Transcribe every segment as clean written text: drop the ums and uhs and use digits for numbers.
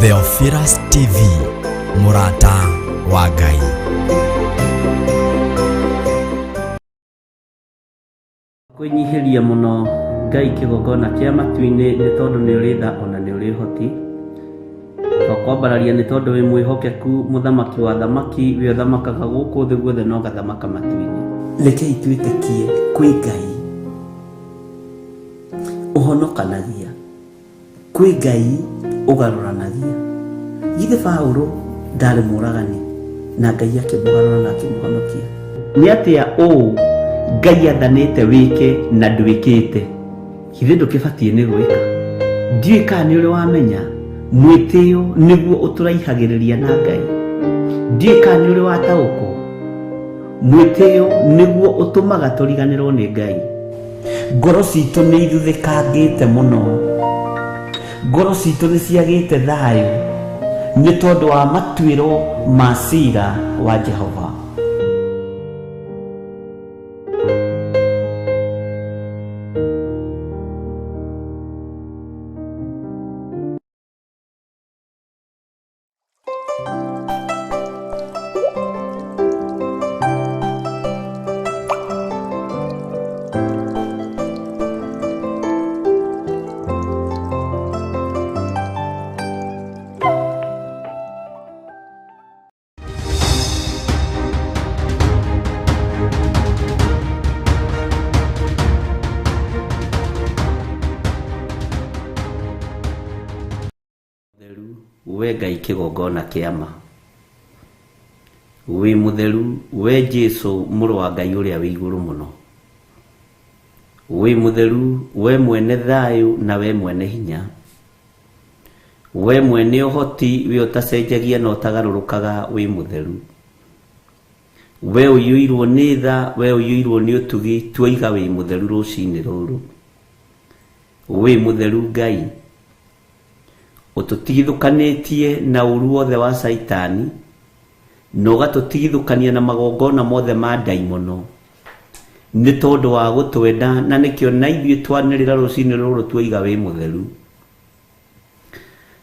Theophilus TV, mũrata wa Ngai. Kwĩnyihĩria mũno Ngai kĩgongona kĩa matu-inĩ nĩ tondũ nĩ ũrĩ tha ona nĩ ũrĩ ũhoti. Twakwambararia nĩ tondũ wĩ mwĩhokeku mũthamaki wa thamaki wĩ ũthamakaga gũkũ thĩ guothe na ũgathamaka matu-inĩ. Rekei twĩtĩkie kwĩ Ngai ũhonokanagia. Kwĩ Ngai ũgarũranagia. Githĩ Paũlũ ndarĩ mũũragani na Ngai akĩmũgarũra na akĩmũhonokia? Nĩ atĩa ũũ Ngai athanĩte wĩke na ndwĩkĩte? Githĩ ndũkĩbatiĩ nĩ gwĩka? Ndiũĩ kana nĩ ũrĩ wamenya mwĩtĩo nĩguo ũtũraihagĩrĩria na Ngai. Ndiũĩ kana nĩ ũrĩ wataũkwo mwĩtĩo nĩguo ũtũmaga tũriganĩrwo nĩ Ngai. Ngoro citũ nĩ ithuthĩkangĩte mũno, ngoro citũ nĩ ciagĩte thayũ nĩ tondũ wa matuĩro ma cira wa Jehova. Mũtheru, we Ngai kĩgongona kĩa ma. Wĩ mũtheru, we Jesu mũrũ wa Ngai ũrĩa wĩ igũrũ mũno. Wĩ mũtheru, we mwene thayũ na we mwene hinya. We mwene ũhoti, we ũtacenjagia na ũtagarũrũkaga, wĩ mũtheru. We ũiyũirwo nĩ tha, we ũiyũirwo nĩ ũtugi, tuoiga wĩ mũtheru rũcinĩ rũrũ. Wĩ mũtheru Ngai. Ũtũtigithũkanĩtie na ũũru wothe wa Caitani, na ũgatũtigithũkania na magongona mothe ma ndaimono, nĩ tondũ wa gũtwenda, na nĩkĩo na ithuĩ twanĩrĩra rũcinĩ rũrũ tuoiga wĩ mũtheru.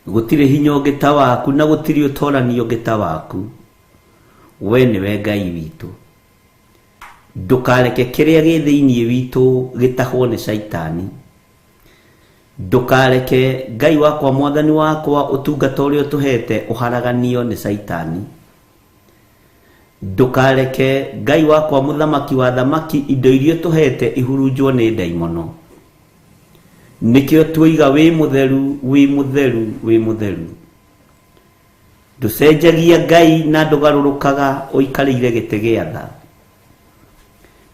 Gũtirĩ hinya ũngĩ ta waku, na gũtirĩ ũtorani ũngĩ ta waku. We nĩwe Ngai witũ. Ndũkareke kĩrĩa gĩ thĩinĩ witũ gĩtahwo nĩ Caitani. Ndũkareke, Ngai wakwa Mwathani wakwa, ũtungata ũrĩa ũtũheete ũharaganio nĩ Caitani. Ndũkareke, Ngai wakwa Mũthamaki wa athamaki, indo iria ũtũheete ihurunjwo nĩ ndaimono. Nĩkĩo tuoiga wĩ mũtheru, wĩ mũtheru, wĩ mũtheru. Ndũcenjagia Ngai na ndũgarũrũkaga ũikarĩire gĩtĩ gĩa tha.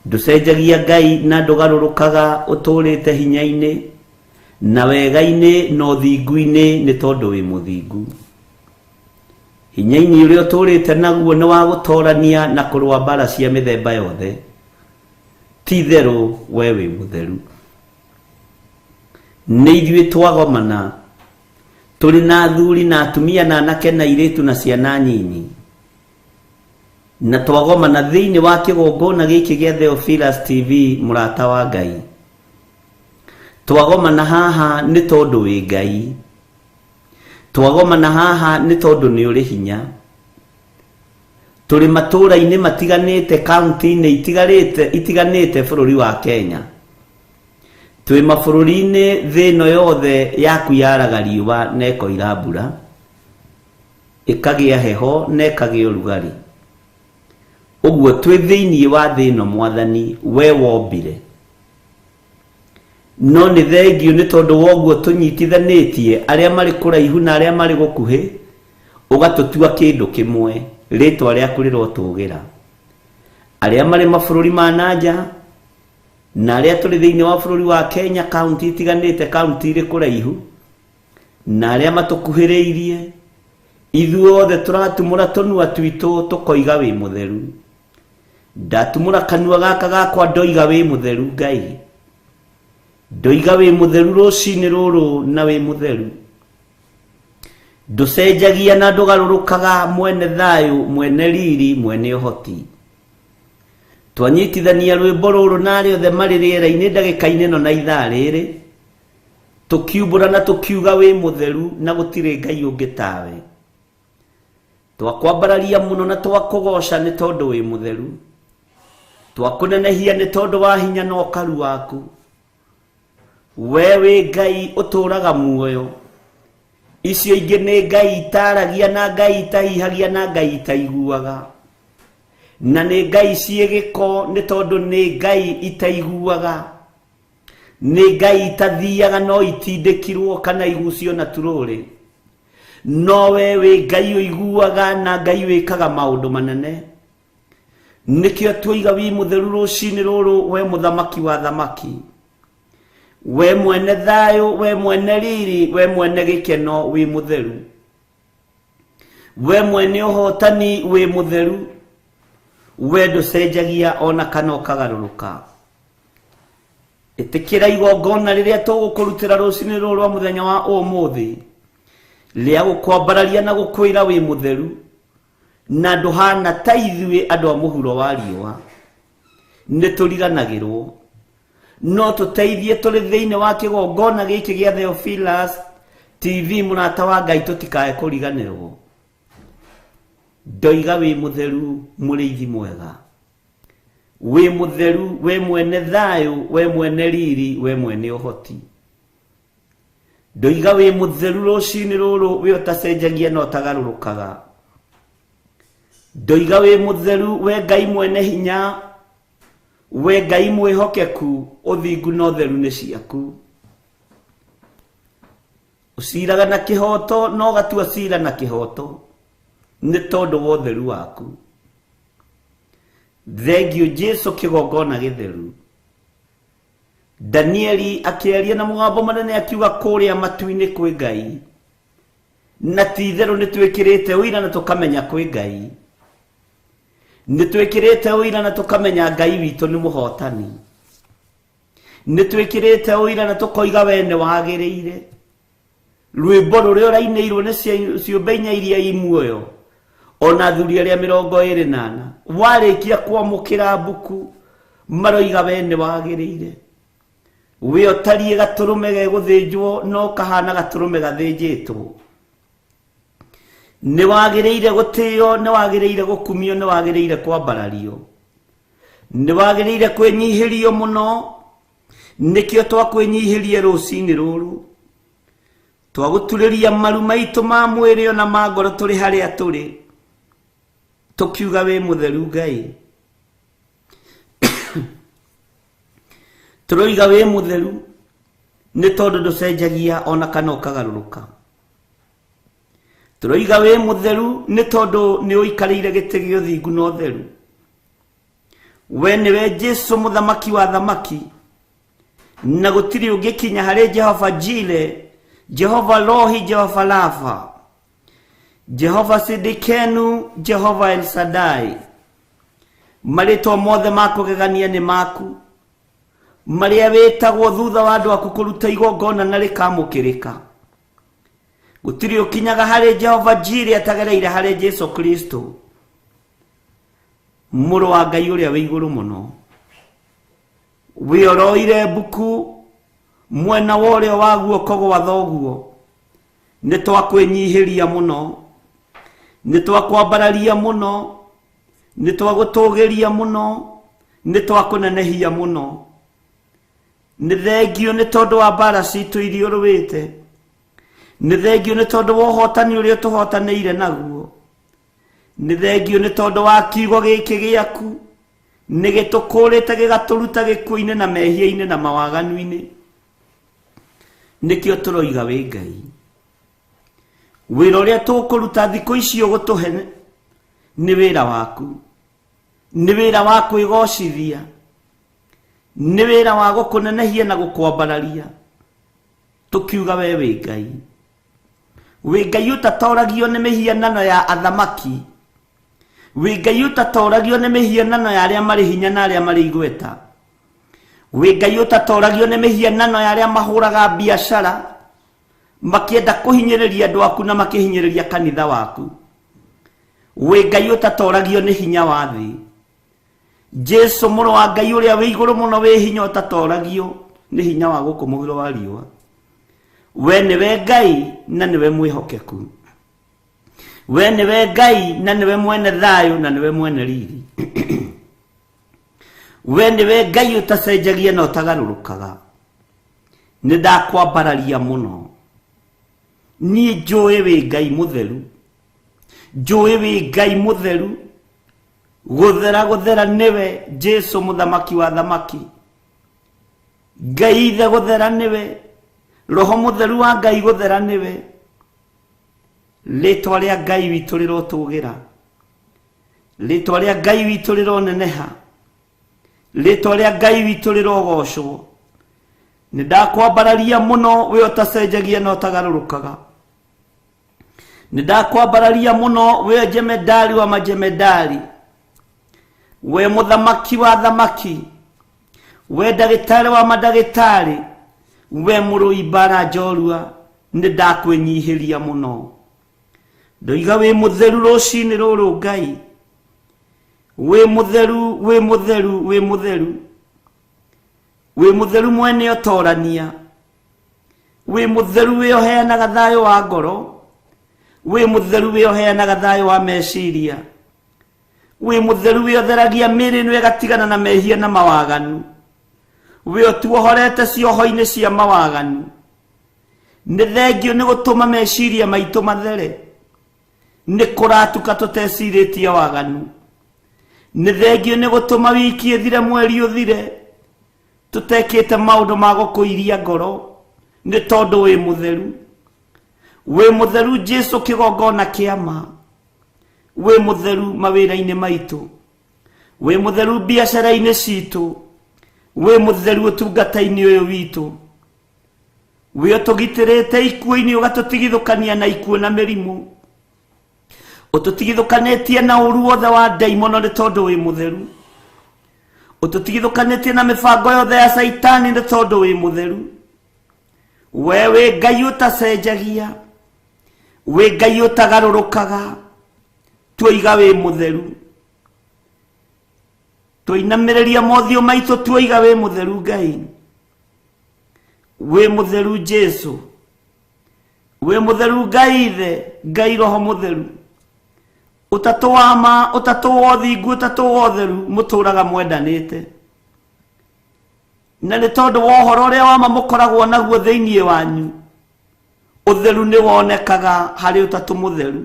Ndũcenjagia Ngai na ndũgarũrũkaga ũtũũrĩte hinya-inĩ na wega-inĩ na ũthingu-inĩ nĩ tondũ wĩ mũthingu. Hinya-inĩ ũrĩa ũtũũrĩte naguo nĩ wa gũtoorania na kũrũa mbaara cia mĩthemba yothe. Ti itherũ we wĩ mũtheru. Nĩ ithuĩ twagomana tũrĩ na athuri na atumia na anake na airĩtu na ciana nyinyi. Na twagomana thĩinĩ wa kĩgongona gĩkĩ gĩa Theophilus TV mũrata wa Ngai. Twagomana haha nĩ tondũ wĩ Ngai. Twagomana haha nĩ tondũ nĩ ũrĩ hinya. Tũrĩ matũũra-inĩ matiganĩte kaunti-inĩ itigarĩte itiganĩte bũrũri wa Kenya. Twĩ mabũrũri-inĩ thĩ ĩno yothe yaku yaraga riũa na ĩkoira mbura. Ĩkagĩa heho na ĩkagĩa ũrugarĩ. Ũguo twĩ thĩinĩ wa thĩ ĩno Mwathani, we wombire. No nĩ thengiũ nĩ tondũ wa ũguo tũnyitithanĩtie arĩa marĩ kũraihu na arĩa marĩ gũkuhĩ, ũgatũtua kĩndũ kĩmwe, rĩtwa rĩaku rĩrotũgĩra. Arĩa marĩ mabũrũri ma na nja, na arĩa tũrĩ thĩinĩ wa bũrũri wa Kenya, kaunti itiganĩte, kaunti irĩ kũraihu, na arĩa matũkuhĩrĩirie, ithuothe tũratumũra tũnua twitũ tũkoiga wĩ mũtheru. Ndatumũra kanua gaka gakwa ndoiga wĩ mũtheru Ngai. Ndoiga wĩ mũtheru rũcinĩ rũrũ na wĩ mũtheru. Ndũcenjagia na ndũgarũrũkaga mwene thayũ, mwene riri, mwene ũhoti. Twanyitithania rwĩmbo rũrũ na arĩa othe marĩ rĩera-inĩ ndagĩka-inĩ ĩno na ithaa rĩrĩ. Tũkiumbũra na tũkiuga wĩ mũtheru na gũtirĩ Ngai ũngĩ tawe. Twakwambararia mũno na twakũgoca nĩ tondũ wĩ mũtheru. Twakũnenehia nĩ tondũ wa hinya na ũkaru waku. We wĩ Ngai ũtũũraga muoyo. Icio ingĩ nĩ Ngai itaragia na Ngai itahihagia na Ngai itaiguaga. Na nĩ Ngai ciĩ gĩko nĩ tondũ nĩ Ngai itaiguaga. Nĩ Ngai itathiaga no itindĩkirwo kana igucio na turũrĩ. No we wĩ Ngai ũiguaga na Ngai wĩkaga maũndũ manene. Nĩkĩo tuoiga wĩ mũtheru rũcinĩ rũrũ, we mũthamaki wa thamaki. We mwene thayũ, we mwene riri, we mwene gĩkeno, wĩ mũtheru. We mwene ũhotani, wĩ mũtheru. We ndũcenjagia ona kana ũkagarũrũka. Ĩtĩkĩra igongona rĩrĩa tũgũkũrutĩra rũcinĩ rũrũ rwa mũthenya wa ũmũthĩ, rĩa gũkwambararia na gũkwĩra wĩ mũtheru, na ndũhana ta ithuĩ andũ a mũhuro wa riũa. Nĩ tũriganagĩrwo. No tũteithie tũrĩ thĩinĩ wa kĩgongona gĩkĩ gĩa Theophilus TV, mũrata wa Ngai, tũtikae kũriganĩrwo. Ndoiga wĩ mũtheru, mũrĩithi mwega. Wĩ mũtheru, we mwene thayũ, we mwene riri, we mwene ũhoti. Ndoiga wĩ mũtheru rũcinĩ rũrũ, we ũtacenjagia na ũtagarũrũkaga. Ndoiga wĩ mũtheru, we Ngai mwene hinya, we Ngai mwĩhokeku, ũthingu na ũtheru nĩ ciaku. Ũciraga na kĩhoto na ũgatua cira na kĩhoto nĩ tondũ wa ũtheru waku. Thengiũ Jesu kĩgongona gĩtheru. Danieli akĩaria na mũgambo mũnene akiuga kũrĩa matu-inĩ kwĩ Ngai, na ti itherũ nĩ twĩkĩrĩte ũira na tũkamenya kwĩ Ngai. Nĩ twĩkĩrĩte ũira na tũkamenya Ngai witũ nĩ mũhotani. Nĩ twĩkĩrĩte ũira na tũkoiga we nĩ wagĩrĩire. Rwĩmbo rũrĩa ũrainĩirwo nĩ ciũmbe inya iria i muoyo, ona athuri arĩa 24, warĩkia kwamũkĩra mbuku, maroiga we nĩ wagĩrĩire. We ũtariĩ gatũrũme gegũthĩnjwo no kahana gatũrũme gathĩnjĩtwo. Nĩ wagĩrĩire gũtĩo, nĩ wagĩrĩire gũkumio, nĩ wagĩrĩire kwambarario, nĩ wagĩrĩire kwĩnyihĩrio mũno. Nĩkĩo twakwĩnyihĩria rũcinĩ rũrũ, twagũturĩria maru maitũ ma mwĩrĩ ona ma ngoro tũrĩ harĩa tũrĩ, tũkiuga wĩ mũtheru Ngai. Tũroiga wĩ mũtheru nĩ tondũ ndũcenjagia ona kana ũkagarũrũka. Tũroiga wĩ mũtheru nĩ tondũ nĩ ũikarĩire gĩtĩ gĩa ũthingu na ũtheru. We nĩwe Jesu mũthamaki wa thamaki, na gũtirĩ ũngĩkinya harĩ Jehova Jire, Jehova Rohi, Jehova Rafa, Jehova Sidikenu, Jehova El Shaddai. Marĩtwa mothe ma kũgegania nĩ maku, marĩa wĩtagwo thutha wa andũ aku kũruta igongona na rĩkamũkĩrĩka. Gũtirĩ ũkinyaga harĩ Jehova Jire atagereire harĩ Jesu Kristo, mũrũ wa Ngai ũrĩa wĩ igũrũ mũno. Wĩoroire mbuku mwena wa ũrĩo wa guoko gwa thoguo. Nĩ twakwĩnyihĩria mũno, nĩ twakwambararia mũno, nĩ twagũtũgĩria mũno, nĩ twakũnenehia mũno. Nĩ thengio nĩ tondũ wa mbara citũ iria ũrũĩte, nĩ thengio nĩ tondũ wa ũhotani ũrĩa ũtũhotanĩire naguo, nĩ thengio nĩ tondũ wa kiugo gĩkĩ gĩaku nĩ gĩtũkũrĩte gĩgatũruta gĩkuũ-inĩ na mehia-inĩ na mawaganu-inĩ. Nĩkĩo tũroiga wĩ Ngai. Wĩra ũrĩa tũkũruta thikũ ici ũgũtũhe nĩ wĩra waku, nĩ wĩra wa kwĩgocithia, nĩ wĩra wa gũkũnenehia na gũkwambararia, tũkiuga we wĩ Ngai. Wĩ Ngai ũtatoragio nĩ mĩhianano ya athamaki, wĩ Ngai ũtatoragio nĩ mĩhianano ya arĩa marĩ hinya na arĩa marĩ igweta, wĩ Ngai ũtatoragio nĩ mĩhianano ya arĩa mahũraga biacara makĩenda kũhinyĩrĩria andũ aku na makĩhinyĩrĩria kanitha waku. Wĩ Ngai ũtatoragio nĩ hinya wa thĩ. Jesu mũrũ wa Ngai ũrĩa wĩ igũrũ mũno, wĩ hinya ũtatoragio nĩ hinya wa gũkũ mũhuro wa riũa. We nĩwe Ngai na nĩwe mwĩhokeku. We nĩwe Ngai na nĩwe mwene thayũ na nĩwe mwene riri. We nĩwe Ngai ũtacenjagia na ũtagarũrũkaga. Nĩ ndakwambararia mũno. Niĩ njũĩ wĩ Ngai mũtheru. Njũĩ wĩ Ngai mũtheru. Gũthera gũthera nĩwe Jesu mũthamaki wa thamaki. Ngai ithe gũthera nĩwe. Roho mũtheru wa Ngai gũthera nĩwe. Rĩtwa rĩa Ngai witũ rĩrotũgĩra. Rĩtwa rĩa Ngai witũ rĩroneneha. Rĩtwa rĩa Ngai witũ rĩrogocwo. Nĩ ndakwambararia mũno we ũtacenjagia na ũtagarũrũkaga. Nĩ ndakwambararia mũno we jemedari wa majemedari. We mũthamaki wa thamaki. We ndagĩtarĩ wa mandagĩtarĩ. We mũrũi mbara njorua. Nĩ ndakwĩnyihĩria mũno. Ndoiga wĩ mũtheru rũcinĩ rũrũ Ngai. Wĩ mũtheru, wĩ mũtheru, wĩ mũtheru. Wĩ mũtheru mwene ũtorania. Wĩ mũtheru wĩ ũheanaga thayũ wa ngoro. Wĩ mũtheru wĩ ũheanaga thayũ wa meciria. Wĩ mũtheru wĩ ũtheragia mĩĩrĩ ĩno ĩgatigana na mehia na mawaganu. Wĩ ũtuohorete cioho-inĩ cia mawaganu. Nĩ thengio nĩ gũtũma meciria maitũ mathere. Nĩ kũratuka tũtecirĩtie waganu. Nĩ thengio nĩ gũtũma wiki ĩthire mweri ũthire. Tũtekĩte maũndũ ma gũkũiria ngoro. Nĩ tondũ wĩ mũtheru. Wĩ mũtheru Jesu kĩgongona kĩa ma. Wĩ mũtheru mawĩra-inĩ maitũ. Wĩ mũtheru biacara-inĩ citũ. Wĩ mũtheru ũtungata-inĩ ũyũ witũ. Wĩ ũtũgitĩrĩte ikuũ-inĩ ũgatũtigithũkania na ikuũ na mĩrimũ. Ũtũtigithũkanĩtie na ũru wothe wa ndaimono nĩ tondũ wĩ mũtheru. Ũtũtigithũkanĩtie na mĩbango yothe ya Caitani nĩ tondũ wĩ mũtheru. We wĩ Ngai ũtacenjagia. Wĩ Ngai ũtagarũrũkaga. Tuoiga wĩ mũtheru. Tũinamĩrĩria mothiũ maitũ tuoiga wĩ mũtheru Ngai. Wĩ mũtheru Jesu. Wĩ mũtheru Ngai ithe, Ngai Roho mũtheru. Ũtatũ wa ma, ũtatũ wa ũthingu, ũtatũ wa ũtheru, mũtũraga mwendanĩte. Na nĩ tondũ wa ũhoro ũrĩa wa ma mũkoragwo naguo thĩinĩ wanyu, ũtheru nĩ wonekaga harĩ ũtatũ mũtheru.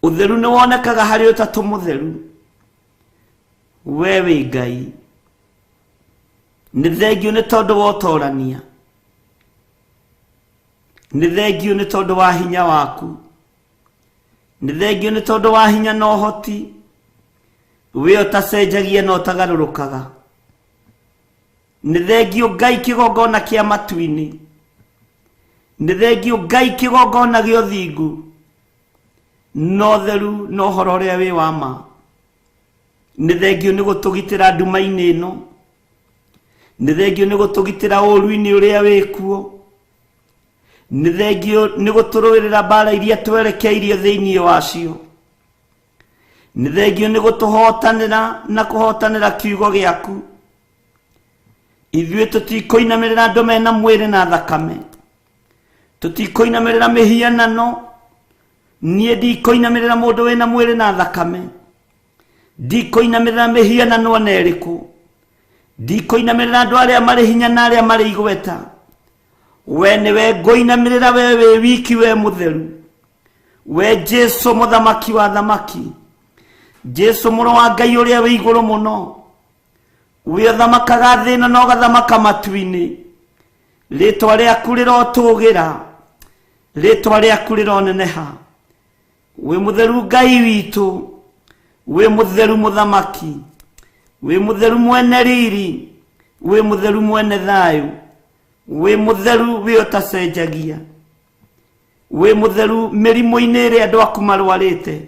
Ũtheru nĩ wonekaga harĩ ũtatũ mũtheru. We wĩ Ngai. Nĩ thengio nĩ tondũ wa ũtorania. Nĩ thengio nĩ tondũ wa hinya waku. Nĩ thengio nĩ tondũ wa hinya na ũhoti. We ũtacenjagia na ũtagarũrũkaga. Nĩ thengio Ngai kĩgongona kĩa matu-inĩ. Nĩ thengio Ngai kĩgongona gĩa ũthingu. Na ũtheru na ũhoro ũrĩa wĩ wa ma. Nĩ thengio nĩ gũtũgitĩra nduma-inĩ ĩno. Nĩ thengio nĩ gũtũgitĩra ũũru-inĩ ũrĩa wĩ kuo. Nĩ thengio nĩ gũtũrũĩrĩra mbara iria twerekeirio thĩinĩ wacio. Nĩ thengio nĩ gũtũhotanĩra na kũhotanĩra kiugo gĩaku. Ithuĩ tũtikũinamĩrĩra andũ mena mwĩrĩ na thakame. Tũtikũinamĩrĩra mĩhianano. Niĩ ndikũinamĩrĩra mũndũ wĩna mwĩrĩ na thakame. Ndikũinamĩrĩra mĩhianano ona ĩrĩkũ. Ndikũinamĩrĩra andũ arĩa marĩ hinya na arĩa marĩ igweta. We nĩwe ngũinamĩrĩra, we wĩ wiki, we mũtheru. We Jesu mũthamaki wa thamaki. Jesu mũrũ wa Ngai ũrĩa wĩ igũrũ mũno. We ũthamakaga thĩ ĩno na ũgathamaka matu-inĩ. Rĩtwa rĩaku rĩrotũgĩra. Rĩtwa rĩaku rĩroneneha. Wĩ mũtheru Ngai witũ. Wĩ mũtheru mũthamaki. Wĩ mũtheru mwene riri. Wĩ mũtheru mwene thayũ. Wĩ mũtheru wĩ ũtacenjagia. Wĩ mũtheru mĩrimũ-inĩ ĩrĩa andũ aku marwarĩte.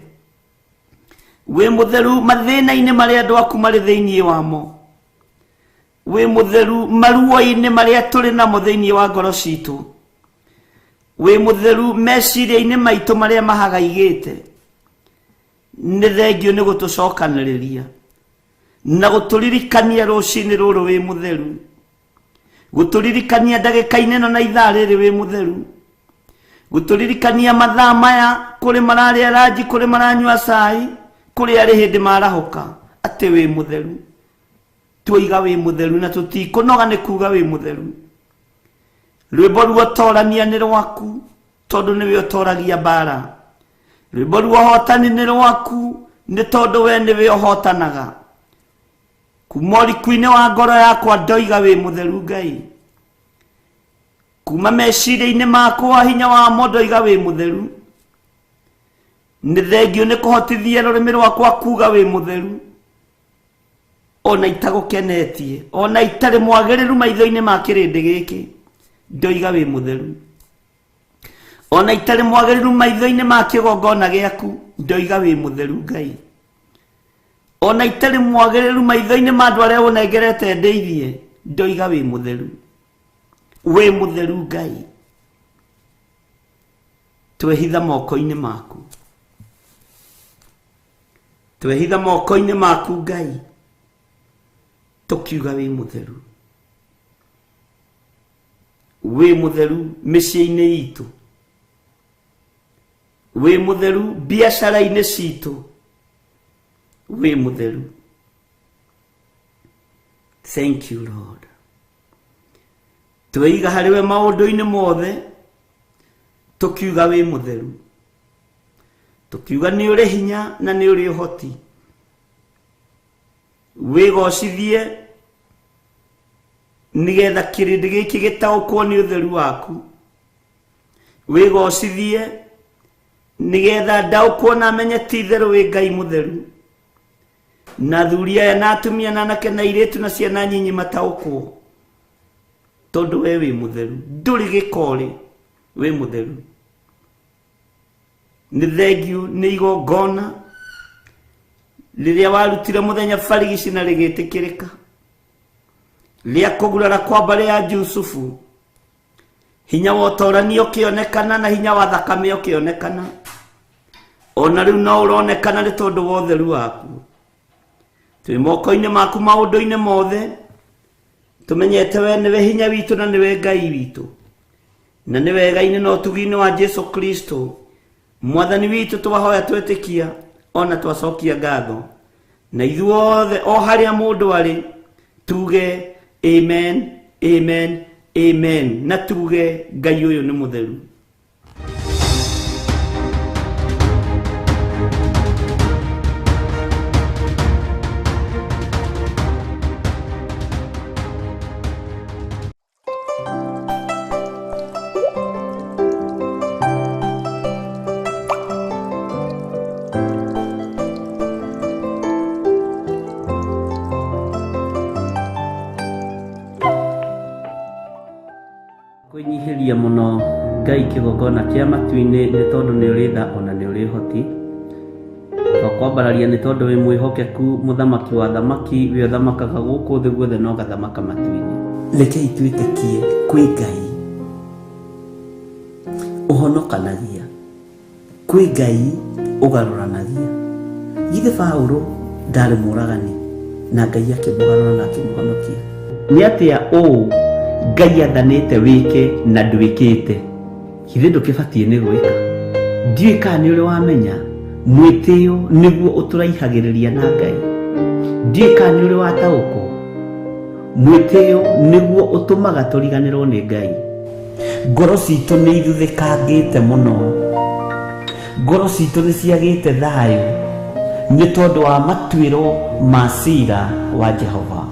Wĩ mũtheru mathĩna-inĩ marĩa andũ aku marĩ thĩinĩ wamo. Wĩ mũtheru maruo-inĩ marĩa tũrĩ namo thĩinĩ wa ngoro citũ. Wĩ mũtheru meciria-inĩ maitũ marĩa mahagaigĩte. Nĩ thengio nĩ gũtũcokanĩrĩria na gũtũririkania rũcinĩ rũrũ wĩ mũtheru. Gũtũririkania ndagĩka-inĩ ĩno na ithaa rĩrĩ wĩ mũtheru. Gũtũririkania mathaa maya kũrĩ mararĩa ranji, kũrĩ maranyua cai, kũrĩ arĩ hĩndĩ marahũka atĩ wĩ mũtheru. Tuoiga wĩ mũtheru na tũtikũnoga nĩ kuga wĩ mũtheru. Rwĩmbo ruotorania nĩ rwaku tondũ nĩwe ũtoragia mbara. Rwĩmbo ruohotani nĩ rwaku nĩ tondũ we nĩwe ũhotanaga. Kuma ũriku-inĩ wa ngoro yakwa ndoiga wĩ mũtheru Ngai. Kuma meciria-inĩ makwa hinya wamo ndoiga wĩ mũtheru. Nĩ thengio nĩ kũhotithia rũrĩmĩ rwakwa kuga wĩ mũtheru. Ona itagũkenetie, ona itarĩ mwagĩrĩru maitho-inĩ ma kĩrĩndĩ gĩkĩ, ndoiga wĩ mũtheru. Ona itarĩ mwagĩrĩru maitho-inĩ ma kĩgongona gĩaku, ndoiga wĩ mũtheru Ngai. Ona itarĩ mwagĩrĩru maitho-inĩ ma andũ arĩa ũnengerete ndeithie, ndoiga wĩ mũtheru. Wĩ mũtheru Ngai. Twehitha moko-inĩ maku. Twehitha moko-inĩ maku Ngai. Tũkiuga wĩ mũtheru. Wĩ mũtheru mĩciĩ-inĩ itũ. Wĩ mũtheru biacara-inĩ citũ. Wĩ mũtheru. Thank you Lord. Tweiga harĩ we maũndũ-inĩ mothe, tũkiuga wĩ mũtheru. Tũkiuga nĩ ũrĩ hinya na nĩ ũrĩ ũhoti. Wĩgocithie nĩgetha kĩrĩndĩ gĩkĩ gĩtaũkwo nĩ ũtheru waku. Wĩgocithie nĩgetha ndaũkwo na menye ti itherũ wĩ Ngai mũtheru. Na athuri aya na atumia na anake na airĩtu na ciana nyinyi mataũkwo tondũ we wĩ mũtheru. Ndũrĩ gĩkorĩ, wĩ mũtheru. Nĩ thengio nĩ igongona rĩrĩa warutire mũthenya barigici na rĩgĩtĩkĩrĩka, rĩa kũgurara kwa mbarĩ ya Jusufu. Hinya wa ũtorani ũkĩonekana na hinya wa thakame ũkĩonekana. Ona rĩu no ũronekana nĩ tondũ wa ũtheru waku. Twĩ moko-inĩ maku maũndũ-inĩ mothe, tũmenyete we nĩwe hinya witũ na nĩwe Ngai witũ. Na nĩ wega-inĩ na ũtugi-inĩ wa Jesu Kristo Mwathani witũ twahoya twetĩkia ona twacokia ngatho. Na ithuothe o harĩa mũndũ arĩ tuge amen, amen, amen, na tuge Ngai ũyũ nĩ mũtheru. Kwĩnyihĩria mũno Ngai kĩgongona kĩa matu-inĩ nĩ tondũ nĩ ũrĩ tha ona nĩ ũrĩ ũhoti. Twakwambararia nĩ tondũ wĩ mwĩhokeku, mũthamaki wa thamaki, wĩ ũthamakaga gũkũ thĩ guothe na ũgathamaka matu-inĩ. Rekei twĩtĩkie kwĩ Ngai ũhonokanagia, kwĩ Ngai ũgarũranagia. Githĩ Paũlũ ndarĩ mũragani na Ngai akĩmũgarũra na akĩmũhonokia? Nĩ atĩa ũũ Ngai athanĩte wĩke na ndwĩkĩte? Githĩ ndũkĩbatiĩ nĩ gwĩka? Ndiũĩ kana nĩ ũrĩ wamenya mwĩtĩo nĩguo ũtũraihagĩrĩria na Ngai. Ndiũĩ kana nĩ ũrĩ wataũkwo mwĩtĩo nĩguo ũtũmaga tũriganĩrwo nĩ Ngai. Ngoro citũ nĩ ithuthĩkangĩte mũno. Ngoro citũ nĩ ciagĩte thayũ nĩ tondũ wa matuĩro ma cira wa Jehova.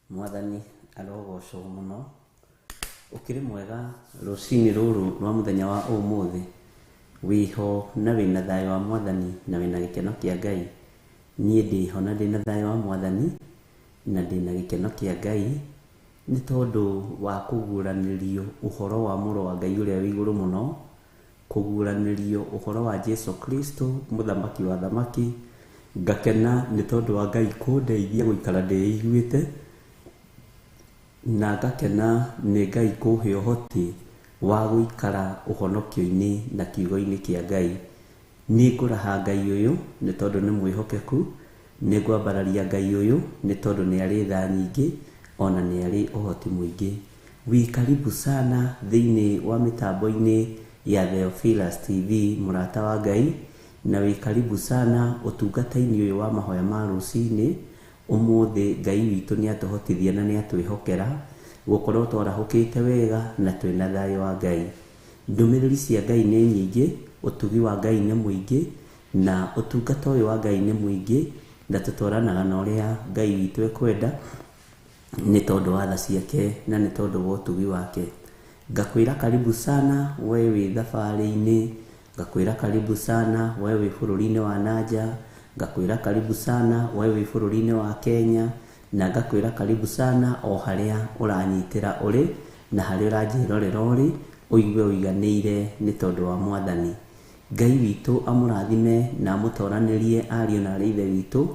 Mwathani arogocwo mũno. Ũkĩrĩ mwega rũcinĩ rũrũ rwa mũthenya wa ũmũthĩ. Wĩho na wĩna thayũ wa Mwathani na wĩna gĩkeno kĩa Ngai. Niĩ ndĩho na ndĩna thayũ wa Mwathani na ndĩna gĩkeno kĩa Ngai. Nĩ tondũ wa kũguũranĩrio ũhoro wa Mũrũ wa Ngai ũrĩa wĩ igũrũ mũno, kũguũranĩrio ũhoro wa Jesu Kristo, Mũthamaki wa athamaki. Ngakena nĩ tondũ wa Ngai kũndeithia gũikara ndĩiguĩte, na ngakena nĩ Ngai kũhe ũhoti wa gũikara ũhonokio-inĩ na kiugo-inĩ kĩa Ngai. Nĩ ngũraha Ngai ũyũ nĩ tondũ nĩ mwĩhokeku, nĩ ngwambararia Ngai ũyũ nĩ tondũ nĩ arĩ tha nyingĩ ona nĩ arĩ ũhoti mũingĩ. Wĩ karibu sana thĩinĩ wa mĩtambo-inĩ ya Theophilus TV, mũrata wa Ngai, na wĩ karibu sana ũtungata-inĩ ũyũ wa mahoya ma rũcinĩ. Ũmũthĩ Ngai witũ nĩ atũhotithia na nĩ atwĩhokera gũkorwo twarahũkĩte wega na twĩna thayũ wa Ngai. Ndũmĩrĩri cia Ngai nĩ nyingĩ, ũtugi wa Ngai nĩ mũingĩ, na ũtungata ũyũ wa Ngai nĩ mũingĩ, na tũtwaranaga na ũrĩa Ngai witũ ekwenda nĩ tondũ wa tha ciake na nĩ tondũ wa ũtugi wake. Ngakwĩra karibu sana we wĩ thabarĩ-inĩ, ngakwĩra karibu sana we wĩ bũrũri-inĩ wa nanja, ngakwĩra karibu sana we wĩ bũrũri-inĩ wa Kenya, na ngakwĩra karibu sana o harĩa ũranyitĩra ũrĩ na harĩa ũranjĩrorera ũrĩ, ũigue ũiganĩire nĩ tondũ wa Mwathani. Ngai witũ amũrathime na amũtoranĩrie ariũ na arĩ ithe witũ,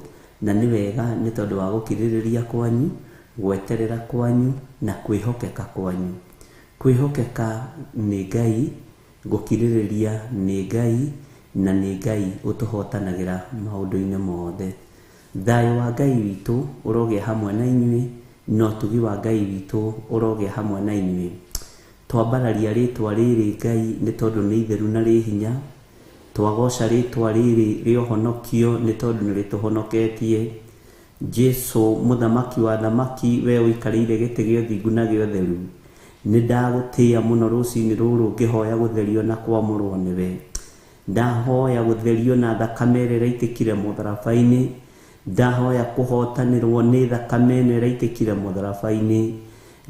na nĩ wega nĩ tondũ wa gũkirĩrĩria kwanyu, gweterera kwanyu na kwĩhokeka kwanyu. Kwĩhokeka nĩ Ngai, gũkirĩrĩria nĩ Ngai, na nĩ Ngai ũtũhotanagĩra maũndũ-inĩ mothe. Thayũ wa Ngai witũ ũrogĩa hamwe na inyuĩ, na ũtugi wa Ngai witũ ũrogĩa hamwe na inyuĩ. Twambararia rĩtwa rĩrĩ Ngai nĩ tondũ nĩ itheru na rĩ hinya, twagoca rĩtwa rĩrĩ rĩa ũhonokio nĩ tondũ nĩ rĩtũhonoketie. Jesu Mũthamaki wa athamaki, we ũikarĩire gĩtĩ gĩa ũthingu na gĩa ũtheru, nĩ ndagũtĩĩa mũno rũcinĩ rũrũ ngĩhoya gũtherio na kwamũrwo nĩwe. Ndahoya gũtherio na thakame ĩrĩa ĩraitĩkire mũtharaba-inĩ, ndahoya kũhotanĩrwo nĩ thakame ĩno ĩraitĩkire mũtharaba-inĩ.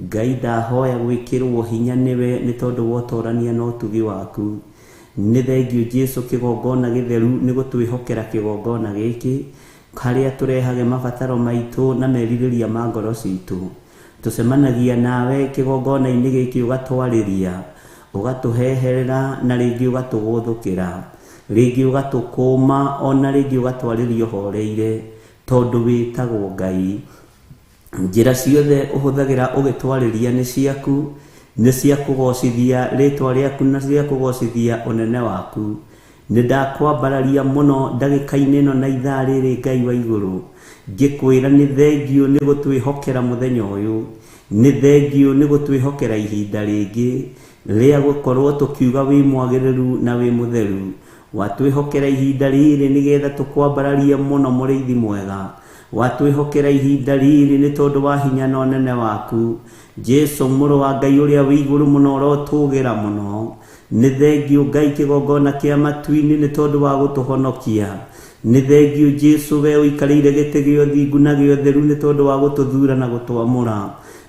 Ngai ndahoya gwĩkĩrwo hinya nĩwe nĩ tondũ wa ũtorania na ũtugi waku. Nĩ thengiũ Jesu kĩgongona gĩtheru nĩ gũtwĩhokera kĩgongona gĩkĩ, harĩa tũrehage mabataro maitũ na merirĩria ma ngoro citũ. Tũcemanagia nawe kĩgongona-inĩ gĩkĩ ũgatwarĩria, ũgatũheherera na rĩngĩ ũgatũgũthũkĩra, rĩngĩ ũgatũkũma ona rĩngĩ ũgatwarĩria ũhoreire, tondũ wĩtagwo Ngai. Njĩra ciothe ũhũthagĩra ũgĩtwarĩria nĩ ciaku, nĩ cia kũgocithia rĩtwa rĩaku na cia kũgocithia ũnene waku. Nĩ ndakwambararia mũno ndagĩka-inĩ ĩno na ithaa rĩrĩ Ngai wa igũrũ, ngĩkwĩra nĩ thengiũ nĩ gũtwĩhokera mũthenya ũyũ, nĩ thengiũ nĩ gũtwĩhokera ihinda rĩngĩ rĩa gũkorwo tũkiuga wĩ mwagĩrĩru na wĩ mũtheru. Watwĩhokera ihinda rĩrĩ nĩgetha tũkwambararie mũno mũrĩithi mwega. Watwĩhokera ihinda rĩrĩ nĩ tondũ wa hinya na ũnene waku. Jesu mũrũ wa Ngai ũrĩa wĩ igũrũ mũno ũrotũgĩra mũno. Nĩ thengiũ Ngai kĩgongona kĩa matu-inĩ nĩ tondũ wa gũtũhonokia. Nĩ thengiũ Jesu we ũikarĩire gĩtĩ gĩa ũthingu na gĩa ũtheru nĩ tondũ wa gũtũthura na gũtwamũra.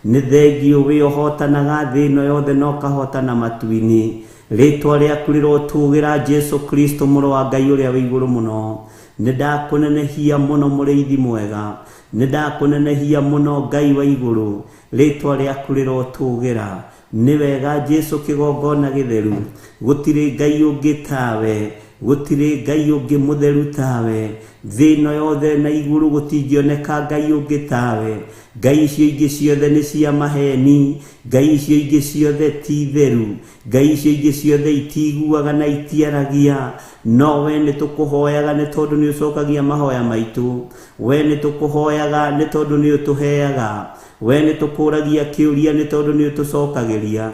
Nĩ thengiũ we ũhotanaga thĩ ĩno yothe na ũkahotana matu-inĩ. Rĩtwa rĩaku rĩrotũgĩra Jesu Kristo mũrũ wa Ngai ũrĩa wĩ igũrũ mũno. Nĩ ndakũnenehia mũno mũrĩithi mwega, nĩ ndakũnenehia mũno Ngai wa igũrũ, rĩtwa rĩaku rĩrotũgĩra. Nĩ wega Jesu kĩgongona gĩtheru, gũtirĩ Ngai ũngĩ tawe, gũtirĩ Ngai ũngĩ mũtheru tawe. Thĩ ĩno yothe na igũrũ gũtingĩoneka Ngai ũngĩ tawe. Ngai icio ingĩ ciothe nĩ cia maheni, Ngai icio ingĩ ciothe ti theru, Ngai icio ingĩ ciothe itiguaga na itiaragia. No we nĩ tũkũhoyaga nĩ tondũ nĩ ũcokagia mahoya maitũ. We nĩ tũkũhoyaga nĩ tondũ nĩ ũtũheaga. We nĩ tũkũragia kĩũria nĩ tondũ nĩ ũtũcokagĩria.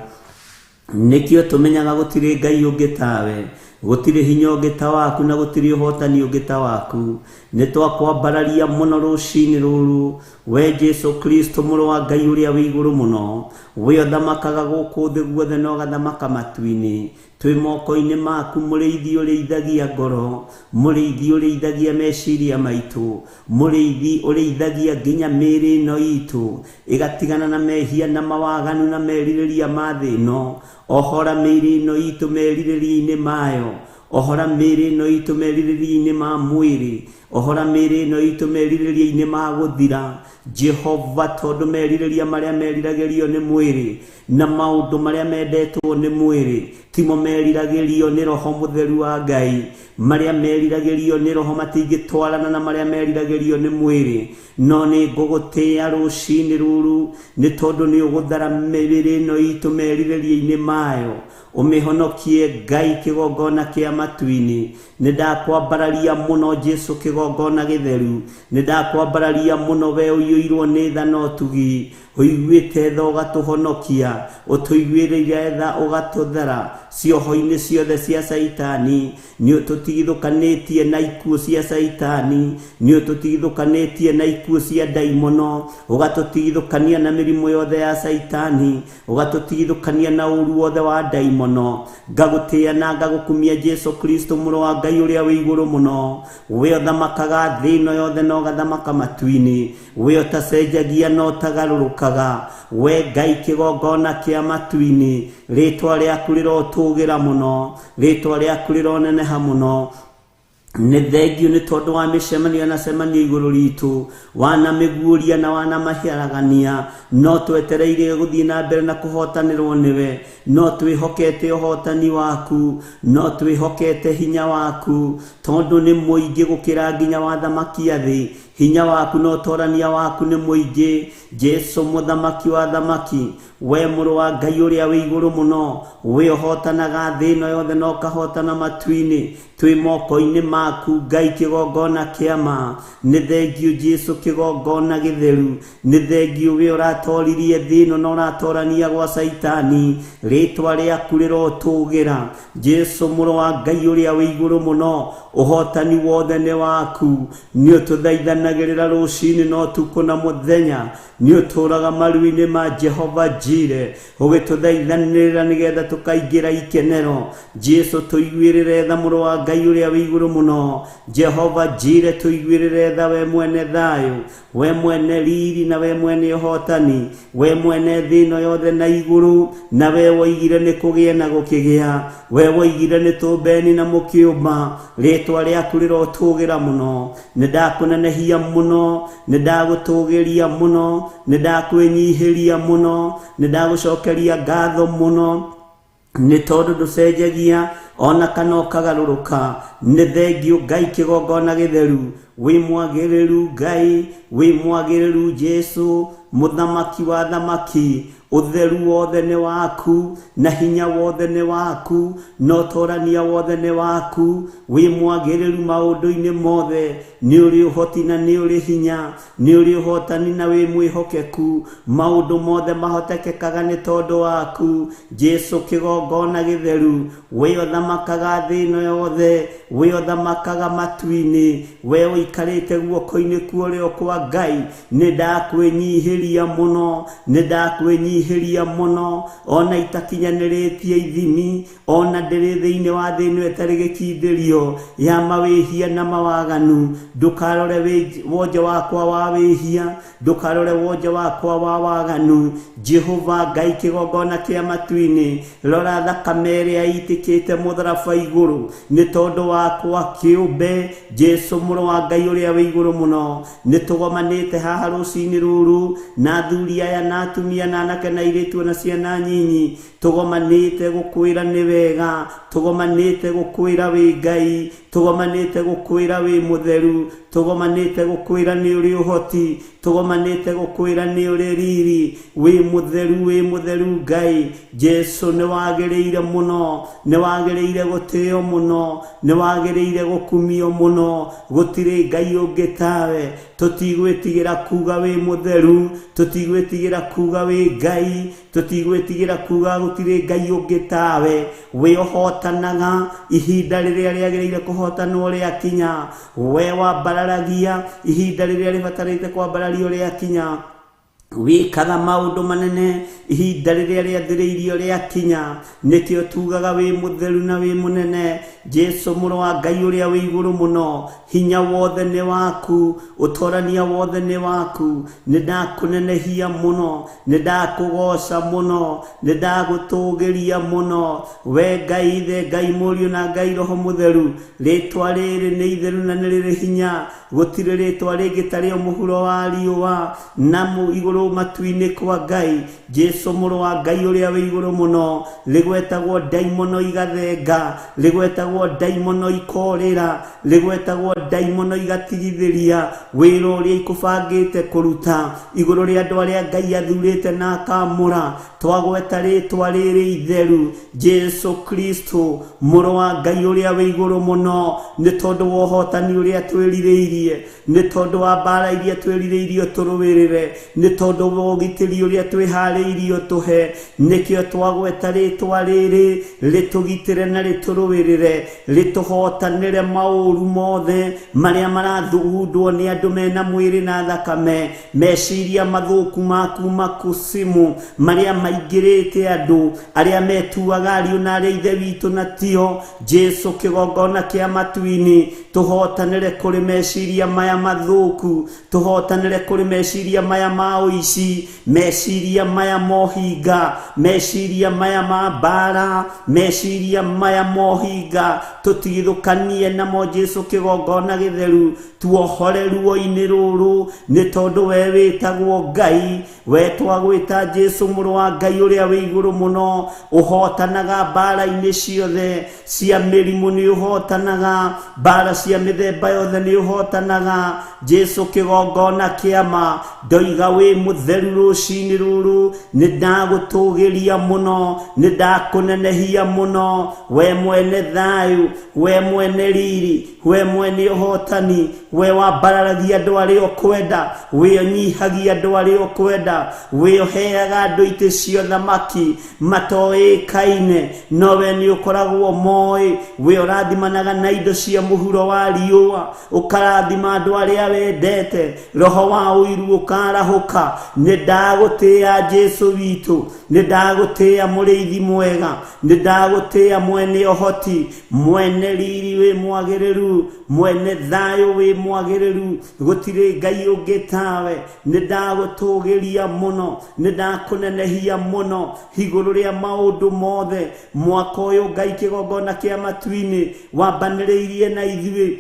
Nĩkĩo tũmenyaga gũtirĩ Ngai ũngĩ tawe, gũtirĩ hinya ũngĩ ta waku na gũtirĩ ũhotani ũngĩ ta waku. Nĩ twakwambararia mũno rũcinĩ rũrũ, we Jesu Kristo mũrũ wa Ngai ũrĩa wĩ igũrũ mũno, we ũthamakaga gũkũ thĩ guothe na ũgathamaka matu-inĩ. Twĩ moko-inĩ maku mũrĩithi ũrĩithagia ngoro, mũrĩithi ũrĩithagia meciria maitũ, mũrĩithi ũrĩithagia nginya mĩĩrĩ ĩno itũ, ĩgatigana na mehia na mawaganu na merirĩria ma thĩ ĩno. Ohora mĩĩrĩ ĩno itũ merirĩria-inĩ mayo, ohora mĩĩrĩ ĩno itũ merirĩria-inĩ ma mwĩrĩ, Ohora mĩĩrĩ ĩno itũ merirĩria-inĩ ma gũthira. Jehova, tondũ merirĩria marĩa meriragĩrio nĩ mwĩrĩ na maũndũ marĩa mendetwo nĩ mwĩrĩ timo meriragĩrio nĩ Roho Mũtheru wa Ngai. Marĩa meriragĩrio nĩ Roho matingĩtwarana na marĩa meriragĩrio nĩ mwĩrĩ. No nĩ ngũgũtĩĩa rũcinĩ rũrũ nĩ tondũ nĩ ũgũthara mĩĩrĩ ĩno itũ merirĩria-inĩ mayo. Ũmĩhonokie Ngai kĩgongona kĩa matu-inĩ. Nĩ ndakwambararia mũno Jesu kĩgongona gĩtheru. Nĩ ndakwambararia mũno we ũiyũirwo nĩ tha na ũtugi. Ũiguĩte tha ũgatũhonokia, ũtũiguĩrĩire tha ũgatũthara cioho-inĩ ciothe cia Caitani. Nĩ ũtũtigithũkanĩtie na ikuũ cia Caitani, nĩ ũtũtigithũkanĩtie na ikuũ cia ndaimono, ũgatũtigithũkania na mĩrimũ yothe ya Caitani, ũgatũtigithũkania na ũru wothe wa ndaimono. Ngagũtĩĩa na ngagũkumia Jesu Kristo mũrũ wa Ngai ũrĩa wĩ igũrũ mũno. We ũthamakaga thĩ ĩno yothe na ũgathamaka matu-inĩ. We ũtacenjagia na ũtagarũrũkaga. We Ngai kĩgongona kĩa matu-inĩ, rĩtwa rĩaku rĩrotũgĩra mũno, rĩtwa rĩaku rĩroneneha mũno. Nĩ thengio nĩ tondũ wa mĩcemanio na cemanio igũrũ ritũ, wanamĩguũria na wanamaharagania. No twetereire gũthiĩ na mbere na kũhotanĩrwo nĩwe, no twĩhokete ũhotani waku, no twĩhokete hinya waku, tondũ nĩ mũingĩ gũkĩra nginya wa thamaki a thĩ. Hinya waku na ũtorania waku nĩ mũingĩ. Jesu mũthamaki wa thamaki, we mũrũ wa Ngai ũrĩa wĩ igũrũ mũno, we ũhotanaga thĩ ĩno yothe na ũkahotana matu-inĩ. Twĩ moko-inĩ maku Ngai kĩgongona kĩa ma. Nĩ thengio Jesu kĩgongona gĩtheru. Nĩ thengio we ũratoririe thĩ ĩno na ũratorania gwa Caitani. Rĩtwa rĩaku rĩrotũgĩra. Jesu mũrũ wa Ngai ũrĩa wĩ igũrũ mũno, ũhotani wothe nĩ waku. Nĩ ũtũthaithanagĩrĩra rũcinĩ na ũtukũ na mũthenya. Nĩ ũtũũraga maru-inĩ ma Jehova Jire, ũgĩtũthaithanĩrĩra nĩgetha tũkaingĩra ikenero. Jesu tũiguĩrĩre tha mũrũ wa Ngai ũrĩa wĩ igũrũ mũno. Jehova Jire tũiguĩrĩre tha, we mwene thayũ, we mwene riri na we mwene ũhotani, we mwene thĩ ĩno yothe na igũrũ, na we woigire nĩ kũgĩe na gũkĩgĩa, we woigire nĩ tũmbeni na mũkĩũmba. Rĩtwa rĩaku rĩrotũgĩra mũno. Nĩ ndakũnenehia mũno, nĩ ndagũtũgĩria mũno, nĩ ndakwĩnyihĩria mũno, nĩ ndagũcokeria ngatho mũno, nĩ tondũ ndũcenjagia ona kana ũkagarũrũka. Nĩ thengio Ngai kĩgongona gĩtheru. Wĩ mwagĩrĩru Ngai, wĩ mwagĩrĩru Jesu, mũthamaki wa thamaki. Ũtheru wothe nĩ waku, na hinya wothe nĩ waku, na ũtorania wothe nĩ waku. Wĩ mwagĩrĩru maũndũ-inĩ mothe. Nĩ ũrĩ ũhoti na nĩ ũrĩ hinya, nĩ ũrĩ ũhotani na wĩ mwĩhokeku. Maũndũ mothe mahotekekaga nĩ tondũ waku. Jesu kĩgongona gĩtheru, we ũthamakaga thĩ ĩno yothe, we ũthamakaga matu-inĩ, we ũikarĩte guoko-inĩ kwa ũrĩo kwa Ngai. Nĩ ndakwĩnyihĩria mũno, nĩ ndakwĩnyihĩria mũno, ona itakinyanĩrĩtie ithimi, ona ndĩrĩ thĩinĩ wa thĩ ĩno ĩtarĩ gĩkindĩrio ya mawĩhia na mawaganu. Ndũkarore wonje wakwa wa wĩhia, ndũkarore wonje wakwa wa waganu. Jehova Ngai kĩgongona kĩa matu-inĩ, rora thakame ĩrĩa ĩitĩkĩte mũtharaba igũrũ nĩ tondũ wakwa kĩũmbe. Jesu mũrũ wa Ngai ũrĩa wĩ igũrũ mũno, nĩ tũgomanĩte haha rũcinĩ rũrũ na athuri aya na atumia na anake na airĩtu na ciana nyinyi. Tũgomanĩte gũkwĩra nĩ wega, tũgomanĩte gũkwĩra wĩ Ngai, tũgomanĩte gũkwĩra wĩ mũtheru, tũgomanĩte gũkwĩra nĩ ũrĩ ũhoti, tũgomanĩte gũkwĩra nĩ ũrĩ riri. Wĩ mũtheru, wĩ mũtheru Ngai. Jesu nĩ wagĩrĩire mũno, nĩ wagĩrĩire gũtĩo mũno, nĩ wagĩrĩire gũkumio mũno. Gũtirĩ Ngai ũngĩ tawe. Tũtigwĩtigĩra kuga wĩ mũtheru, tũtigwĩtigĩra kuga wĩ Ngai, tũtigwĩtigĩra kuga gũtirĩ Ngai ũngĩ tawe. We ũhotanaga ihinda rĩrĩa rĩagĩrĩire kũhotanwo rĩakinya, we wambararagia ihinda rĩrĩa rĩbatarĩte kwambarario rĩakinya. Wĩkaga maũndũ manene ihinda rĩrĩa rĩathĩrĩirio rĩakinya. Nĩkĩo tugaga wĩ mũtheru na wĩ mũnene. Jesu mũrũ wa Ngai ũrĩa wĩ igũrũ mũno, hinya wothe nĩ waku, ũtorania wothe nĩ waku. Nĩ ndakũnenehia mũno, nĩ ndakũgoca mũno, nĩ ndagũtũgĩria mũno. We Ngai Ithe, Ngai Mũriũ na Ngai Roho Mũtheru, rĩtwa rĩrĩ nĩ itheru na nĩ rĩrĩ hinya. Gũtirĩ rĩtwa rĩngĩ ta rĩo mũhuro wa riũa na igũrũ matu-inĩ kwa Ngai. Jesu mũrũ wa Ngai ũrĩa wĩ igũrũ mũno, rĩgwetagwo ndaimono igathenga, rĩgwetagwo ndaimono ikorĩra, rĩgwetagwo ndaimono igatigithĩria wĩra ũrĩa ikũbangĩte kũruta igũrũ rĩa andũ arĩa Ngai athurĩte na akamũra. Twagweta rĩtwa rĩrĩ itheru, Jesu Kristo mũrũ wa Ngai ũrĩa wĩ igũrũ mũno, nĩ tondũ wa ũhotani ũrĩa twĩrirĩirie, nĩ tondũ wa mbara iria twĩrirĩirio tũrũĩrĩre, nĩ tondũ wa ũgitĩri ũrĩa twĩharĩirio tũhe. Nĩkĩo twagweta rĩtwa rĩrĩ rĩtũgitĩre na rĩtũrũĩrĩre, rĩtũhotanĩre maũru mothe marĩa marathugundwo nĩ andũ mena mwĩrĩ na thakame, meciria mathũku ma kuma kusimu marĩa maingĩrĩte andũ arĩa metuaga ariũ na arĩa ithe witũ na tio. Jesu kĩgongona kĩa matu-inĩ, tũhotanĩre kũrĩ meciria maya mathũku, tũhotanĩre kũrĩ meciria maya ma ũici, meciria maya mohinga, meciria maya ma mbara, meciria maya mohinga, tũtigithũkanie namo. Jesu kĩgongona gĩtheru, tuohore ruo-inĩ rũrũ, nĩ tondũ we wĩtagwo Ngai. We twagwĩta Jesu mũrũ wa Ngai ũrĩa wĩ igũrũ mũno, ũhotanaga mbara-inĩ ciothe cia mĩrimũ, nĩ ũhotanaga mbara cia mĩthemba yothe, nĩ ũhotanaga. Jesu kĩgongona kĩama, ndoiga wĩ mũtheru rũcinĩ rũrũ, nĩ ndagũtũgĩria mũno, nĩ ndakũnenehia mũno. We mwene thayũ, we mwene riri, we mwene ũhotani, we wambararagia andũ arĩa ũkwenda, we ũnyihagia andũ arĩa ũkwenda, we ũheaga andũ itĩ cia ũthamaki matoĩkaine, no we nĩ ũkoragwo moĩ. We ũrathimanaga na indo cia mũhuro wa riũa, ũkarathima andũ arĩa wendete, roho wa ũiru ũkarahũka. Nĩ ndagũtĩĩa Jesu witũ, nĩ ndagũtĩĩa mũrĩithi mwega, nĩ ndagũtĩĩa mwene ũhoti, mwene riri wĩ mwagĩrĩru, mwene thayũ wĩ mwagĩrĩru, gũtirĩ Ngai ũngĩ tawe. Nĩ ndagũtũgĩria mũno, nĩ ndakũnenehia mũno igũrũ rĩa maũndũ mothe. Mwaka ũyũ Ngai kĩgongona kĩa matu-inĩ wambanĩrĩirie na ithuĩ,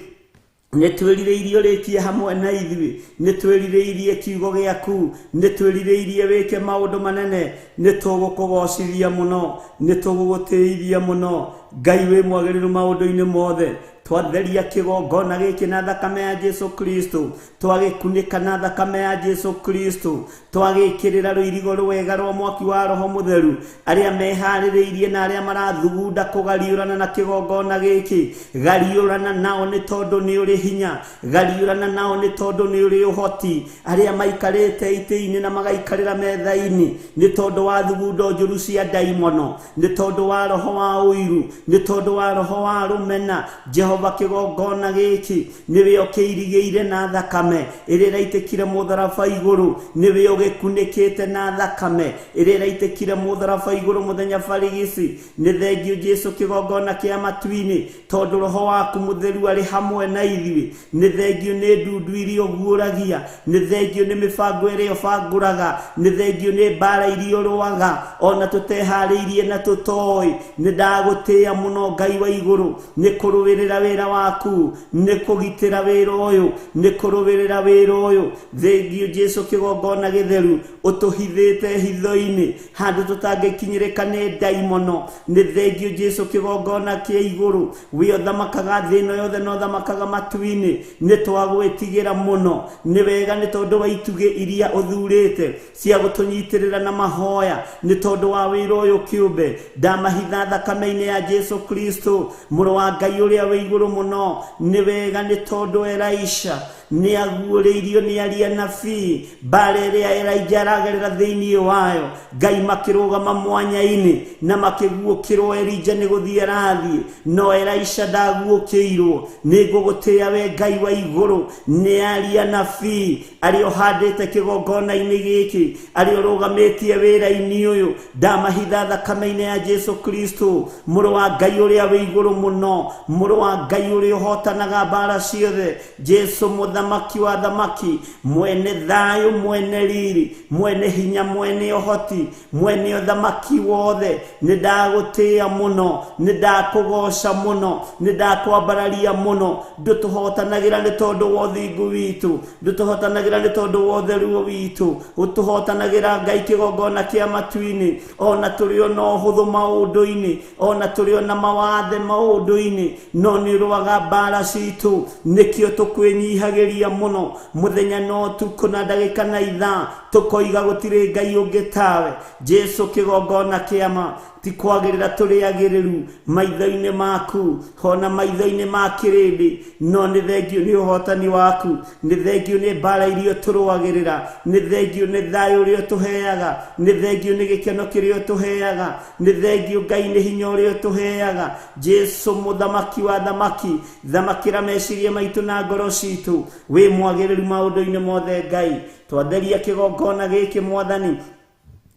nĩ twĩrirĩirie ũrĩkie hamwe na ithuĩ, nĩ twĩrirĩirie kiugo gĩaku, nĩ twĩrirĩirie wĩke maũndũ manene. Nĩ tũgũkũgocithia mũno, nĩ tũgũgũtĩithia mũno. Ngai wĩ mwagĩrĩru maũndũ-inĩ mothe. Twatheria kĩgongona gĩkĩ na thakame ya Jesu Kristo, twagĩkunĩka na thakame ya Jesu Kristo, twagĩkĩrĩra rũirigo rwega rwa mwaki wa Roho Mũtheru. Arĩa meharĩrĩirie na arĩa marathugunda kũgariũrana na kĩgongona gĩkĩ, gariũrana nao nĩ tondũ nĩ ũrĩ hinya, gariũrana nao nĩ tondũ nĩ ũrĩ ũhoti. Arĩa maikarĩte itĩ-inĩ na magaikarĩra metha-inĩ nĩ tondũ wa thugundo njũru cia ndaimono, nĩ tondũ wa roho wa ũiru, nĩ tondũ wa roho wa rũmena, Jehova kĩgongona gĩkĩ nĩwe ũkĩirigĩire na thakame ĩrĩa ĩraitĩkire mũtharaba igũrũ, nĩwe ũgĩkunĩkĩte na thakame ĩrĩa ĩraitĩkire mũtharaba igũrũ mũthenya barigisi. Nĩ thengio Jesu kĩgongona kĩa matu-inĩ, tondũ roho waku mũtheru arĩ hamwe na ithuĩ. Nĩ thengio nĩ ndundu iria ũguũragia, nĩ thengio nĩ mĩbango ĩrĩa ũbangũraga, nĩ thengio nĩ mbara iria ũrũaga ona tũteharĩirie na tũtoĩ. Nĩ ndagũtĩĩa mũno Ngai wa igũrũ, nĩ kũrũĩrĩra wĩra waku, nĩ kũgitĩra wĩra ũyũ, nĩ kũrũĩrĩra wĩra ũyũ. Thengio Jesu kĩgongona gĩtheru, ũtũhithĩte hitho-inĩ handũ tũtangĩkinyĩrĩka nĩ ndaimono. Nĩ thengio Jesu kĩgongona kĩa igũrũ, we ũthamakaga thĩ ĩno yothe na ũthamakaga matu-inĩ. Nĩ twagwĩtigĩra mũno, nĩ wega nĩ tondũ wa itugĩ iria ũthurĩte cia gũtũnyitĩrĩra na mahoya, nĩ tondũ wa wĩra ũyũ kĩũmbe. Ndamahitha thakame-inĩ ya Jesu Kristo mũrũ wa Ngai ũrĩa wĩ igũrũ mũno. Nĩ wega nĩ tondũ Elisha Nĩ aguũrĩirio nĩ aria nabii mbara ĩrĩa Elijah aragerera thĩinĩ wayo. Ngai makĩrũgama mwanya-inĩ na makĩguũkĩrwo Elijah nĩ gũthiĩ arathiĩ, no Elisha ndaguũkĩirwo. Nĩ ngũgũtĩĩa we Ngai wa igũrũ nĩ aria nabii arĩa ũhandĩte kĩgongona-inĩ gĩkĩ, arĩa ũrũgamĩtie wĩra-inĩ ũyũ. Ndamahitha thakame-inĩ ya Jesu Kristo, mũrũ wa Ngai ũrĩa wĩ igũrũ mũno, mũrũ wa Ngai ũrĩa ũhotanaga mbara ciothe, Jesu mũthamaki wa thamaki, mwene thayũ, mwene riri, mwene hinya, mwene ũhoti, mwene ũthamaki wothe. Nĩ ndagũtĩĩa mũno, nĩ ndakũgoca mũno, nĩ ndakwambararia mũno. Ndũtũhotanagĩra nĩ tondũ wa ũthingu witũ, ndũtũhotanagĩra nĩ tondũ wa ũtheru witũ, ũtũhotanagĩra Ngai kĩgongona kĩa matu-inĩ. Ona tũrĩ ona ũhũthũ maũndũ-inĩ, ona tũrĩ ona mawathe maũndũ-inĩ, no nĩ ũrũaga mbara citũ. Nĩkĩo tũkwĩnyihagĩria mũno mũthenya na ũtukũ na ndagĩka na ithaa, tũkoiga gũtirĩ Ngai ũngĩ tawe. Jesu kĩgongona kĩama, ti kwagĩrĩra tũrĩ agĩrĩru maitho-inĩ maku ona maitho-inĩ ma kĩrĩndĩ, no nĩ thengio nĩ ũhotani waku, nĩ thengio nĩ mbara iria tũrũagĩrĩra, nĩ thengio nĩ thayũ ũrĩa ũtũheaga, nĩ thengio nĩ gĩkeno kĩrĩa ũtũheaga, nĩ thengio Ngai nĩ hinya ũrĩa ũtũheaga. Jesu mũthamaki wa thamaki, thamakĩra meciria maitũ na ngoro citũ, wĩ mwagĩrĩru maũndũ-inĩ mothe Ngai. Twatheria kĩgongona gĩkĩ Mwathani,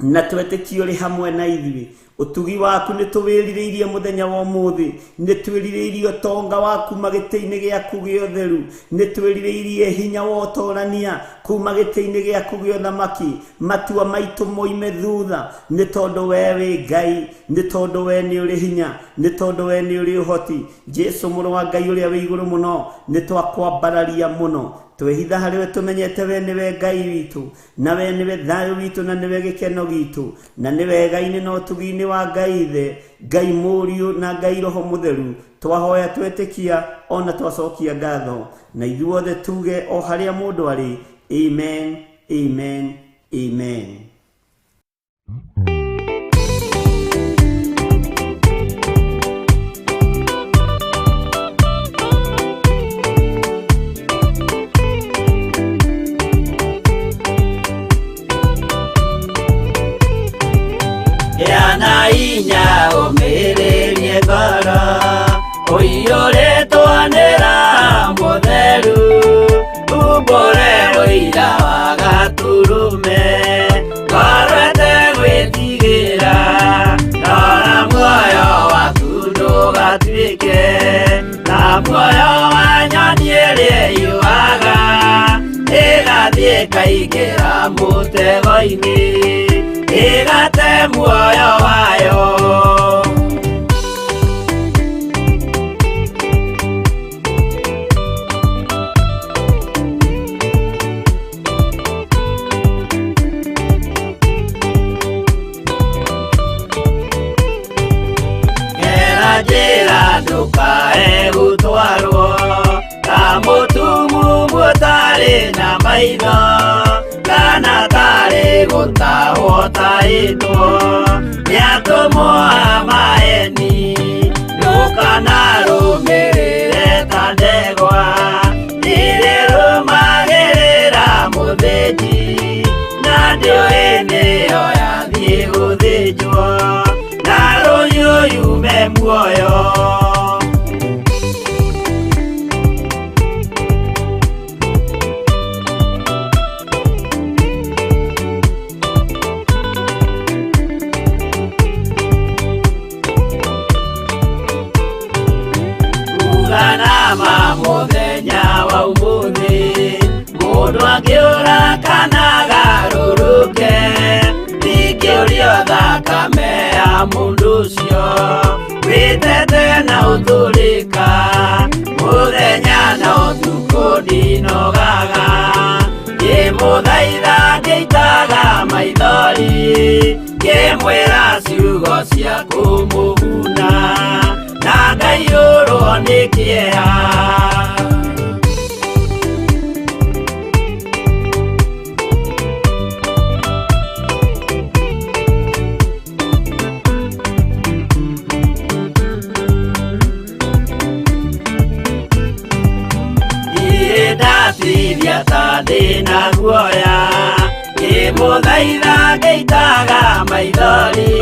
na twetĩkio ũrĩ hamwe na ithuĩ. Ũtugi waku nĩ tũwĩrirĩirie mũthenya wa ũmũthĩ, nĩ twĩrirĩirie ũtonga wa kuma gĩtĩ-inĩ gĩaku gĩa ũtheru, nĩ twĩrirĩirie hinya wa ũtorania kuma gĩtĩ-inĩ gĩaku gĩa ũthamaki. Matua maitũ moime thutha, nĩ tondũ we wĩ Ngai, nĩ tondũ we nĩ ũrĩ hinya, nĩ tondũ we nĩ ũrĩ ũhoti. Jesu mũrũ wa Ngai ũrĩa wĩ igũrũ mũno, nĩ twakwambararia mũno. Twehitha harĩ we tũmenyete we nĩwe Ngai witũ, na we nĩwe thayũ witũ, na nĩwe gĩkeno gitũ, na nĩwe Ngai-inĩ na ũtugi-inĩ wa Ngai Ithe, Ngai Mũriũ na Ngai Roho Mũtheru. Twahoya twetĩkia ona twacokia ngatho, na ithuothe tuge o harĩa mũndũ arĩ, amen, amen, amen. Yana inya ũmĩrĩrie ngoro, ũiyũrĩtwo nĩ Roho Mũtheru, umbũre ũira wa Gatũrũme, ngoro ĩtegwĩtigĩra, rora muoyo waku ndũgatuĩke ta muoyo wa nyoni ĩrĩa ĩyũaga, ĩgathiĩ ĩkaingĩra mũtego-inĩ, ĩgate muoyo wayo. Gera njĩra ndũkae gũtwarwo ta mũtumumu ũtarĩ na maitho, kana tarĩ gũtahwo ũtahĩtwo nĩ atũmwo a maeni. Ndũkanarũmĩrĩre ta ndegwa irĩrũmagĩrĩra mũthĩnji, na ndĩũĩ nĩyo yathiĩ gũthĩnjwo, na rũhiũ yume muoyo. Uganama mũthenya wa ũmũthĩ, mũndũ angĩũra kana agarũrũke, ndingĩũrio thakame ya mũndũ ũcio, wĩtete na ũtũrĩka, mũthenya na ũtukũ ndinogaga, ngĩmũthaitha ngĩitaga maithori, ngĩmwĩra ciugo cia kũmũguna, na ngaiyũrwo nĩ kĩeha. Ndirĩ ndatinda Ngĩmũteithia ta ndĩna guoya, ngĩmũthaitha ngĩitaga maithori,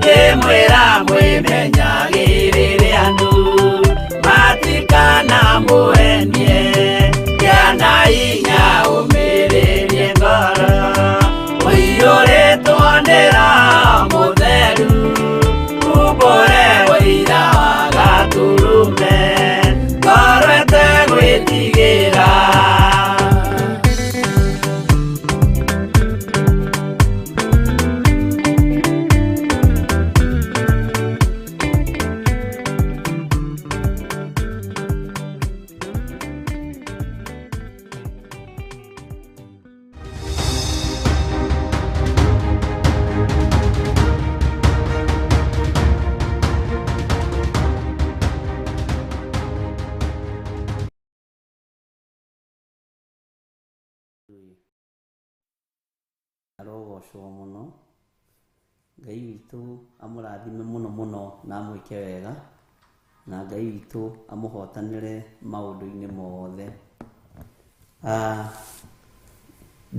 ngĩmwĩra mwĩmenyagĩrĩre andũ matikanamũenie, gĩa na hinya ũmĩrĩrie ngoro, ũiyũrĩtwo nĩ Roho Mũtheru, umbũre ũira wa Gatũrũme, ngoro ĩtegwĩtigĩra. Arogocwo mũno. Ngai witũ amũrathime mũno mũno na amwĩke wega, na Ngai witũ amũhotanĩre maũndũ-inĩ mothe.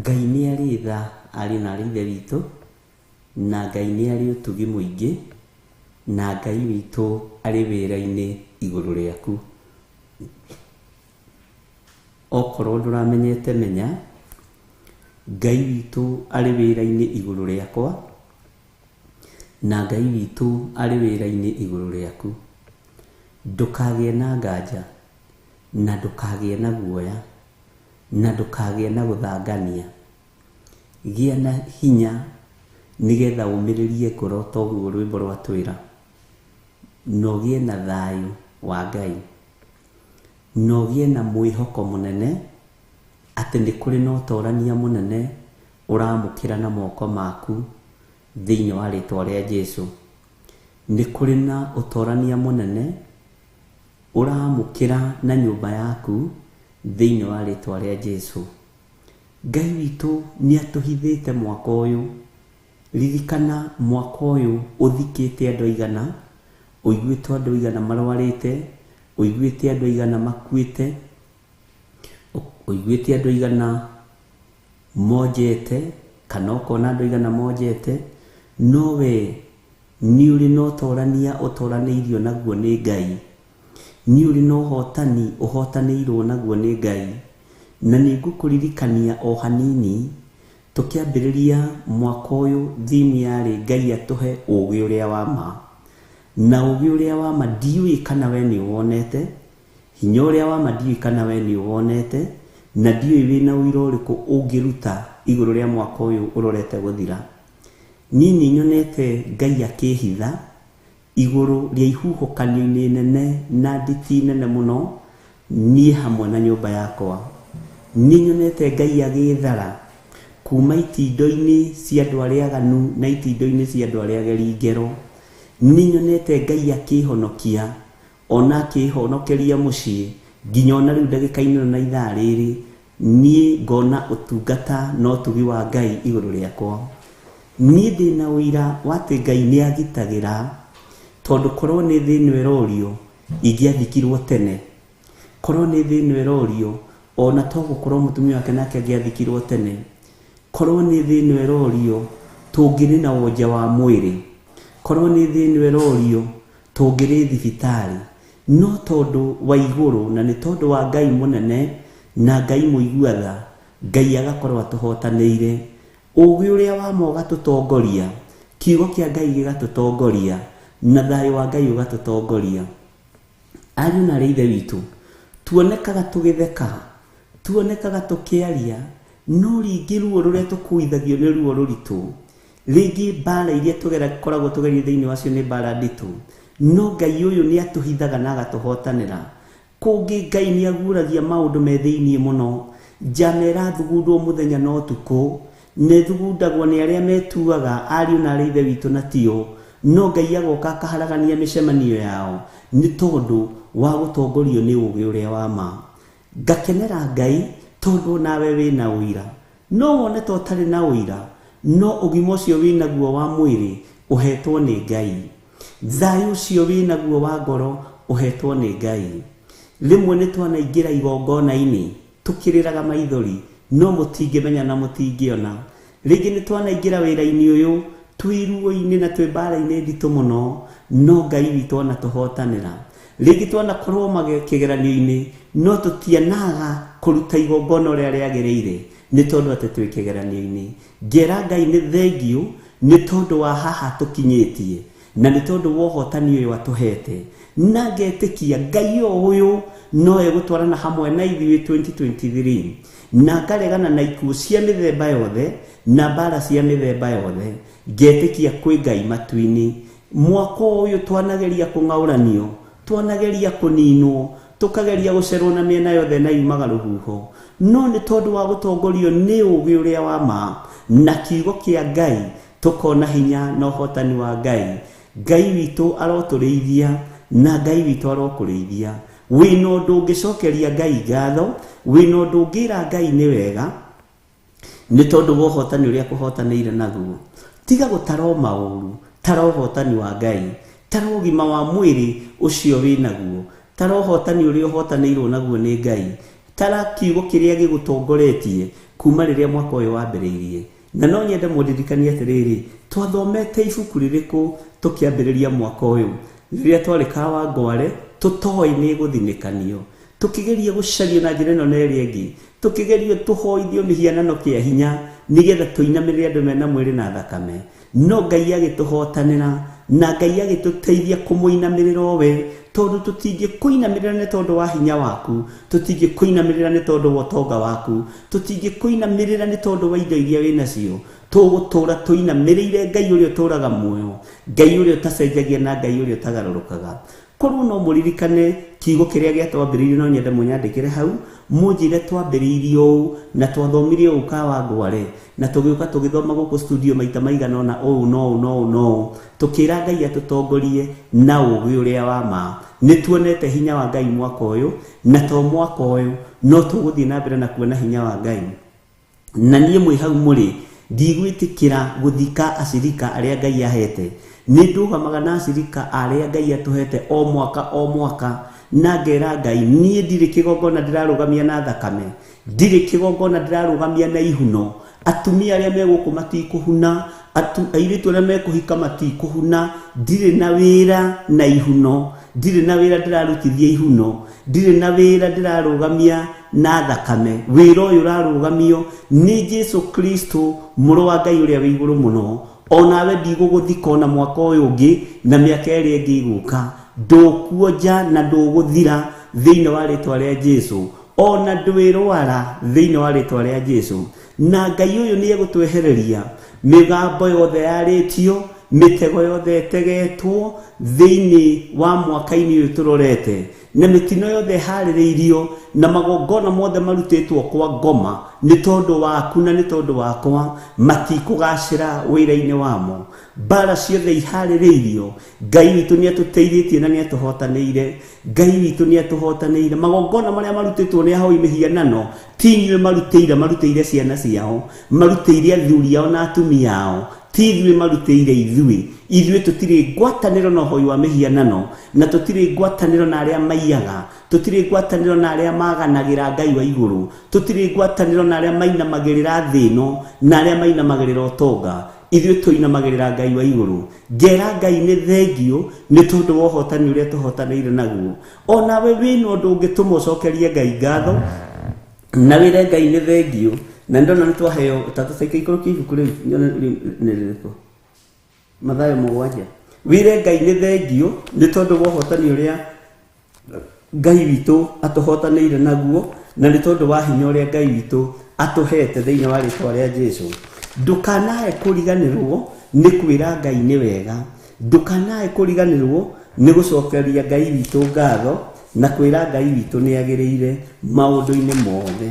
Ngai nĩ arĩ tha arĩ na arĩ ithe witũ, na Ngai nĩ arĩ ũtugi mũingĩ, na Ngai witũ arĩ wĩra-inĩ igũrũ rĩaku. Okorwo ndũramenyete menya, Ngai witũ arĩ wĩra-inĩ igũrũ rĩakwa, na Ngai witũ arĩ wĩra-inĩ igũrũ rĩaku. Ndũkagĩe na nganja, na ndũkagĩe na guoya, na ndũkagĩe na gũthangania. Gĩa na hinya nĩgetha ũmĩrĩrie ngoro toguo rwĩmbo rwatwĩra, na ũgĩe na thayũ wa Ngai, na ũgĩe na mwĩhoko mũnene atĩ nĩ kũrĩ na ũtorania mũnene ũramũkĩra na moko maku thĩinĩ wa rĩtwa rĩa Jesu. Nĩ kũrĩ na ũtorania mũnene ũramũkĩra na nyũmba yaku thĩinĩ wa rĩtwa rĩa Jesu. Ngai witũ nĩ atũhithĩte mwaka ũyũ. Ririkana mwaka ũyũ ũthikĩte andũ aigana, ũiguĩte andũ aigana marwarĩte, ũiguĩte andũ aigana makuĩte, ũiguĩte andũ aigana monjete, kana ũkona andũ aigana monjete, no we nĩ ũrĩ na ũtorania ũtoranĩirio naguo nĩ Ngai. Nĩ ũrĩ na ũhotani ũhotanĩirwo naguo nĩ Ngai. Na nĩ ngũkũririkania o hanini, tũkĩambĩrĩria mwaka ũyũ theme yarĩ Ngai atũhe ũgĩ ũrĩa wa ma. Na ũgĩ ũrĩa wa ma ndiũĩ kana we nĩ ũwonete, hinya ũrĩa wa ma ndiũĩ kana we nĩ ũwonete, na ndiũĩ wĩna ũira ũrĩkũ ũngĩruta igũrũ rĩa mwaka ũyũ ũrorete gũthira. Niĩ nĩ nyonete Ngai akĩhitha igũrũ rĩa ihuhũkanio-inĩ nene na nditi nene mũno, niĩ hamwe na nyũmba yakwa. Nĩ nyonete Ngai agĩthara kuma itindo-inĩ cia andũ arĩa aganu na itindo-inĩ cia andũ arĩa ageri ngero. Nĩ nyonete Ngai akĩhonokia, ona akĩhonokeria mũciĩ, nginya ona rĩu ndagĩka-inĩ ĩno na ithaa rĩrĩ, niĩ ngona ũtungata na ũtugi wa Ngai igũrũ rĩakwa. Niĩ ndĩna ũira wa atĩ Ngai nĩ agitagĩra, tondũ korwo nĩ thĩ ĩno ĩrorio, ingĩathikirwo tene. Korwo nĩ thĩ ĩno ĩrorio, ona to gũkorwo mũtumia wake nake angĩathikirwo tene. Korwo nĩ thĩ ĩno ĩrorio, tũngĩrĩ na wonje wa mwĩrĩ. Korwo nĩ thĩ ĩno ĩrorio, tũngĩrĩ thibitarĩ. No tondũ wa igũrũ na nĩ tondũ wa Ngai mũnene na Ngai mũigua tha, Ngai agakorwo atũhotanĩire. Ũgĩ ũrĩa wa ma ũgatũtongoria, kiugo kĩa Ngai gĩgatũtongoria, na thayũ wa Ngai ũgatũtongoria. Ariũ na arĩ ithe witũ, tuonekaga tũgĩtheka, tuonekaga tũkĩaria, no rĩngĩ ruo rũrĩa tũkuithagio nĩ ruo rũritũ. Rĩngĩ mbara iria tũkoragwo tũgereire thĩinĩ wacio nĩ mbara nditũ, no Ngai ũyũ nĩ atũhithaga na agatũhotanĩra. Kũngĩ Ngai nĩ aguũragia maũndũ me thĩinĩ mũno. Njama ĩrathugundwo mũthenya na ũtukũ, na ĩthugundagwo nĩ arĩa metuaga ariũ na arĩ ithe witũ na tio, no Ngai agoka akaharagania mĩcemanio yao nĩ tondũ wa gũtongorio nĩ ũgĩ ũrĩa wa ma. Ngakenera Ngai tondũ nawe wĩna ũira. No wone ta ũtarĩ na ũira, no ũgima ũcio wĩnaguo wa mwĩrĩ ũhetwo nĩ Ngai. Thayũ ũcio wĩnaguo wa ngoro ũhetwo nĩ Ngai. Rĩmwe nĩ twanaingĩra igongona-inĩ, Tũkĩrĩraga maithori no mũtingĩmenya na mũtingĩona. Rĩngĩ nĩ twanaingĩra wĩra-inĩ ũyũ twĩ ruo-inĩ na twĩ mbara-inĩ nditũ mũno, no Ngai witũ anatũhotanĩra. Rĩngĩ twanakorwo kĩgeranio-inĩ no tũtianaga kũruta igongona ũrĩa rĩagĩrĩire nĩ tondũ atĩ twĩ kĩgeranio-inĩ. Ngera Ngai nĩ thengiũ nĩ tondũ wa haha tũkinyĩtie na nĩ tondũ wa ũhotani ũyũ atũhete, na ngetĩkia Ngai o ũyũ no egũtwarana hamwe na ithuĩ 2023, na ngaregana na ikuũ cia mĩthemba yothe na mbara cia mĩthemba yothe. Ngetĩkia kwĩ Ngai matu-inĩ. Mwaka ũyũ twanageria kũng'aũranio, twanageria kũninwo, tũkageria gũcerwo na mĩena yothe na yumaga rũhuho, no nĩ tondũ wa gũtongorio nĩ ũũgĩ ũrĩa wa ma na kiugo kĩa Ngai tũkona hinya na ũhotani wa Ngai. Ngai witũ arotũrĩithia na Ngai witũ arokũrĩithia. Wĩna ũndũ ũngĩcokeria Ngai ngatho, wĩna ũndũ ũngĩra Ngai nĩ wega nĩ tondũ wa ũhotani ũrĩa kũhotanĩire naguo. Tiga gũtara o maũru, tara ũhotani wa Ngai, tara ũgima wa mwĩrĩ ũcio wĩnaguo, tara ũhotani ũrĩa ũhotanĩirwo naguo nĩ Ngai, tara kiugo kĩrĩa gĩgũtongoretie kuma rĩrĩa mwaka ũyũ wambĩrĩirie. Na no nyende mũndirikanie atĩrĩrĩ, twathomete ibuku rĩrĩkũ tũkĩambĩrĩria mwaka ũyũ? Rĩrĩa twarĩ Kawangware tũtoĩ nĩ gũthinĩkanio, tũkĩgeria gũcario na njĩra ĩno na ĩrĩa ĩngĩ, tũkĩgerio tũhoithio mĩhianano kĩa hinya nĩgetha tũinamĩrĩre andũ mena mwĩrĩ na thakame, no Ngai agĩtũhotanĩra na Ngai agĩtũteithia kũmũinamĩrĩra o we, tondũ tũtingĩkũinamĩrĩra nĩ tondũ wa hinya waku, tũtingĩkũinamĩrĩra nĩ tondũ wa ũtonga waku, tũtingĩkũinamĩrĩra nĩ tondũ wa indo iria wĩnacio. Tũgũtũra tũinamĩrĩire Ngai ũrĩa ũtũraga muoyo, Ngai ũrĩa ũtacenjagia na Ngai ũrĩa ũtagarũrũkaga. Korwo no mũririkane kiugo kĩrĩa gĩatwambĩrĩirie, no nyende mũnyandĩkĩre hau mũnjĩre twambĩrĩirie ũũ na twathomire ũũ Kawangware, na tũgĩũka tũgĩthoma gũkũ studio maita maigana ũna ũũ na ũũ na ũũ na ũũ, tũkĩra Ngai atũtongorie na ũũgĩ ũrĩa wa ma. Nĩ tuonete hinya wa Ngai mwaka ũyũ, na to mwaka ũyũ no tũgũthiĩ na mbere na kuona hinya wa Ngai. Na niĩ mwĩ hau mũrĩ ndigwĩtĩkĩra gũthika acirika arĩa Ngai ahete. Nĩ ndũgamaga na acirika arĩa Ngai atũhete o mwaka o mwaka, na ngera Ngai niĩ ndirĩ kĩgongona ndĩrarũgamia na thakame, ndirĩ kĩgongona ndĩrarũgamia na ihuno. Atumia arĩa me gũkũ matikũhuna, airĩtu arĩa mekũhika matikũhuna, ndirĩ na wĩra na ihuno, ndirĩ na wĩra ndĩrarutithia ihuno, ndirĩ na wĩra ndĩrarũgamia na thakame. Wĩra ũyũ ũrarũgamio nĩ Jesu Kristo mũrũ wa Ngai ũrĩa wĩ igũrũ mũno. Onawe ndigũgũthika ona mwaka ũyũ ũngĩ na mĩaka ĩrĩa ĩngĩ ĩgũka, ndũkuonja na ndũgũthira thĩinĩ wa rĩtwa rĩa Jesu, ona ndwĩrwara thĩinĩ wa rĩtwa rĩa Jesu. Na Ngai ũyũ nĩ egũtwehereria mĩgambo yothe yarĩtio, mĩtego yothe ĩtegetwo thĩinĩ wa mwaka-inĩ ũyũ tũrorete, na mĩtino yothe ĩharĩrĩirio na magongona mothe marutĩtwo kwa ngoma nĩ tondũ waku na nĩ tondũ wakwa, matikũgacĩra wĩra-inĩ wamo. Mbara ciothe iharĩrĩirio, Ngai witũ nĩ atũteithĩtie na nĩ atũhotanĩire. Ngai witũ nĩ atũhotanĩire. Magongona marĩa marutĩtwo nĩ ahoi mĩhianano ti inyuĩ marutĩire, marutĩire ciana ciao, marutĩire athuri ao na atumia ao, ti ithuĩ marutĩire ithuĩ. Ithuĩ tũtirĩ ngwatanĩro na ũhoi wa mĩhianano, na tũtirĩ ngwatanĩro na arĩa maiyaga, tũtirĩ ngwatanĩro na arĩa maganagĩra Ngai wa igũrũ, tũtirĩ ngwatanĩro na arĩa mainamagĩrĩra thĩ ĩno na arĩa mainamagĩrĩra ũtonga. Ithuĩ tũinamagĩrĩra Ngai wa igũrũ. Ngera Ngai nĩ thengiũ nĩ tondũ wa ũhotani ũrĩa tũhotanĩire naguo. Onawe wĩna ũndũ ũngĩtũma ũcokerie Ngai ngatho na wĩre Ngai nĩ thengiũ. Na ndona nĩ twaheo tatũcaika ikũrũkia ibuku rĩu, nyone nĩ rĩrĩkũ, Mathayo 7. Wĩre Ngai nĩ thengiũ nĩ tondũ wa ũhotani ũrĩa Ngai witũ atũhotanĩire naguo, na nĩ tondũ wa hinya ũrĩa Ngai witũ atũhete thĩinĩ wa rĩtwa rĩa Jesu. Ndũkanae kũriganĩrwo nĩ kwĩra Ngai nĩ wega, ndũkanae kũriganĩrwo nĩ gũcokeria Ngai witũ ngatho na kwĩra Ngai witũ nĩ agĩrĩire maũndũ-inĩ mothe.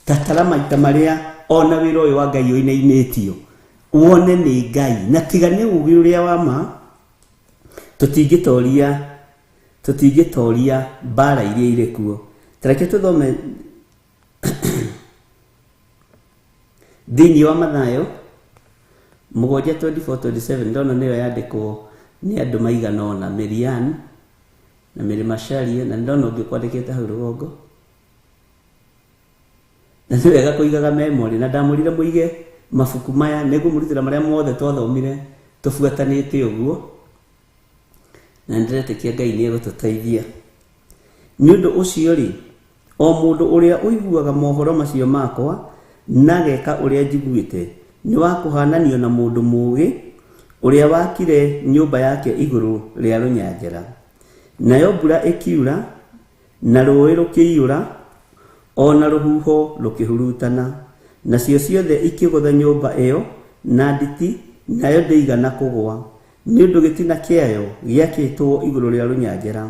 Tatara maita marĩa ona wĩra ũyũ wa Ngai ũinainĩtio, wone nĩ Ngai, na tiga nĩ ũũgĩ ũrĩa wa ma tũtingĩtoria mbara iria irĩ kuo. Tareke tũthome thĩinĩ wa Mathayo 7:24-27. Ndona nĩyo yandĩkwo nĩ andũ maigana ũna, Mirian na Mary Macharia, na ndona ũngĩ kwandĩkĩte hau rũgongo. Na nĩ wega kũigaga memory, na ndamũrire mũige mabuku maya, nĩngũmũrutĩra marĩa mothe twathomire tũbuatanĩte ũguo, na nĩndĩretĩkia Ngai nĩ egũtũteithia. Nĩ ũndũ ũcio-rĩ, o mũndũ ũrĩa ũiguaga mohoro macio makwa na ageka ũrĩa njiguĩte, nĩ wa kũhaananio na mũndũ mũũgĩ ũrĩa waakire nyũmba yake igũrũ rĩa rũnyanjara. Nayo mbura ĩkiura, na rũũĩ rũkĩiyũra, o na rũhuho rũkĩhurutana, nacio ciothe ikĩgũtha nyũmba ĩyo na nditi, nayo ndĩigana kũgũa, nĩ ũndũ gĩtina kĩayo gĩakĩtwo igũrũ rĩa rũnyanjara.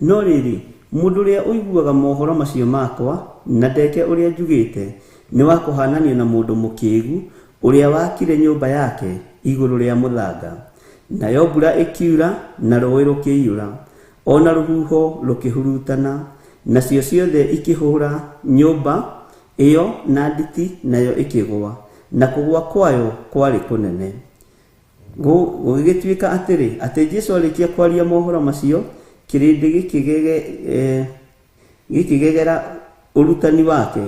No rĩrĩ, mũndũ ũrĩa ũiguaga mohoro macio makwa, na ndeke ũrĩa njugĩte, nĩ wa kũhaananio na mũndũ mũkĩgu, ũrĩa waakire nyũmba yake igũrũ rĩa mũthanga. Nayo mbura ĩkiura, na rũũĩ rũkĩiyũra, o na rũhuho rũkĩhurutana, nacio ciothe ikĩhũra nyũmba ĩyo na nditi, nayo ĩkĩgũa, na kũgũa kwayo kwarĩ kũnene. Gũgĩgĩtuĩka atĩrĩ, atĩ Jesu arĩkia kwaria mohoro macio, kĩrĩndĩ gĩkĩgegera ũrutani wake,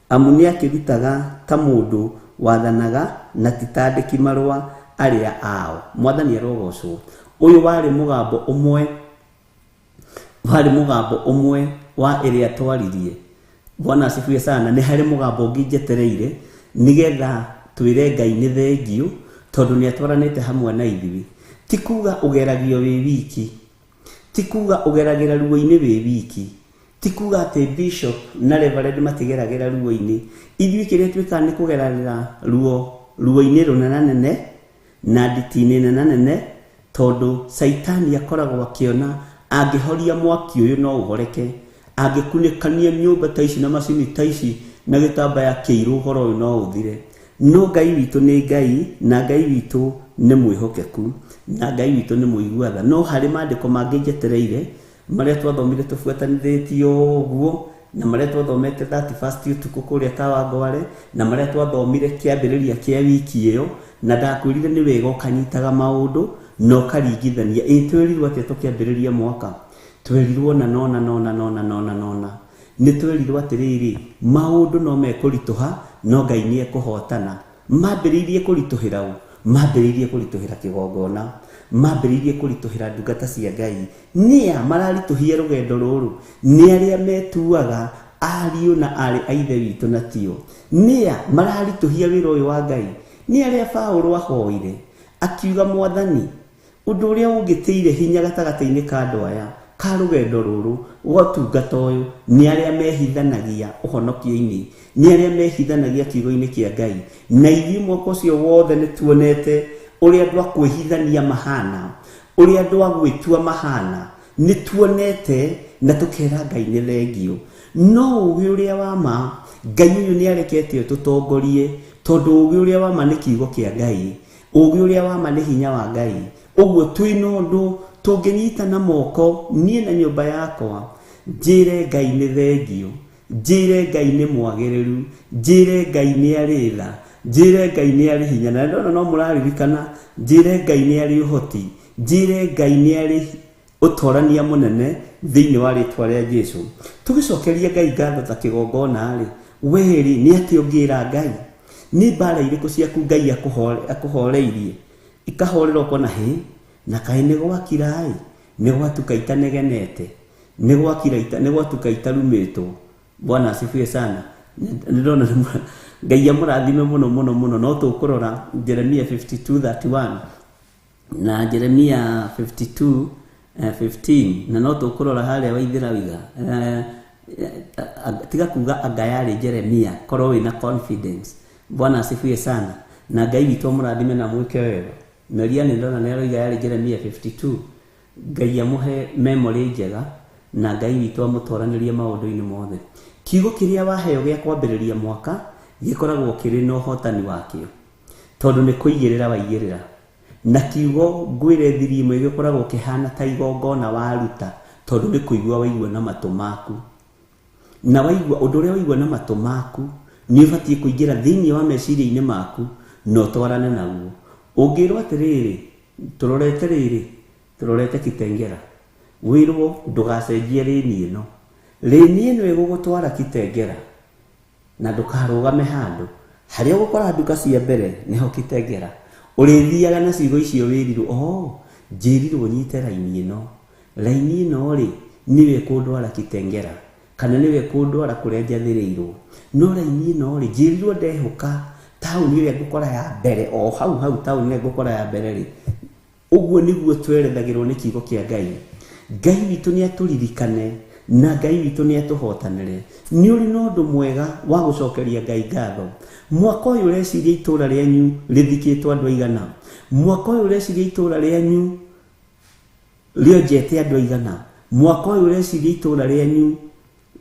amu nĩakĩrutaga ta mũndũ wathanaga na ti ta andĩki-marũa arĩa ao. Mwathani arogocwo. Ũyũ warĩ mũgambo ũmwe, warĩ mũgambo ũmwe wa ĩrĩa twaririe. Bwana asifiwe sana. Nĩ harĩ mũgambo ũngĩ njetereire nĩgetha twĩre Ngai nĩ thengiũ tondũ nĩ atwaranĩte hamwe na ithuĩ. Ti kuga ũgeragio wĩ wiki, ti kuga ũgeragĩra ruo-inĩ wĩ wiki, ti kuga atĩ bishop na reverend matigeragĩra ruo-inĩ. Ithuĩ kĩrĩa twĩkaga nĩ kũgeragĩra ruo ruo-inĩ rũnenanene na nditi-inĩ nenanene, tondũ Caitani akoragwo akĩona angĩhoria mwaki ũyũ no ũhoreke, angĩkunĩkania nyũmba ta ici na macini ta ici na gĩtambaya kĩirũ, ũhoro ũyũ no ũthire. No Ngai witũ nĩ Ngai, na Ngai witũ nĩ mwĩhokeku, na Ngai witũ nĩ mũigua tha. No harĩ maandĩko mangĩ njetereire, marĩa twathomire tũbuatanithĩtio ũguo, na marĩa twathomete 31st ũtukũ kũrĩa Kawangware, na marĩa twathomire kĩambĩrĩria kĩa wiki ĩyo, na ndakwĩrire nĩ wega ũkanyitaga maũndũ na ũkaringithania. Ĩ twerirwo atĩa tũkĩambĩrĩria mwaka? Twerirwo na nona nona nona nona nona. Nĩ twerirwo atĩrĩrĩ, maũndũ no mekũritũha, no Ngai nĩ ekũhotana. Mambĩrĩirie kũritũhĩra ũ? Mambĩrĩirie kũritũhĩra kĩgongona, mambĩrĩirie kũritũhĩra ndungata cia Ngai. Nĩa mararitũhia rũgendo rũrũ? Nĩ arĩa metuaga ariũ na aarĩ a Ithe witũ na tio. Nĩa mararitũhia wĩra ũyũ wa Ngai? Nĩ arĩa Paũlũ ahoire akiuga, Mwathani, ũndũ ũrĩa ũngĩtĩire hinya gatagatĩ-inĩ ka andũ aya, ka rũgendo rũrũ rwa ũtungata ũyũ, nĩ arĩa mehithanagia ũhonokio-inĩ, nĩ arĩa mehithanagia kiugo-inĩ kĩa Ngai. Na ithuĩ mwaka ũcio wothe nĩ tuonete ũrĩa andũ a kwĩhithania mahana, ũrĩa andũ a gwĩtua mahana, nĩ tuonete na tũkera Ngai nĩ thengiũ. No ũũgĩ ũrĩa wa ma, Ngai ũyũ nĩ arekete ũtũtongorie, tondũ ũũgĩ ũrĩa wa ma nĩ kiugo kĩa Ngai. Ũũgĩ ũrĩa wa ma nĩ hinya wa Ngai. Ũguo twĩ na ũndũ tũngĩnyitana moko, niĩ na nyũmba yakwa, njĩre Ngai nĩ thengiũ, njĩre Ngai nĩ mwagĩrĩru, njĩre Ngai nĩ arĩ tha, njĩre Ngai nĩ arĩ hinya. Na ndona no mũraririkana, njĩre Ngai nĩ arĩ ũhoti, njĩre Ngai nĩ arĩ ũtorania mũnene thĩinĩ wa rĩtwa rĩa Jesu. Tũgĩcokeria Ngai ngatho ta kĩgongona-rĩ, we-rĩ, nĩ atĩa ũngĩra Ngai? Nĩ mbara irĩkũ ciaku Ngai akũhoreirie? Ikahorera ũkona hĩ, na kaĩ nĩ gwakira-ĩ, nĩ gwatuka itanegenete, nĩ gwakira nĩ gwatuka itarumĩtwo. Bwana asifiwe sana. Nĩ ndona Ngai amũrathime mũno mũno mũno. No tũkũrora Jeremia 52:31 na Jeremia 52:15, na no tũkũrora harĩa Waithĩra oiga, tiga kuga anga yarĩ Jeremia, korwo wĩna confidence. Bwana asifiwe sana. Na Ngai witũ amũrathime na amwĩke wega. Maria nĩ ndona nĩ aroiga yarĩ Jeremia 52. Ngai amũhe memory njega na Ngai witũ amũtoranĩrie maũndũ-inĩ mothe. Kiugo kĩrĩa waheo gĩa kwambĩrĩria mwaka gĩkoragwo kĩrĩ na ũhotani wakĩo, tondũ nĩ kũigĩrĩra waigĩrĩra. Na kiugo ngwĩre thiri ĩmwe gĩkoragwo kĩhana ta igongona waruta, tondũ nĩ kũigua waigua na matũ maku. Na waigua ũndũ ũrĩa waigua na matũ maku nĩ ũbatiĩ kũingĩra thĩinĩ wa meciria-inĩ maku na ũtwarane naguo. Ũngĩrwo atĩrĩrĩ, tũrorete rĩrĩ, tũrorete Kitengela, wĩrwo ndũgacenjie lane ĩno. Lane ĩno ĩgũgũtwara Kitengela. Na ndũkarũgame handũ harĩa ũgũkora nduka cia mbere nĩho Kitengela. Ũrĩthiaga na ciugo icio wĩrirwo, oh, njĩrirwo nyite raini ĩno, raini ĩno rĩ nĩwe ĩkũndwara Kitengela kana nĩwe ĩkũndwara kũrĩa njathĩrĩirwo. No raini ĩno rĩ njĩrirwo ndehũka taũni ĩrĩa ngũkora ya mbere, o hau hau taũni ĩrĩa ngũkora ya mbere rĩ. Ũguo nĩguo twerethagĩrwo nĩ kiugo kĩa Ngai. Ngai witũ nĩ atũririkane na Ngai witũ nĩ atũhotanĩre. Nĩ ũrĩ na ũndũ mwega wa gũcokeria Ngai ngatho. Mwaka ũyũ ũreciria itũũra rĩanyu rĩthikĩtwo andũ aigana? Mwaka ũyũ ũreciria itũũra rĩanyu rĩonjete andũ aigana? Mwaka ũyũ ũreciria itũũra rĩanyu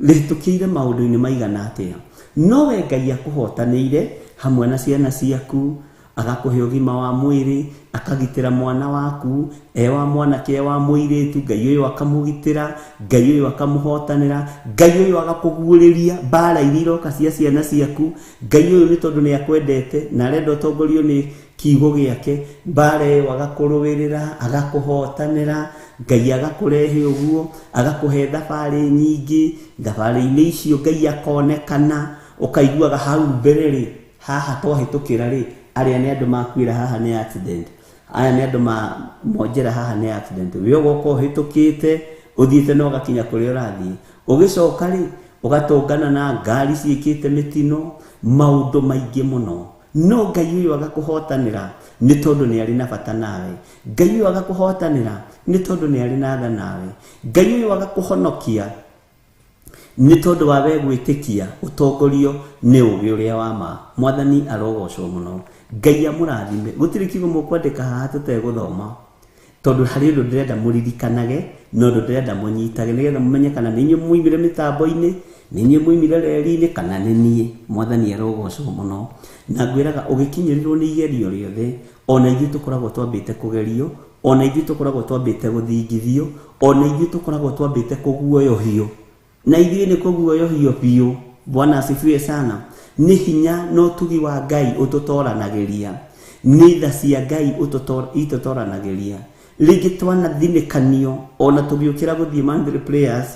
rĩhĩtũkĩire maũndũ-inĩ maigana atĩa? No we Ngai akũhotanĩire hamwe na ciana ciaku, agakũhe ũgima wa mwĩrĩ, akagitĩra mwana waku, e wa mwanake e wa mũirĩtu, Ngai ũyũ akamũgitĩra, Ngai ũyũ akamũhotanĩra, Ngai ũyũ agakũguũrĩria mbara iria iroka cia ciana ciaku. Ngai ũyũ nĩ tondũ nĩ akwendete na arenda ũtongorio nĩ kiugo gĩake, mbara ĩyo agakũrũĩrĩra, agakũhotanĩra, Ngai agakũrehe ũguo, agakũhe thabarĩ nyingĩ. Thabarĩ-inĩ icio Ngai akonekana, ũkaiguaga hau mbere rĩ, haha twahĩtũkĩra rĩ, arĩa nĩ andũ makuĩra haha nĩ accident, aya nĩ andũ monjera haha nĩ accident. We ũgoka ũhĩtũkĩte ũthiĩte na ũgakinya kũrĩa ũrathiĩ, ũgĩcoka rĩ ũgatũngana na ngari ciĩkĩte mĩtino, maũndũ maingĩ mũno. No Ngai ũyũ agakũhotanĩra nĩ tondũ nĩ arĩ na bata nawe. Ngai ũyũ agakũhotanĩra nĩ tondũ nĩ arĩ na tha nawe. Ngai ũyũ agakũhonokia nĩ tondũ wa we gwĩtĩkia ũtongorio nĩ ũũgĩ ũrĩa wa ma. Mwathani arogocwo mũno. Ngai amũrathime. Gũtirĩ kiugo mũkwandĩka haha tũtegũthoma, tondũ harĩ ũndũ ndĩrenda mũririkanage na ũndũ ndĩrenda mũnyitage, nĩgetha mũmenye kana nĩ inyuĩ muimire mĩtambo-inĩ, nĩ inyuĩ muimire reri-inĩ, kana nĩ niĩ. Mwathani arogocwo mũno. Na ngwĩraga ũgĩkinyĩrĩrwo nĩ igerio rĩothe, ona ithuĩ tũkoragwo twambĩte kũgerio, ona ithuĩ tũkoragwo twambĩte gũthingithio, ona ithuĩ tũkoragwo twambĩte kũguoyohio. Na ithuĩ nĩ kũguoyohio biũ. Bwana asifiwe sana. Nĩ hinya na ũtugi wa Ngai ũtũtoranagĩria, nĩ tha cia Ngai itũtoranagĩria. Rĩngĩ twanathinĩkanio ona tũgĩũkĩra gũthiĩ monthly prayers,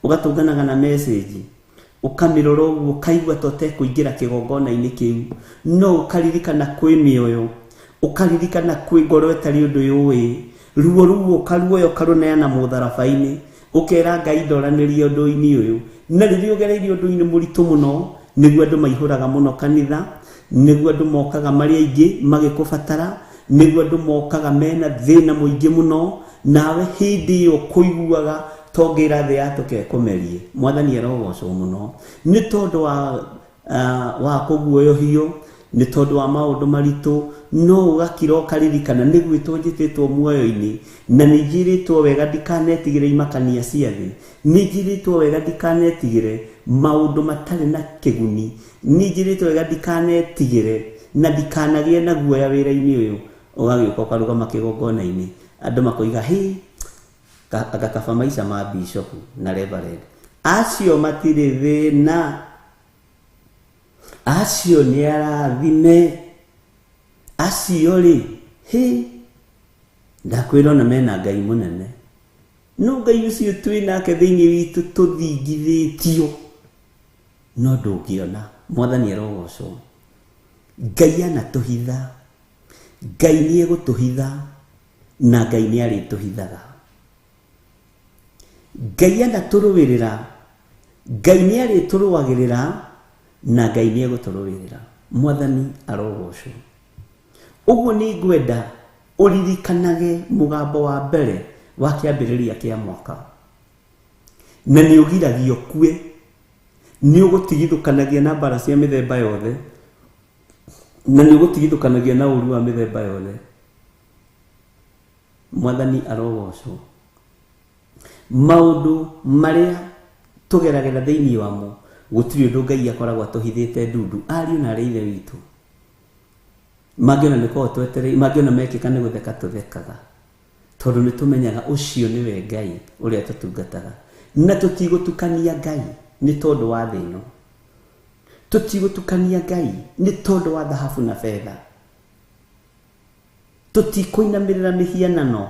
ũgatũnganaga na message, ũkamĩrora ũguo ũkaigua ta ũtekũingĩra kĩgongona-inĩ kĩu, no ũkaririkana kwĩ mĩoyo, ũkaririkana kwĩ ngoro ĩtarĩ ũndũ yũĩ, ruo rũu ũkaruoya ũkarũneana mũtharaba-inĩ, ũkera Ngai ndoranĩrie ũndũ-inĩ ũyũ. Na rĩrĩa ũgereirie ũndũ-inĩ mũritũ mũno, nĩguo andũ maihũraga mũno kanitha, nĩguo andũ mokaga marĩ aingĩ magĩkũbatara, nĩguo andũ mokaga mena thĩna mũingĩ mũno, nawe hĩndĩ ĩyo kũiguaga tongĩra thĩ yatũke ĩkũmerie. Mwathani arogocwo mũno. Nĩ tondũ wa kũguoyohio, nĩ tondũ wa maũndũ maritũ, no ũgakira ũkaririkana nĩ gwĩtwo njĩtĩtwo muoyo-inĩ, na nĩ njĩrĩtwo wega ndikanetigĩre imakania cia thĩ, nĩ njĩrĩtwo wega ndikanetigĩre maũndũ matarĩ na kĩguni, nĩ njĩrĩtwo wega ndikanetigĩre na ndikanagĩe na guoya wĩra-inĩ ũyũ. Ũgagĩũka ũkarũgama kĩgongona-inĩ, andũ makoiga hĩ, anga kaba maica ma bishop na reverend, acio matirĩ thĩna, acio nĩ arathime, acio rĩ, hĩ, ndakwĩra ona mena Ngai mũnene. No Ngai ũcio twĩ nake thĩinĩ witũ tũthingithĩtio, no ndũngĩona. Mwathani arogocwo. Ngai anatũhitha, Ngai nĩ egũtũhitha, na Ngai nĩ arĩtũhithaga. Ngai anatũrũĩrĩra, Ngai nĩ arĩtũrũagĩrĩra, na Ngai nĩ egũtũrũĩrĩra. Mwathani arogocwo. Ũguo nĩ ngwenda ũririkanage mũgambo wa mbere wa kĩambĩrĩria kĩa mwaka, na nĩ ũgiragio kue, nĩ ũgũtigithũkanagia na mbara cia mĩthemba yothe, na nĩ ũgũtigithũkanagia na ũũru wa mĩthemba yothe. Mwathani arogocwo. Maũndũ marĩa tũgeragĩra thĩinĩ wamo, gũtirĩ ũndũ Ngai akoragwo atũhithĩte ndundu. Ariũ na arĩ ithe witũ mangĩona nĩ korwo twetereire, mangĩona mekĩka nĩ gũtheka tũthekaga, tondũ nĩ tũmenyaga ũcio nĩwe Ngai ũrĩa tũtungataga, na tũtigũtukania Ngai nĩ tondũ wa thĩ ĩno, tũtigũtukania Ngai nĩ tondũ wa thahabu na betha, tũtikũinamĩrĩra mĩhianano,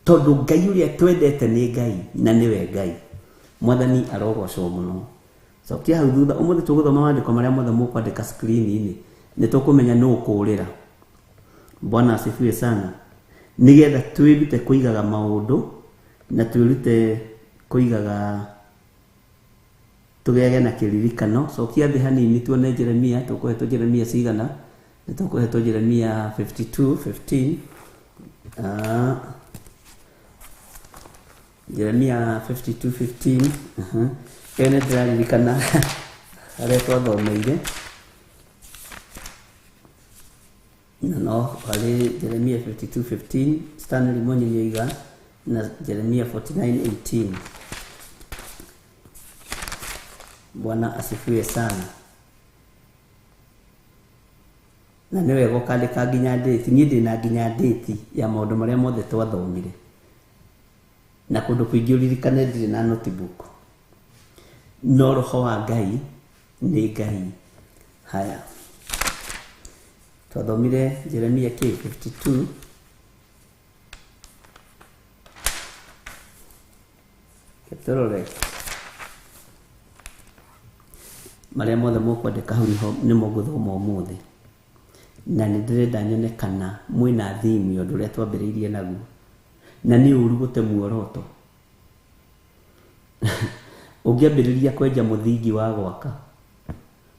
tondũ Ngai ũrĩa twendete nĩ Ngai na nĩwe Ngai. Mwathani arogocwo mũno. Cokia hau thutha. Ũmũthĩ tũgũthoma maandĩko marĩa mothe mũkwandĩka screen-inĩ. Nĩ tũkũmenya nũ ũkũũrĩra. Bwana asifiwe sana. Nĩgetha twĩrute kũigaga maũndũ na twĩrute kũigaga tũgege na kĩririkano. Cokia thĩ hanini tuone Jeremia, tũkũhetwo Jeremia cigana? Nĩ tũkũhetwo Jeremia 52:15. Jeremia 52:15. Ĩyo nĩ ndĩraririkana harĩa twathomeire. Na no harĩ Jeremia 52:15, Stanley Munyi nĩoiga, na Jeremia 49:18. Bwana asifiwe sana. Na nĩ wega ũkandĩka nginya date. Niĩ ndĩna nginya date ya maũndũ marĩa mothe twathomire. Na kũndũ kũingĩ ũririkane ndirĩ na notebook. No roho wa Ngai nĩ Ngai. Haya. Twathomire Jeremia kĩ 52. Tũrore marĩa mothe mũkwandĩka hau nĩmo ngũthoma ũmũthĩ. Na nĩ ndĩrenda nyone kana mwĩna theme ya ũndũ ũrĩa twambĩrĩirie naguo. Na nĩ ũru gũte muoroto. Ũngĩambĩrĩria kwenja mũthingi wa gwaka,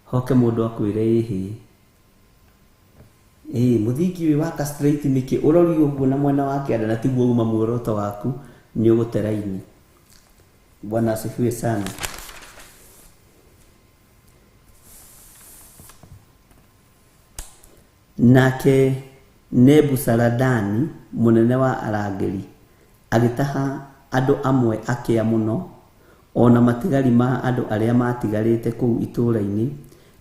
hoke mũndũ akwĩre ĩhĩ, mũthingi ũyũ waka straight nĩkĩ ũrori ũguo na mwena wa kĩanda na tiguo uma muoroto waku, nĩ ũgũte raini. Bwana asifiwe sana. Nake Nebusaradani mũnene wa arangĩri agĩtaha andũ amwe akĩa mũno, ona matigari ma andũ arĩa matigarĩte kũu itũũra-inĩ,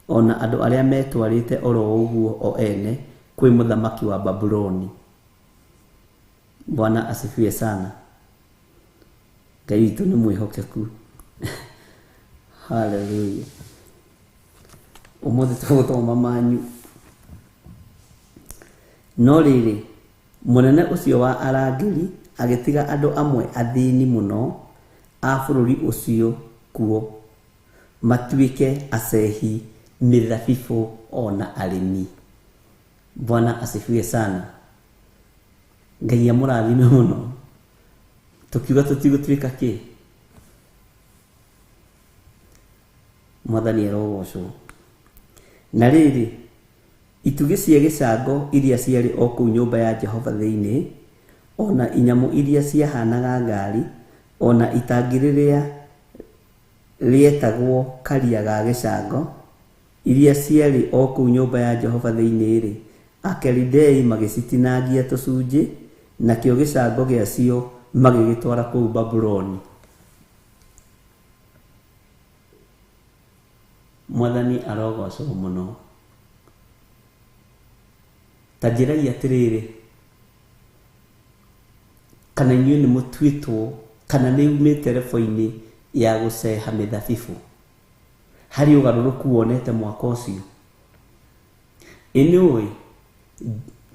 ona andũ arĩa metwarĩte oro ũguo o ene kwĩ mũthamaki wa Babuloni. Bwana asifiwe sana. Ngai witũ nĩ mwĩhokeku. Hallelujah. Ũmũthĩ tũgũthoma manyu. No rĩrĩ, mũnene ũcio wa arangĩri agĩtiga andũ amwe athĩni mũno a bũrũri ũcio kuo matuĩke acehi mĩthabibũ ona arĩmi. Bwana asifiwe sana. Ngai amũrathime mũno. Tũkiuga tũtigũtuĩka kĩ? Mwathani arogocwo. Na rĩrĩ, itugĩ cia gĩcango iria ciarĩ o kũu nyũmba ya Jehova thĩinĩ, ona inyamũ iria ciahanaga ngari, ona itangi rĩrĩa rĩetagwo karia ga gĩcango, iria ciarĩ o kũu nyũmba ya Jehova thĩinĩ-rĩ, Akalidei magĩcitinangia tũcunjĩ, nakĩo gĩcango gĩacio magĩgĩtwara kũu Babuloni. Mwathani arogocwo mũno. Ta njĩrai atĩrĩrĩ, kana inyuĩ nĩ mũtuĩtwo kana nĩ umĩte rebo-inĩ ya gũceha mĩthabibũ harĩ ũgarũrũku wonete mwaka ũcio? Ĩ nĩũĩ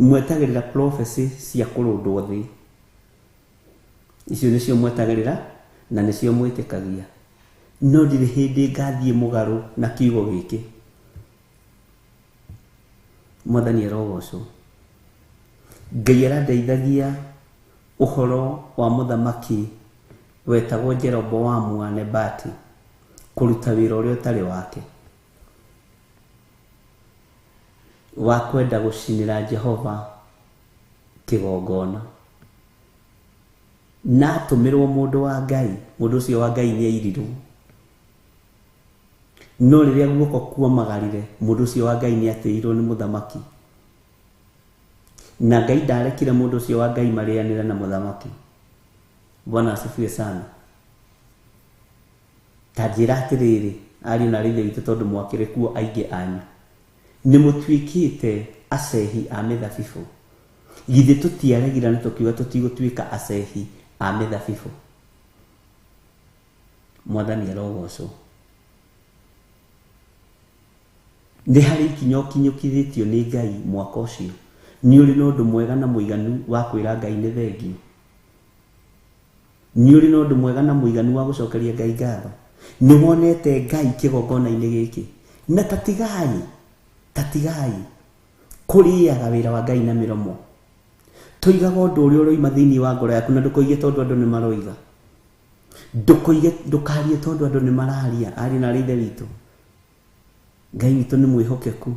mwetagĩrĩra prophecy cia kũrũndwo thĩ. Icio nĩcio mwetagĩrĩra na nĩcio mwĩtĩkagia. No ndirĩ hĩndĩ ngathiĩ mũgarũ na kiugo gĩkĩ. Mwathani arogocwo. Ngai arandeithagia ũhoro wa mũthamaki wetagwo Jeroboamu wa Nebati kũruta wĩra ũrĩa ũtarĩ wake, wa kwenda gũcinĩra Jehova kĩgongona. Na atũmĩrwo mũndũ wa Ngai, mũndũ ũcio wa Ngai nĩ airirwo. No rĩrĩa guoko kuomagarire, mũndũ ũcio wa Ngai nĩ atĩirwo nĩ mũthamaki. Na Ngai ndarekire mũndũ ũcio wa Ngai marĩanĩre na mũthamaki. Bwana asifiwe sana. Ta njĩra atĩrĩrĩ, ariũ na aarĩ a Ithe witũ, tondũ mwakĩrĩ kuo aingĩ anyu, nĩ mũtuĩkĩte acehi a mĩthabibũ. Githĩ tũtiaregire na tũkiuga tũtigũtuĩka acehi a mĩthabibũ? Mwathani arogocwo. Nĩ harĩ ikinya ũkinyũkithĩtio nĩ Ngai mwaka ũcio. Nĩ ũrĩ na ũndũ mwega na mũiganu wa kwĩra Ngai nĩ thengio. Nĩ ũrĩ na ũndũ mwega na mũiganu wa gũcokeria Ngai ngatho. Nĩ wonete Ngai kĩgongona-inĩ gĩkĩ. Na tatigai, tatigai kũrĩaga wĩra wa Ngai na mĩromo. Tũigaga ũndũ ũrĩa ũroima thĩinĩ wa ngoro yaku na ndũkoige tondũ andũ nĩ maroiga. Ndũkoige, ndũkarie tondũ andũ nĩ mararia. Ariũ na aarĩ a Ithe witũ, Ngai witũ nĩ mwĩhokeku.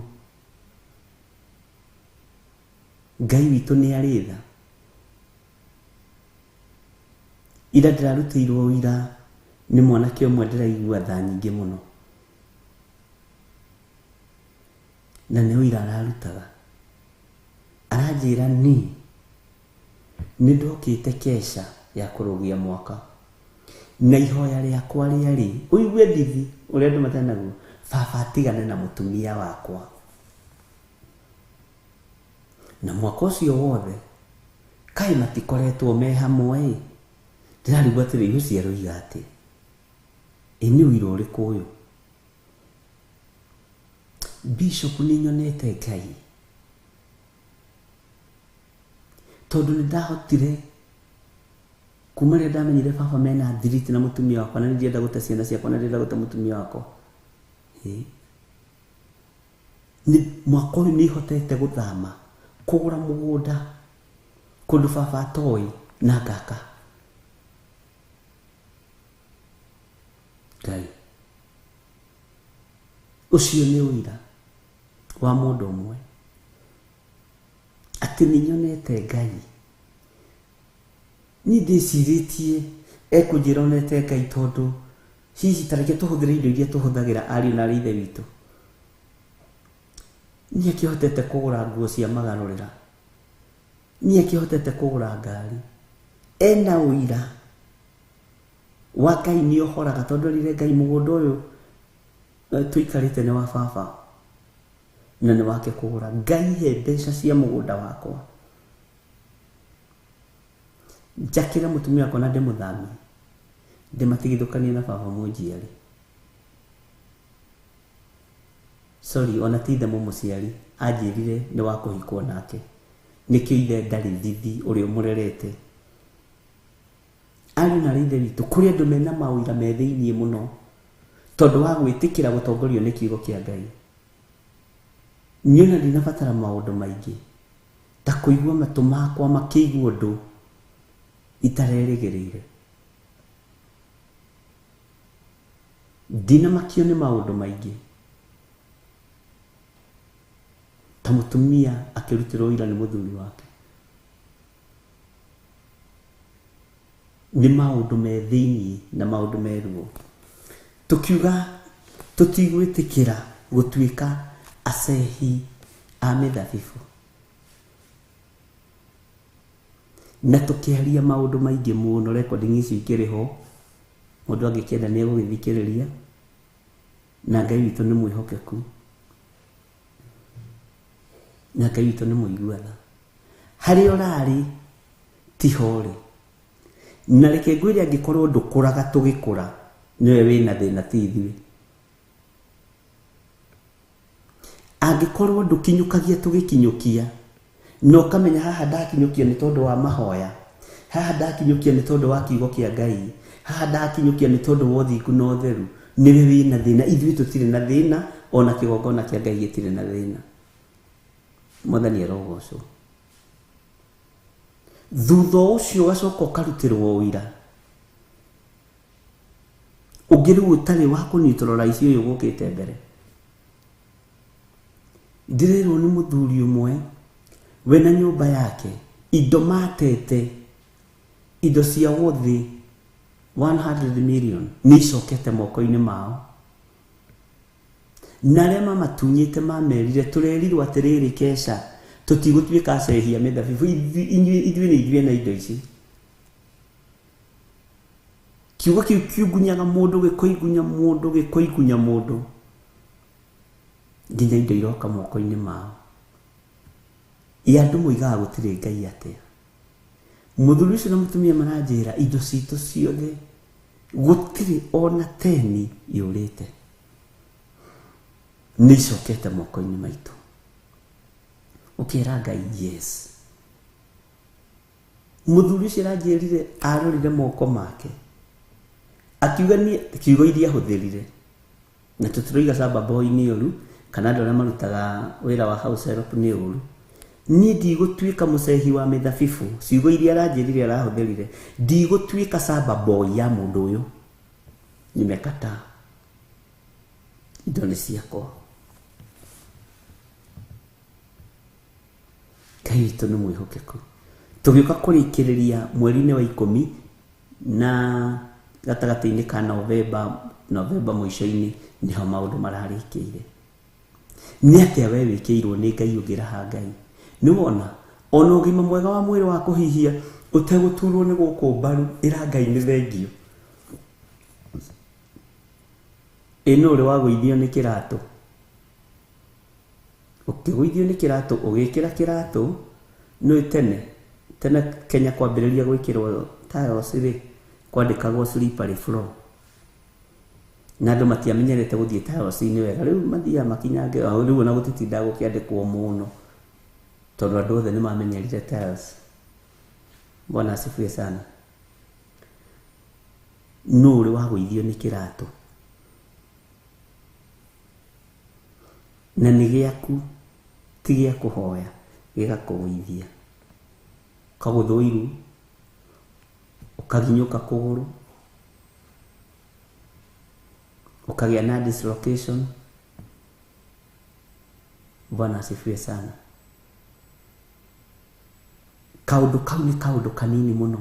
Ngai witũ nĩ arĩ tha. Ira ndĩrarutĩirwo ũira nĩ mwanake ũmwe ndĩraigua tha nyingĩ mũno. Na nĩ ũira ararutaga. Aranjĩra ni nĩ ndokĩte kesha ya kũrũgia mwaka. Na ihoya rĩakwa rĩarĩ, ũigue thithi ũrĩa andũ matarĩ naguo, baba atigane na mũtumia wakwa. Na mwaka ũcio wothe, kaĩ matikoretwo me hamwe ĩ, ndĩrarigwo atĩrĩ, ũcio aroiga atĩa? Ĩ nĩ ũira ũrĩkũ ũyũ? Bishop nĩ nyonete Ngai. Tondũ nĩ ndahotire kuma rĩrĩa ndamenyire baba mena thiriti na mũtumia wakwa na nĩ ndĩrenda gũte ciana ciakwa na ndĩrenda gũte mũtumia wakwa. Nĩ mwaka ũyũ nĩ hotete gũthama kũgũra mũgũnda kũndũ baba atoĩ na ngaka. Ngai ũcio nĩ ũira wa mũndũ ũmwe atĩ nĩ nyonete Ngai. Niĩ ndĩcirĩtie ekũnjĩra onete Ngai tondũ hihi ta reke tũhũthĩre indo iria tũhũthagĩra ariũ na aarĩ a Ithe witũ. Niĩ akĩhotete kũgũra nguo cia magarũrĩra. Niĩ akĩhotete kũgũra ngari. Ena ũira wa Ngai nĩ ũhoraga tondũ erire Ngai mũgũnda ũyũ tũikarĩte nĩ wa baba na nĩ wake kũgũra. Ngai he mbeca cia mũgũnda wakwa. Njakĩre mũtumia wakwa na ndĩmũthamie. Ndĩmatigithũkanie na baba mũnjiari. Sorry, ona ti ithe mũmũciari, anjĩrire nĩ wa kũhikwo nake. Nĩkĩo ithe ndarĩ thithi ũrĩa ũmũrerete. Ariũ na aarĩ a Ithe witũ, kũrĩ andũ mena maũira me thĩiniĩ mũno tondũ wa gwĩtĩkĩra gũtongorio nĩ kiugo kĩa Ngai. Niĩ ona ndinabatara maũndũ maingĩ ta kũigua matũ makwa makĩigua ũndũ itarerĩgĩrĩire. Ndinamakio nĩ maũndũ maingĩ ta mũtumia akĩrutĩrwo ũira nĩ mũthuri wake. Nĩ maũndũ me thĩiniĩ na maũndũ me ruo. Tũkiuga tũtigwĩtĩkĩra gũtuĩka acehi a mĩthabibũ. Na tũkĩaria maũndũ maingĩ mũno, recording icio ikĩrĩ ho, mũndũ angĩkĩenda nĩ egũgĩthikĩrĩria, na Ngai witũ nĩ mwĩhokeku, na Ngai witũ nĩ mũigua tha. Harĩa ũrarĩ tiho ũrĩ. Na reke ngwĩre angĩkorwo ndũkũraga tũgĩkũra, nĩwe wĩna thĩna ti ithuĩ. Angĩkorwo ndũkinyũkagia tũgĩkinyũkia, na ũkamenya haha ndakinyũkia nĩ tondũ wa mahoya, haha ndakinyũkia nĩ tondũ wa kiugo kĩa Ngai, haha ndakinyũkia nĩ tondũ wa ũthingu na ũtheru, nĩwe wĩna thĩna. Ithuĩ tũtirĩ na thĩna, ona kĩgongona kĩa Ngai gĩtirĩ na thĩna. Mwathani arogocwo. Thutha ũcio ũgacoka ũkarutĩrwo ũira ũngĩ rĩu ũtarĩ wa kũneutralize ũyũ ũgũkĩte mbere. Ndĩrerwo nĩ mũthuri ũmwe wena nyũmba yake indo matete, indo cia worth 100 million nĩ icokete moko-inĩ mao. Na arĩa mamatunyĩte mamerire tũrerirwo atĩrĩrĩ kesha tũtigũtuĩka acehia mĩthabibũ, ithuĩ nĩ ithuĩ na indo ici. Kiugo kĩu kiungunyaga mũndũ, gĩkoigunya mũndũ, gĩkoigunya mũndũ nginya indo iroka moko-inĩ mao. Ĩ andũ moigaga gũtirĩ Ngai atĩa? Mũthuri ũcio na mũtumia maranjĩra indo citũ ciothe gũtirĩ ona teni yũrĩte, nĩ icokete moko-inĩ maitũ. Ũkera Ngai yes. Mũthuri ũcio aranjĩrire arorire moko make Akiuga niĩ kiugo iria ahũthĩrire na tũtiroiga shamba boy nĩ ũru kana andũ arĩa marutaga wĩra wa house help nĩ ũru. Niĩ ndigũtuĩka mũcehi wa mĩthabibũ, ciugo iria aranjĩrire arahũthĩrire, ndigũtuĩka shamba boy ya mũndũ ũyũ. Nimekataa, indo nĩ ciakwa. Ngai witũ nĩ mwĩhokeku. Tũgĩũka kũrĩkĩrĩria mweri-inĩ wa 10 na gatagatĩ-inĩ ka Novemba mũico-inĩ nĩho maũndũ mararĩkĩire. Nĩ atĩa we wĩkĩirwo nĩ Ngai ũngĩraha Ngai? Nĩ wona ona ũgima mwega wa mwĩrĩ wa kũhihia ũtegũturwo nĩ gũkũ mbaru, ĩra Ngai nĩ thengio. Ĩ nũ ũrĩ wagũithio nĩ kĩratũ? Ũkĩgũithio nĩ kĩratũ, ũgĩkĩra kĩratũ, nĩ tene tene Kenya kwambĩrĩria gwĩkĩrwo tiles rĩ, kwandĩkagwo slippery floor. Na andũ matiamenyerete gũthiĩ tiles-inĩ wega, rĩu mathiaga makinyange, rĩu ona gũtitindaga gũkĩandĩkwo mũno tondũ andũ othe nĩ mamenyerire tiles. Bwana asifiwe sana. Nũ ũrĩ wagũithio nĩ kĩratũ? Na nĩ gĩaku, ti gĩa kũhoya, gĩgakũgũithia. Ũkagũthwo iru, ũkaginyũka kũgũrũ, ũkagĩa na dislocation. Bwana asifiwe sana. Kaũndũ kau nĩ kaũndũ kanini mũno,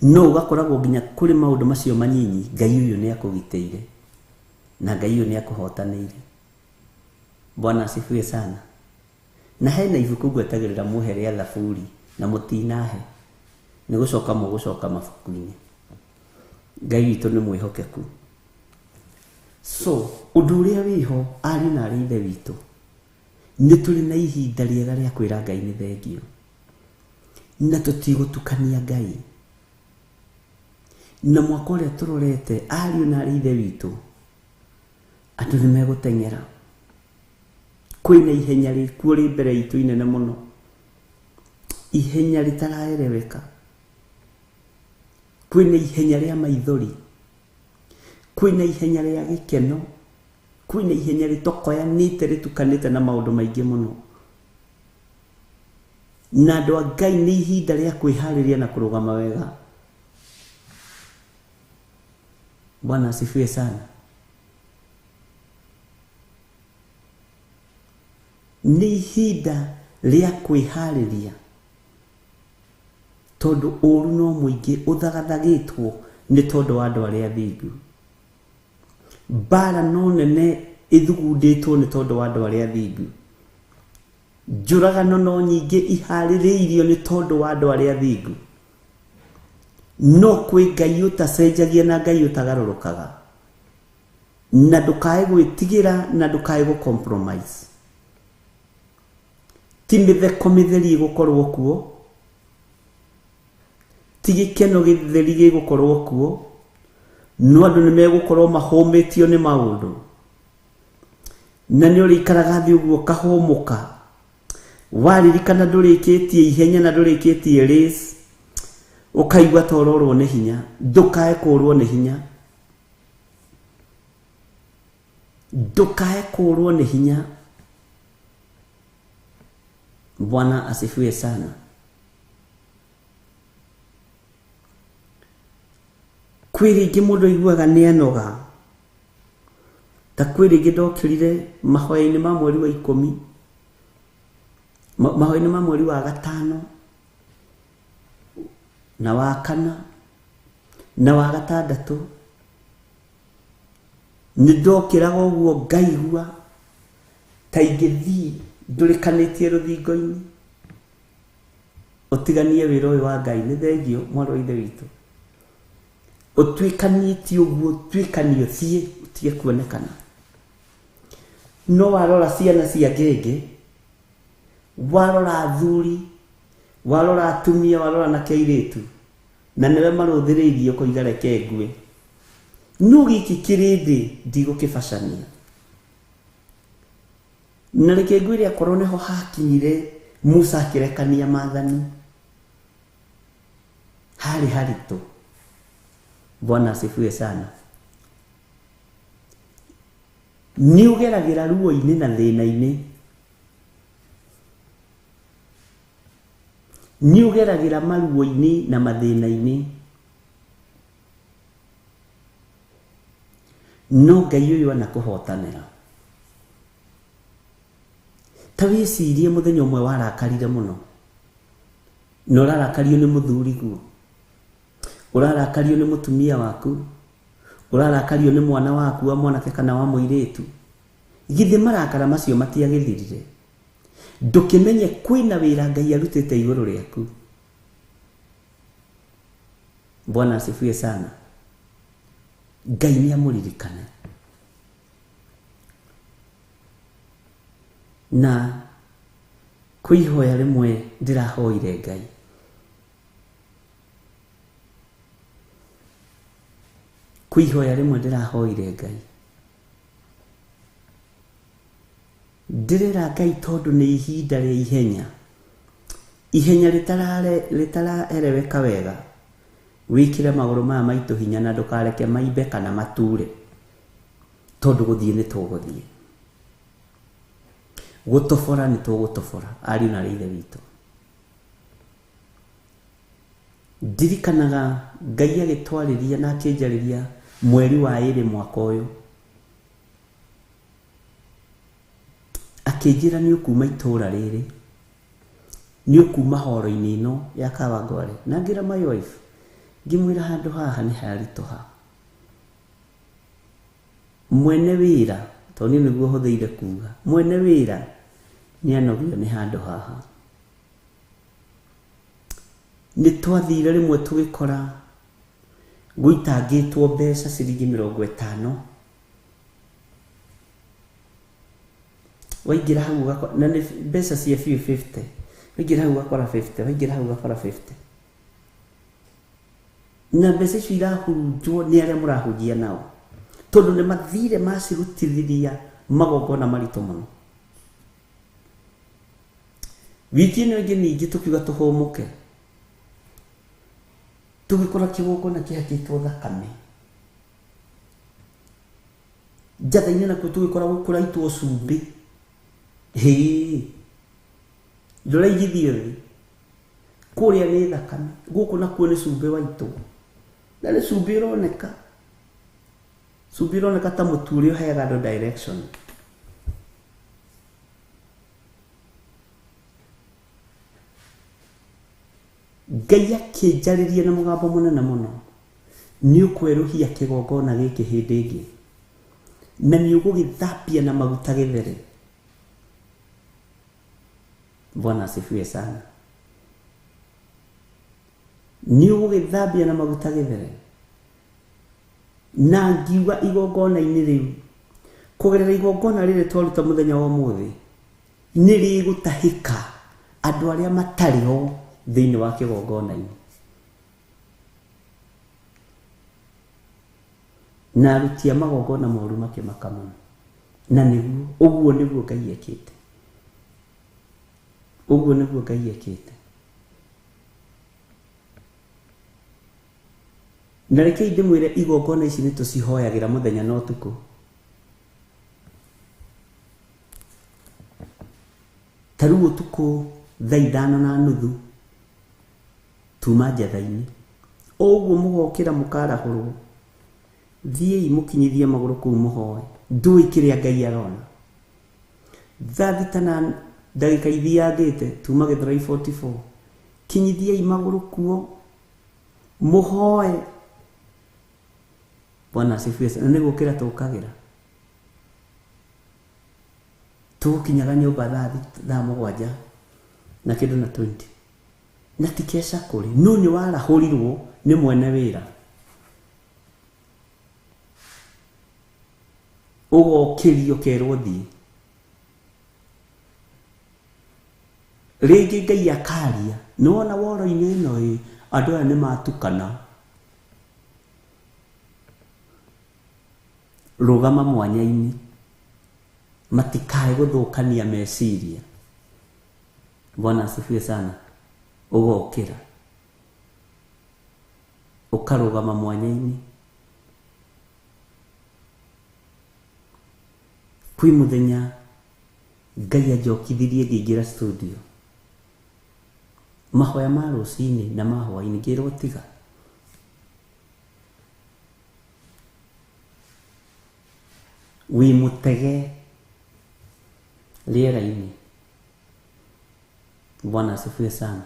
no ũgakoragwo nginya kũrĩ maũndũ macio manyinyi, Ngai ũyũ nĩ akũgitĩire na Ngai ũyũ nĩ akũhotanĩire. Bwana asifiwe sana. Na hena ibuku ngwetagĩrĩra mũhe rĩa Thaburi na mũtinahe, nĩ gũcoka mũgũcoka mabuku-inĩ. Ngai witũ nĩ mwĩhokeku. So ũndũ ũrĩa wĩho, ariũ na arĩ ithe witũ, nĩ tũrĩ na ihinda rĩega rĩa kwĩra Ngai nĩ thengio, na tũtigũtukania Ngai. Na mwaka ũrĩa tũrorete, ariũ na arĩ ithe witũ, andũ nĩ megũteng'era. Kwĩna ihenya rĩkuo rĩ mbere itũ inene mũno, ihenya rĩtaraereweka. Kwĩna ihenya rĩa maithori, kwĩna ihenya rĩa gĩkeno, kwĩna ihenya rĩtokoyanĩte rĩtukanĩte na maũndũ maingĩ mũno. Na andũ a Ngai nĩ ihinda rĩa kwĩharĩria na kũrũgama wega. Bwana asifiwe sana. Nĩ ihinda rĩa kwĩharĩria tondũ ũru no mũingĩ ũthagathagĩtwo nĩ tondũ wa andũ arĩa athingu. Mbara no nene ĩthugundĩtwo nĩ tondũ wa andũ arĩa athingu. Njũragano no nyingĩ iharĩrĩirio nĩ tondũ wa andũ arĩa athingu. No kwĩ Ngai ũtacenjagia na Ngai ũtagarũrũkaga. Na ndũkae gwĩtigĩra na ndũkae gũ compromise. Ti mĩtheko mĩtheri ĩgũkorwo kuo, ti gĩkeno gĩtheri gĩgũkorwo kuo, no andũ nĩ megũkorwo mahũmĩtio nĩ maũndũ. Na nĩ ũrĩikaraga thĩ ũguo ũkahũmũka, waririkana ndũrĩkĩtie ihenya na ndũrĩkĩtie race, ũkaigua ta ũrorwo nĩ hinya. Ndũkae kũrwo nĩ hinya, ndũkae kũrwo nĩ hinya. Bwana asifiwe sana. Kwĩ rĩngĩ mũndũ aiguaga nĩ anoga, ta kwĩ rĩngĩ ndokĩrire mahoya-inĩ ma mweri wa 10, mahoya-inĩ ma mweri wa 5 na wa 4 na wa 6, nĩ ndokĩraga ũguo ngaigua ta ingĩthiĩ ndũrĩkanĩtie rũthingo-inĩ, ũtiganie wĩra ũyũ wa Ngai. Nĩ thengio mwarĩ wa ithe witũ, ũtuĩkanĩtie ũguo, ũtuĩkanie ũthiĩ ũtige kuonekana. No warora ciana cia ngenge, warora athuri, warora atumia, warora na airĩtu, na nĩwe marũthĩrĩirie ũkoiga reke ngue. No gĩkĩ kĩrĩ thĩ ndigũkĩbacania. Na reke ngwĩre akorwo nĩho hakinyire Musa akĩrekania maathani, harĩ haritũ. Bwana asifiwe sana. Nĩ ũgeragĩra ruo-inĩ na thĩna-inĩ, nĩ ũgeragĩra maruo-inĩ na mathĩna-inĩ, no Ngai ũyũ anakũhotanĩra. Ta wĩcirie mũthenya ũmwe warakarire mũno, na ũrarakario nĩ mũthuriguo, ũrarakario nĩ mũtumia waku, ũrarakario nĩ mwana waku wa mwanake kana wa mũirĩtu. Githĩ marakara macio matiagĩthirire? Ndũkĩmenye kwĩna wĩra Ngai arutĩte igũrũ rĩaku. Bwana asifiwe sana. Ngai nĩ amũririkane. Na kwĩ ihoya rĩmwe ndĩrahoire Ngai, kwĩ ihoya rĩmwe ndĩrahoire Ngai, ndĩrera Ngai tondũ nĩ ihinda rĩa ihenya, ihenya rĩtaraereweka wega, wĩkĩre magũrũ maya maitũ hinya na ndũkareke maimbe kana mature, tondũ gũthiĩ nĩ tũgũthiĩ, gũtobora nĩ tũgũtobora, ariũ na ithe witũ. Ndirikanaga Ngai agĩtwarĩria na akĩnjarĩria mweri wa 2 mwaka ũyũ, akĩnjĩra nĩ ũkuma itũra rĩrĩ, nĩ ũkuma horo-inĩ ĩno ya Kawangware. Na ngĩra my wife, ngĩmwĩra handũ haha nĩ haritũha, mwene wĩra, tondũ niĩ nĩguo hũthĩire kuga, mwene wĩra nĩ anogio nĩ handũ haha. Nĩ twathire rĩmwe tũgĩkora gũitangĩtwo mbeca ciringi 50, waingĩra hau ũgakora, na nĩ mbeca cia biũ 50, waingĩra hau ũgakora 50, waingĩra hau ũgakora 50, na mbeca icio irahurunjwo nĩ arĩa mũrahunjia nao, tondũ nĩ mathire macirutithiria magongona maritũ mũno. Wiki ĩno ĩngĩ ningĩ tũkiuga tũhũmũke, tũgĩkora kĩgongona kĩhakĩtwo thakame njatha-inĩ, nakuo tũgĩkora gũkũraitwo cumbĩ. Hĩĩ, ndũraigithio thĩ, kũrĩa nĩ thakame, gũkũ nakuo nĩ cumbĩ waitũ, na nĩ cumbĩ ũroneka, cumbĩ ũroneka ta mũtu ũrĩa ũheaga andũ direction. Ngai akĩnjarĩria na mũgambo mũnene mũno, nĩ ũkwerũhia kĩgongona gĩkĩ hĩndĩ ĩngĩ, na nĩ ũgũgĩthambia na maguta gĩthere. Bwana asifiwe sana. Nĩ ũgũgĩthambia na maguta gĩthere. Na ngiuga igongona-inĩ rĩu, kũgerera igongona rĩrĩ twaruta mũthenya wa ũmũthĩ, nĩ rĩgũtahĩka andũ arĩa matarĩ ho thĩinĩ wa kĩgongona-inĩ. Na aruti a magongona moru makĩmaka mũno. Na nĩguo, ũguo nĩguo Ngai ekĩte, ũguo nĩguo Ngai ekĩte. Na rekei ndĩmwĩre, igongona ici nĩ tũcihoyagĩra mũthenya na ũtukũ. Ta rĩu ũtukũ thaa 5:30 tuma njatha-inĩ, o ũguo mũgokĩra mũkarahũrwo, thiĩi mũkinyithie magũrũ kũu mũhoe. Ndũĩ kĩrĩa Ngai arona. Thaa 6 na ndagĩka ithiangĩte tuma Gĩthũrai 44, kinyithiai magũrũ kuo mũhoe. Bwana asifiwe sana. Na nĩ gũkĩra tũkagĩra, tũgũkinyaga nyũmba thaa 7 na kĩndũ na 20, na ti keca kũrĩ, no nĩ warahũrirwo nĩ mwene wĩra, ũgokĩrio ũkerwo thiĩ. Rĩngĩ Ngai akaria, nĩwona woro-inĩ ĩno ĩ, andũ aya nĩ matukana, rũgama mwanya-inĩ, matikae gũthũkania meciria. Bwana asifiwe sana. Ũgokĩra ũkarũgama mwanya-inĩ, Kwĩ mũthenya Ngai anjokithirie ngĩingĩra studio, mahoya ma rũcinĩ na ma hwaĩ-inĩ, ngĩrwo tiga. Wĩ mũtege rĩera-inĩ. Bwana asifiwe sana.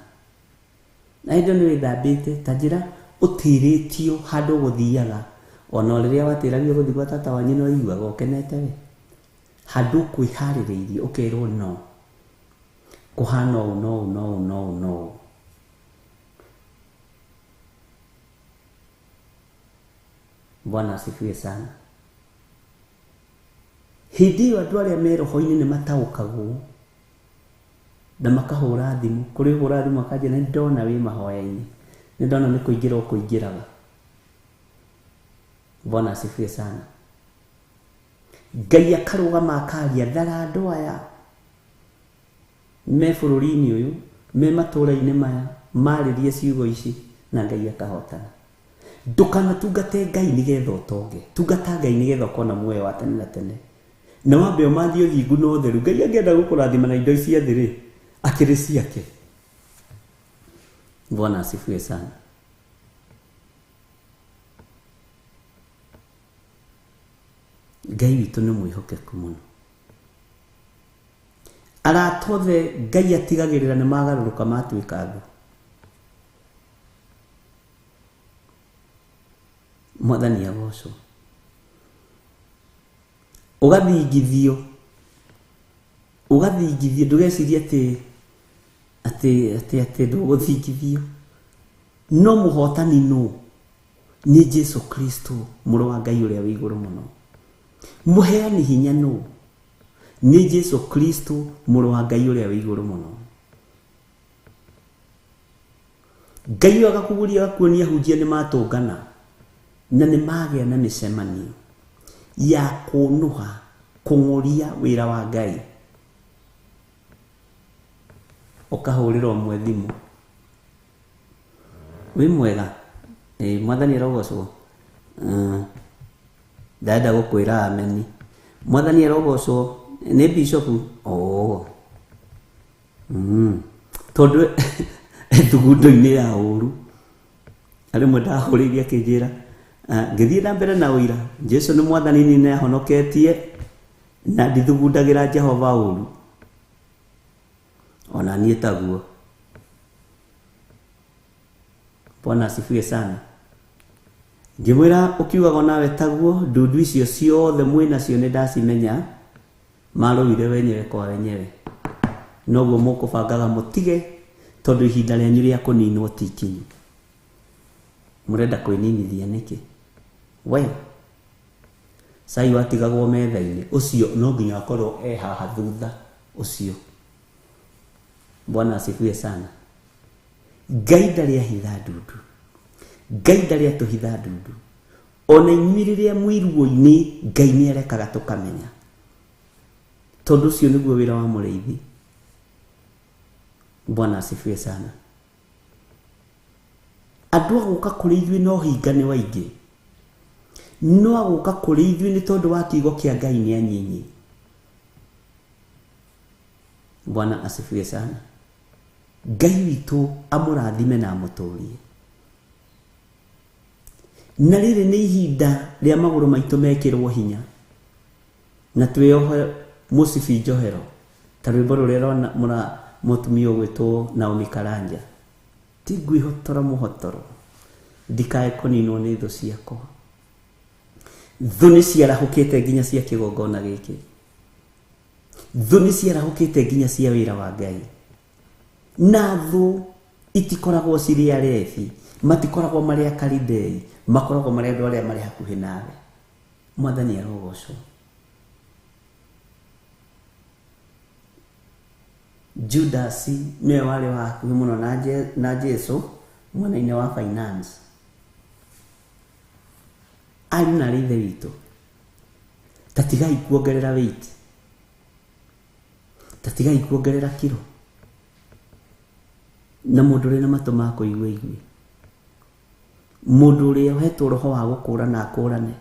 Na hĩndĩ ĩyo nĩ wĩthambĩte, ta njĩra ũtĩrĩtio handũ ũgũthiaga, ona rĩrĩa watĩragio gũthiĩ gwa tata wanyu nĩ waiguaga ũkenete we. Handũ ũkwĩharĩrĩirie ũkerwo no kũhana ũũ no ũũ no ũũ no ũũ no ũũ. Bwana asifiwe sana. Hĩndĩ ĩyo andũ arĩa me roho-inĩ nĩ mataũkagwo na makahũra thimũ. Kũrĩ ũhũra thimũ akanjĩra nĩ ndona wĩ mahoya-inĩ, nĩ ndona nĩ kũingĩra ũkũingĩraga. Bwana asifiwe sana. Ngai akarũgama akaria, thara andũ aya me bũrũri-inĩ ũyũ, me matũũra-inĩ maya, marĩrie ciugo ici, na Ngai akahotana. Ndũkanatungate Ngai nĩgetha ũtonge, tungata Ngai nĩgetha ũkona muoyo wa tene na tene. Na wambe ũmathie ũthingu na ũtheru. Ngai angĩenda gũkũrathima na indo ici cia thĩ rĩ, akĩrĩ ciake. Bwana asifiwe sana. Ngai witũ nĩ mwĩhokeku mũno. Arata othe Ngai atigagĩrĩra nĩ magarũrũka matuĩka thũ. Mwathani agocwo. Ũgathingithio, ũgathingithio, ndũgecirie atĩ atĩ atĩ atĩ ndũgũthingithio. No mũhotani nũ? Nĩ Jesu Kristo, mũrũ wa Ngai ũrĩa wĩ igũrũ mũno. Mũheani hinya nũ? Nĩ Jesu Kristo, mũrũ wa Ngai ũrĩa wĩ igũrũ mũno. Ngai ũyũ agakũguria agakuonia hunjia nĩ matũngana na nĩ magĩa na mĩcemanio ya kũnũha, kũng'ũria wĩra wa Ngai. Ũkahũrĩra ũmwe thimũ, wĩ mwega? Mwathani arogocwo. Ndenda gũkwĩra ameni. Mwathani arogocwo. Nĩ bishop? Oh. Tondũ thugundo-inĩ ya ũru. Rĩmwe ndahũrĩirie akĩnjĩra, ngĩthiĩ na mbere na ũira, Jesu nĩ mwathani niĩ nĩahonoketie na ndithugundagĩra Jehova ũru. Ona niĩ taguo. Bwana asifiwe sana. Ngĩmwĩra ũkiugaga nawe taguo, ndundu icio ciothe mwĩ nacio nĩ ndacimenya, marũire wenyewe kwa wenyewe. Noguo mũkũbangaga mũtige, tondũ ihinda rĩanyu rĩa kũninwo ti ikinyu. Mũrenda kwĩninithia nĩkĩ? We, cai watigagwo metha-inĩ, ũcio no nginya akorwo e haha thutha ũcio. Bwana asifiwe sana. Ngai ndarĩ ahitha ndundu. Ngai ndarĩ atũhitha ndundu. Ona inyuĩ rĩrĩa mwĩ ruo-inĩ, Ngai nĩ arekaga tũkamenya. Tondũ ũcio nĩguo wĩra wa mũrĩithi. Bwana asifiwe sana. Andũ a gũka kũrĩ ithuĩ no hinga nĩ waingĩ. No a gũka kũrĩ ithuĩ nĩ tondũ wa kiugo kĩa Ngai nĩ anyinyi. Bwana asifiwe sana. Ngai witũ amũrathime na amũtũrie. Na rĩrĩ nĩ ihinda rĩa magũrũ maitũ mekĩrwo hinya na twĩohe mũcibi njohero ta rwĩmbo rũrĩa rona mũra mũtumia ũgwĩtwo Naomi Karanja. Ti ngwĩhotora mũhotoro ndikae kũninwo nĩ thũ ciakwa. Thũ nĩ ciarahũkĩte nginya cia kĩgongona gĩkĩ. Thũ nĩ ciarahũkĩte nginya cia wĩra wa Ngai. Na thũ itikoragwo cirĩ arebi, matikoragwo marĩ akaridei, makoragwo marĩ andũ arĩa marĩ hakuhĩ nawe. Mwathani arogocwo. Judas nĩwe warĩ wa hakuhĩ mũno na Jesu mwena-inĩ wa finance. Ariũ na arĩ ithe witũ, ta tigai kuongerera weight, ta tigai kuongerera kiro. Na mũndũ ũrĩ na matũ ma kũigua igue. Mũndũ ũrĩa ũhetwo roho wa gũkũũrana akũũrane.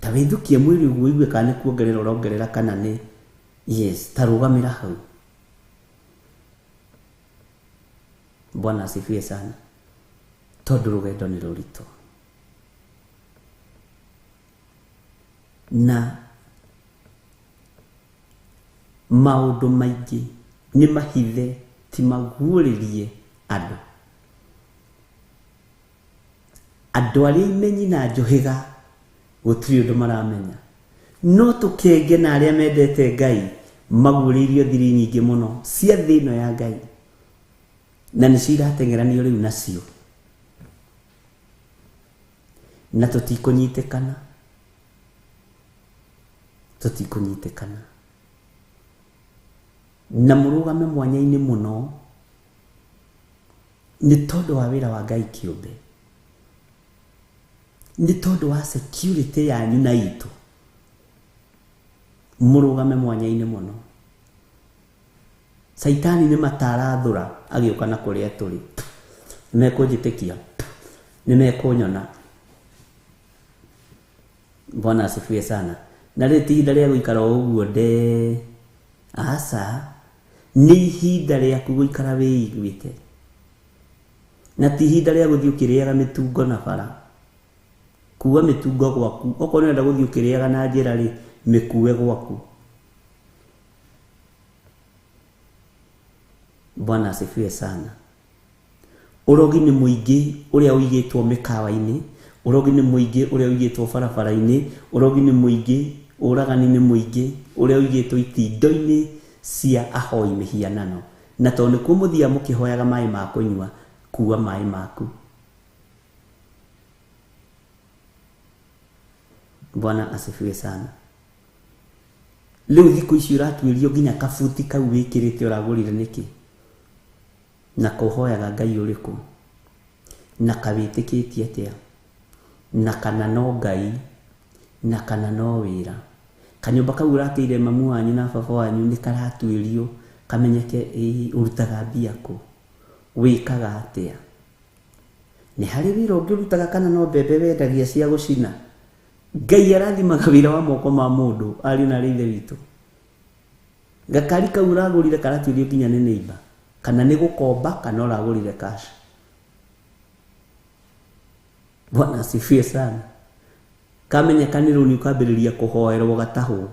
Ta wĩthukie mwĩrĩ ũguo ũigue kana nĩ kuongerera ũrongerera kana nĩ yes, ta rũgamĩra hau. Bwana asifiwe sana. Tondũ rũgendo nĩ rũritũ. Na maũndũ maingĩ nĩ mahithe ti maguũrĩrie andũ. Andũ arĩa imenyi na njũhĩga gũtirĩ ũndũ maramenya. No tũkenge na arĩa mendete Ngai maguũrĩirio thiri nyingĩ mũno cia thĩ ĩno ya Ngai. Na nĩcio irateng'eranio rĩu nacio. Na tũtikũnyitĩkana. Tũtikũnyitĩkana. Na mũrũgame mwanya-inĩ mũno nĩ tondũ wa wĩra wa Ngai kĩũmbe. Nĩ tondũ wa security yanyu na itũ. Mũrũgame mwanya-inĩ mũno. Caitani nĩ matarathũra agĩũka na kũrĩa tũrĩ. Nĩmekũnjĩtĩkia. Nĩmekũnyona. Bwana asifiwe sana. Na rĩrĩ ti ihinda rĩa gũikara o ũguo ndee. Aca, nĩ ihinda rĩaku gũikara wĩiguĩte. Na ti ihinda rĩa gũthiĩ ũkĩrĩaga mĩtungo na bara. Kua mĩtungo gwaku. Okorwo nĩ ũrenda gũthiĩ ũkĩrĩaga na njĩra rĩ, mĩkue gwaku. Bwana asifiwe sana. Ũrogi nĩ mũingĩ ũrĩa ũigĩtwo mĩkawa-inĩ, ũrogi nĩ mũingĩ ũrĩa ũigĩtwo barabara-inĩ, ũrogi nĩ mũingĩ, ũragani nĩ mũingĩ ũrĩa ũigĩtwo itindo-inĩ cia ahoi mĩhianano. Na tondũ nĩkuo mũthiaga mũkĩhoyaga maĩ ma kũnyua, kua maĩ maku. Bwana asifiwe sana. Rĩu thikũ ici ũratuĩrio nginya kabuti kau wĩkĩrĩte ũragũrire nĩkĩ? Na kũhoyaga Ngai ũrĩkũ? Na kawĩtĩkĩtie atĩa? Na kana no Ngai? Na kana no wĩra? Kanyũmba kau ũrakĩire mamu wanyu na baba wanyu nĩ karatuĩrio kamenyeke ĩĩ ũrutaga mbia kũ? Wĩkaga atĩa? Nĩ harĩ wĩra ũngĩ ũrutaga kana no mbembe wendagia cia gũcina? Ngai arathimaga wĩra wa moko ma mũndũ, ariũ na aarĩ a Ithe witũ. Gakari kau ũragũrire karatuĩrio nginya nĩ neighbor, kana nĩ gũkomba kana ũragũrire cash. Bwana asifiwe sana. Kamenyeka nĩ rũni ũkambĩrĩria kũhoerwo gatahwo.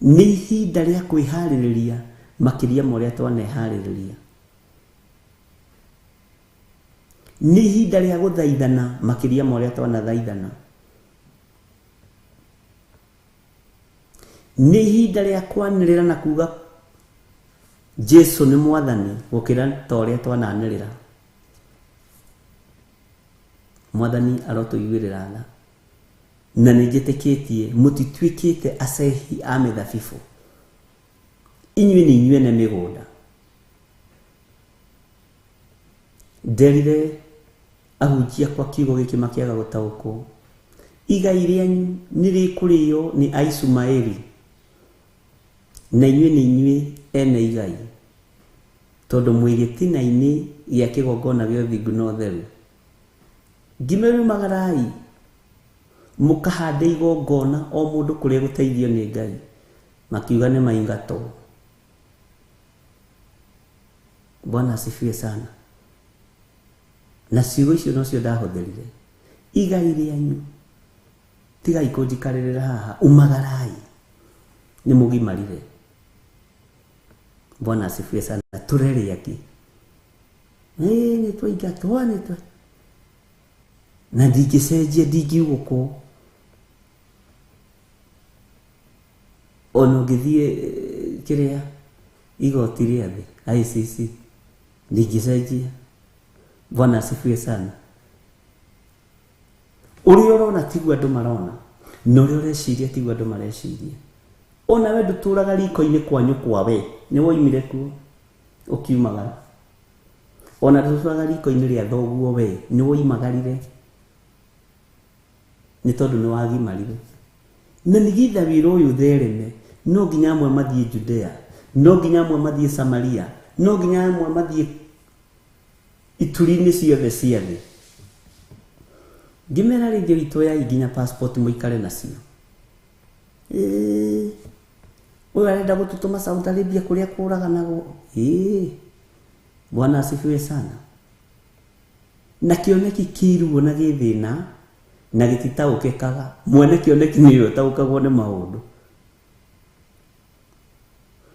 Nĩ ihinda rĩa kwĩharĩrĩria makĩria ma ũrĩa twaneharĩrĩria. Nĩ ihinda rĩa gũthaithana makĩria ma ũrĩa twanathaithana. Nĩ ihinda rĩa kwanĩrĩra na kuga Jesu nĩ mwathani gũkĩra ta ũrĩa twananĩrĩra. Mwathani arotũiguĩrĩra tha. Na nĩ njĩtĩkĩtie mũtituĩkĩte acehi a mĩthabibũ. Inyuĩ nĩ inyuĩ ene mĩgũnda. Nderire ahunjia kwa kiugo gĩkĩ makĩaga gũtaũkwo. Igai rĩanyu nĩ rĩkũrĩo nĩ Aisumaeli, na inyuĩ nĩ inyuĩ ene igai, tondũ mwĩ gĩtina-inĩ gĩa kĩgongona gĩa ũthingu na ũtheru. Ngĩmwĩra umagarai mũkahande igongona o mũndũ kũrĩa gũteithio nĩ Ngai. Makiuga nĩ maingatwo. Bwana asifiwe sana. Na ciugo icio nocio ndahũthĩrire. Igai rĩanyu, tigai kũnjikarĩrĩra haha, umagarai nĩ mũgimarire. Bwana asifiwe sana. Tũrere angĩ. Nĩ twaingatwo, nĩ twa na ndingĩcenjia, ndingiugũkwo. Ona ũngĩthiĩ kĩrĩa igoti rĩa thĩ ICC, ndingĩcenjia. Bwana asifiwe sana. Ũrĩa ũrona tiguo andũ marona, na ũrĩa ũreciria tiguo andũ mareciria. Ona we ndũtũraga riko-inĩ kwa nyũkwa we, nĩ woimire kuo ũkiumagara. Ona ndũtũraga riko-inĩ rĩa thoguo we, nĩ woimagarire nĩ tondũ nĩ wagimarire. Na nĩgetha wĩra ũyũ ũthereme, no nginya amwe mathiĩ Judea, no nginya amwe mathiĩ Samaria, no nginya amwe mathiĩ ituri-inĩ ciothe cia thĩ. Ngĩmera rĩngĩ witũ ya nginya passport mũikare nacio. Ũyũ arenda gũtũtũma Saudi Arabia kũrĩa kũraganagwo. Bwana asifiwe sana. Na kĩoneki kĩruo na gĩthĩna na gĩtitaũkĩkaga. Mwene kĩoneki nĩwe ũtaũkagwo nĩ maũndũ.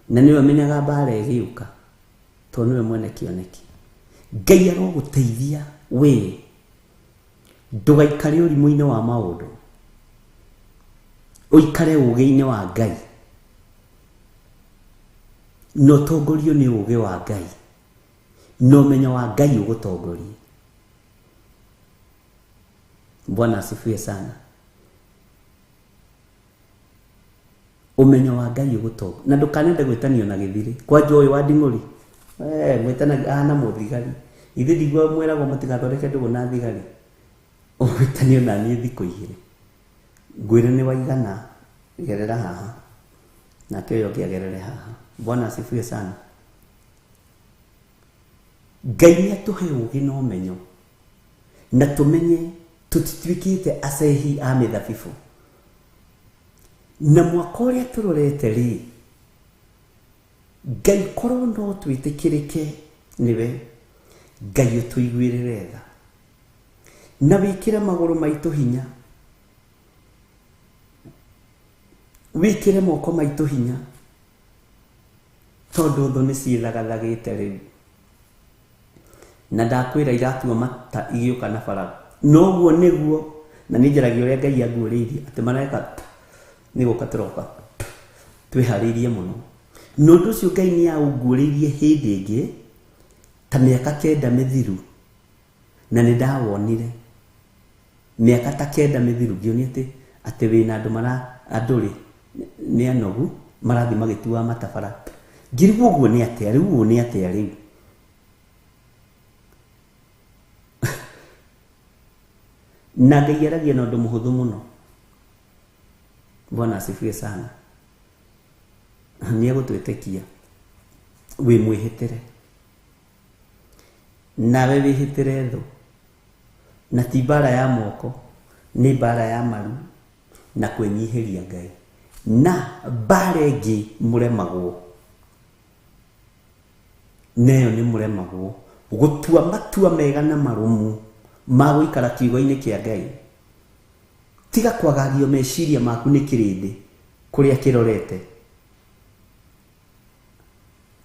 Na nĩwe amenyaga mbara ĩgĩũka tondũ nĩwe mwene kĩoneki. Ngai arogũteithia we ndũgaikare ũrimũ-inĩ wa maũndũ, ũikare ũũgĩ-inĩ wa Ngai na ũtongorio nĩ ũũgĩ wa Ngai na ũmenyo wa Ngai ũgũtongorie. Bwana asifiwe sana. Ũmenyo wa Ngai ũgũtongorie na ndũkanende gwĩtanio na gĩthirĩ kwanja ũyũ wa nding'ũri mwĩtanagia ahana mũthigari. Ithuĩ ndigua mwĩragwo mũtigathondeke ndũgũ na thigari. Ũgwĩtanio na niĩ thikũ igĩrĩ ngwĩre nĩ waigana gerera haha nake ũyũ ũngĩ agerere haha. Bwana asifiwe sana. Ngai nĩ atũhe ũũgĩ na ũmenyo na tũmenye tũtituĩkĩte acehi a mĩthabibũ. Na mwaka ũrĩa tũrorete rĩ, Ngai korwo no twĩtĩkĩrĩke nĩwe, Ngai ũtũiguĩrĩre tha na wĩkĩre magũrũ maitũ hinya, wĩkĩre moko maitũ hinya, tondũ thũ nĩ ciĩthagathagĩte rĩu. Na ndakwĩra iratua mata igĩũka na bara. Noguo nĩguo na nĩ njaragia ũrĩa Ngai anguũrĩirie atĩ mareka nĩ gũka tũroka twĩharĩirie mũno. Na ũndũ ũcio Ngai nĩ aũnguũrĩirie hĩndĩ ĩngĩ ta mĩaka 9 mĩthiru, na nĩ ndawonire mĩaka ta 9 mĩthiru ngĩonia atĩ wĩna andũ mara andũ rĩ nĩ anogu marathiĩ magĩtua matabara. Ngĩrigwo ũguo nĩ atĩa rĩu, ũũ nĩ atĩa rĩu. Na Ngai aragia na ũndũ mũhũthũ mũno. Bwana asifiwe sana. Nĩ egũtwĩtĩkia wĩ mwĩhĩtĩre nawe wĩhĩtĩre thũ, na ti mbara ya moko, nĩ mbara ya maru na kwĩnyihĩria Ngai. Na mbara ĩngĩ mũremagwo neyo nĩ mũremagwo gũtua matua mega na marũmu ma gũikara kiugo-inĩ kĩa Ngai. Tiga kwagagio meciria maku nĩ kĩrĩndĩ kũrĩa kĩrorete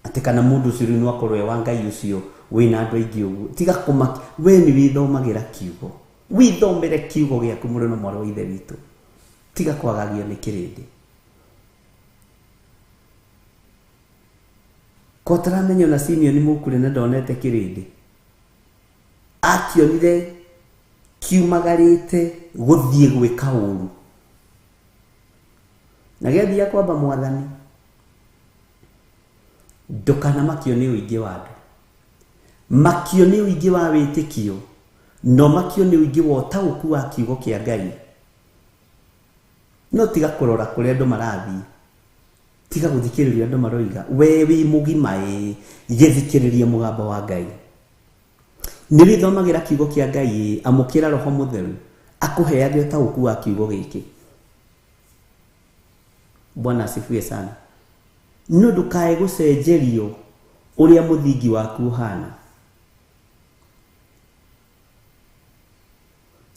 atĩ kana mũndũ ũcio rĩu no akorwo e wa Ngai ũcio wĩna andũ aingĩ ũguo. Tiga kũmaki, we nĩ wĩthomagĩra kiugo, wĩthomere kiugo gĩaku mũrĩ na mwarĩ wa Ithe witũ. Tiga kwagagio nĩ kĩrĩndĩ. Ko taramenya ona Simeon Mũkure na ndonete kĩrĩndĩ, akĩonire kiumagarĩte gũthiĩ gwĩka ũru na gĩathiĩ kwamba mwathani. Ndũkanamakio nĩ ũingĩ wa andũ, makio nĩ ũingĩ wa wĩtĩkio, no makio nĩ ũingĩ wa ũtaũku wa kiugo kĩa Ngai. No tiga kũrora kũrĩa andũ marathiĩ, tiga gũthikĩrĩria andũ maroiga. We wĩ mũgima ĩ, gĩthikĩrĩrie mũgambo wa Ngai. Nĩ wĩthomagĩra kiugo kĩa Ngai ĩ, amũkĩra Roho Mũtheru akũheage ũtaũku wa kiugo gĩkĩ. Bwana asifiwe sana. No ndũkae gũcenjerio ũrĩa mũthingi waku ũhana.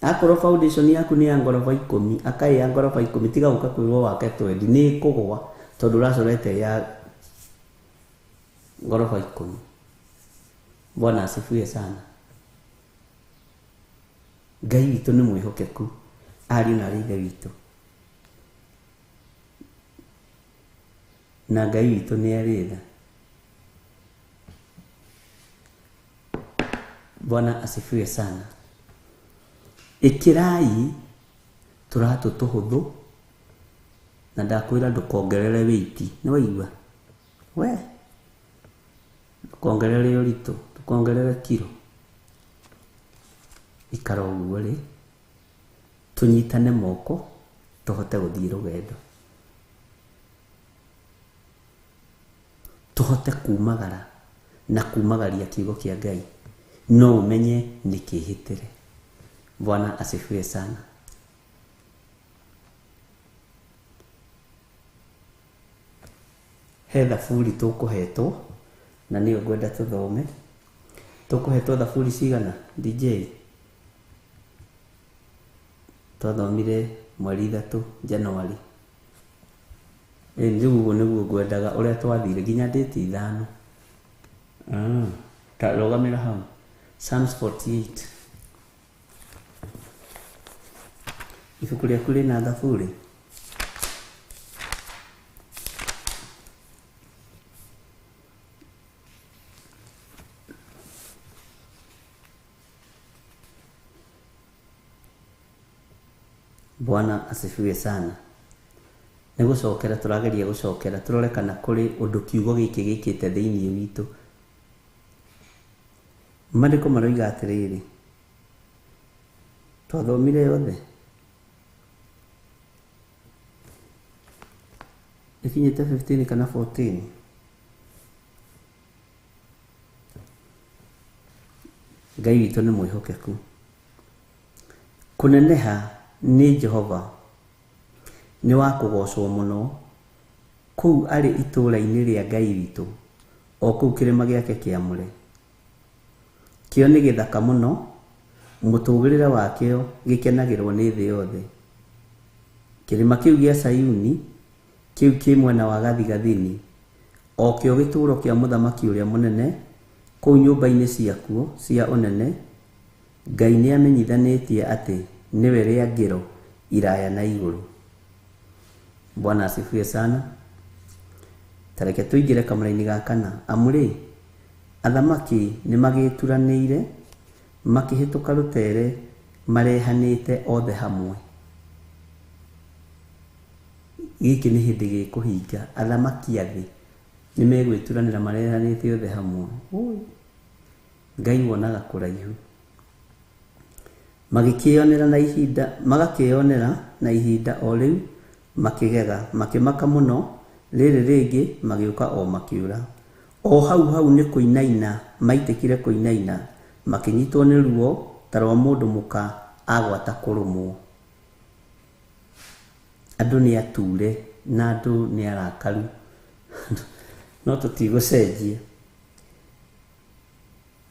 Akorwo foundation yaku nĩ ya ngoroba 10, akai ya ngoroba 10, tiga gũka kwĩrwo wake 20 nĩ ĩkũgũa tondũ ũracorete ya ngoroba 10. Bwana asifiwe sana. Ngai witũ nĩ mwĩhokeku, ariũ na Ithe witũ, na Ngai witũ nĩ arĩ tha. Bwana asifiwe sana. Ĩkĩrai tũratũ tũhũthũ, na ndakwĩra ndũkongerere wĩiti. Nĩ waigua? We ndũkongerere ũritũ, ndũkongerere kiro. Ikara ũguo rĩ, tũnyitane moko tũhote gũthiĩ rũgendo, tũhote kumagara na kumagaria kiugo kĩa Ngai. No ũmenye nĩ kĩhĩtĩre. Bwana asifiwe sana. He thaburi tũkũhetwo na nĩyo ngwenda tũthome. Tũkũhetwo thaburi cigana DJ? Twathomire mweri 3 January. Rĩu ũguo nĩguo ngwendaga ũrĩa twathire nginya date 5. Ta rũgamĩra hau. Psalms 48. Ibuku rĩaku rĩna thaburi? Bwana asifiwe sana. Nĩ gũcokera tũrageria gũcokera tũrore kana kũrĩ ũndũ kiugo gĩkĩ gĩkĩte thĩinĩ witũ. Maandĩko maroiga atĩrĩrĩ, twathomire yothe ĩkinyĩte 15 kana 14. Ngai witũ nĩ mwĩhokeku. Kũneneha nĩ Jehova nĩ wa kũgocwo mũno kũu arĩ itũũra-inĩ rĩa Ngai witũ, o kũu kĩrĩma gĩake kĩamũre. Kĩo nĩ gĩthaka mũno, mũtũgĩrĩre wakĩo gĩkenagĩrwo nĩ thĩ yothe. Kĩrĩma kĩu gĩa Sayuni, kĩu kĩ mwena wa gathigathini, o kĩo gĩtũũro kĩa mũthamaki ũrĩa mũnene, kũu nyũmba-inĩ ciakuo cia ũnene, Ngai nĩamenyithanĩtie atĩ nĩwe rĩangĩro iraya na igũrũ. Bwana asifiwe sana. Tareke tũingĩre kamũra-inĩ ga kana. Amu rĩ, athamaki nĩmagĩturanĩire, makĩhĩtũka rũtere marehanĩte othe hamwe. Gĩkĩ nĩ hĩndĩ gĩkũhinga. Athamaki a thĩ nĩmegwĩturanĩra marehanĩte othe hamwe. Oi, Ngai wonaga kũraihu. Magĩkĩonera na ihinda, magakĩonera na ihinda o rĩu, makĩgega, makĩmaka mũno, rĩrĩ rĩngĩ magĩũka o makĩũra. O hau hau nĩ kũinaina, maitĩkire kũinaina, makĩnyitwo nĩ ruo ta rwa mũndũ mũka agwata kũrũmwo. Andũ nĩ ature na andũ nĩ arakaru. No tũtigũcenjia.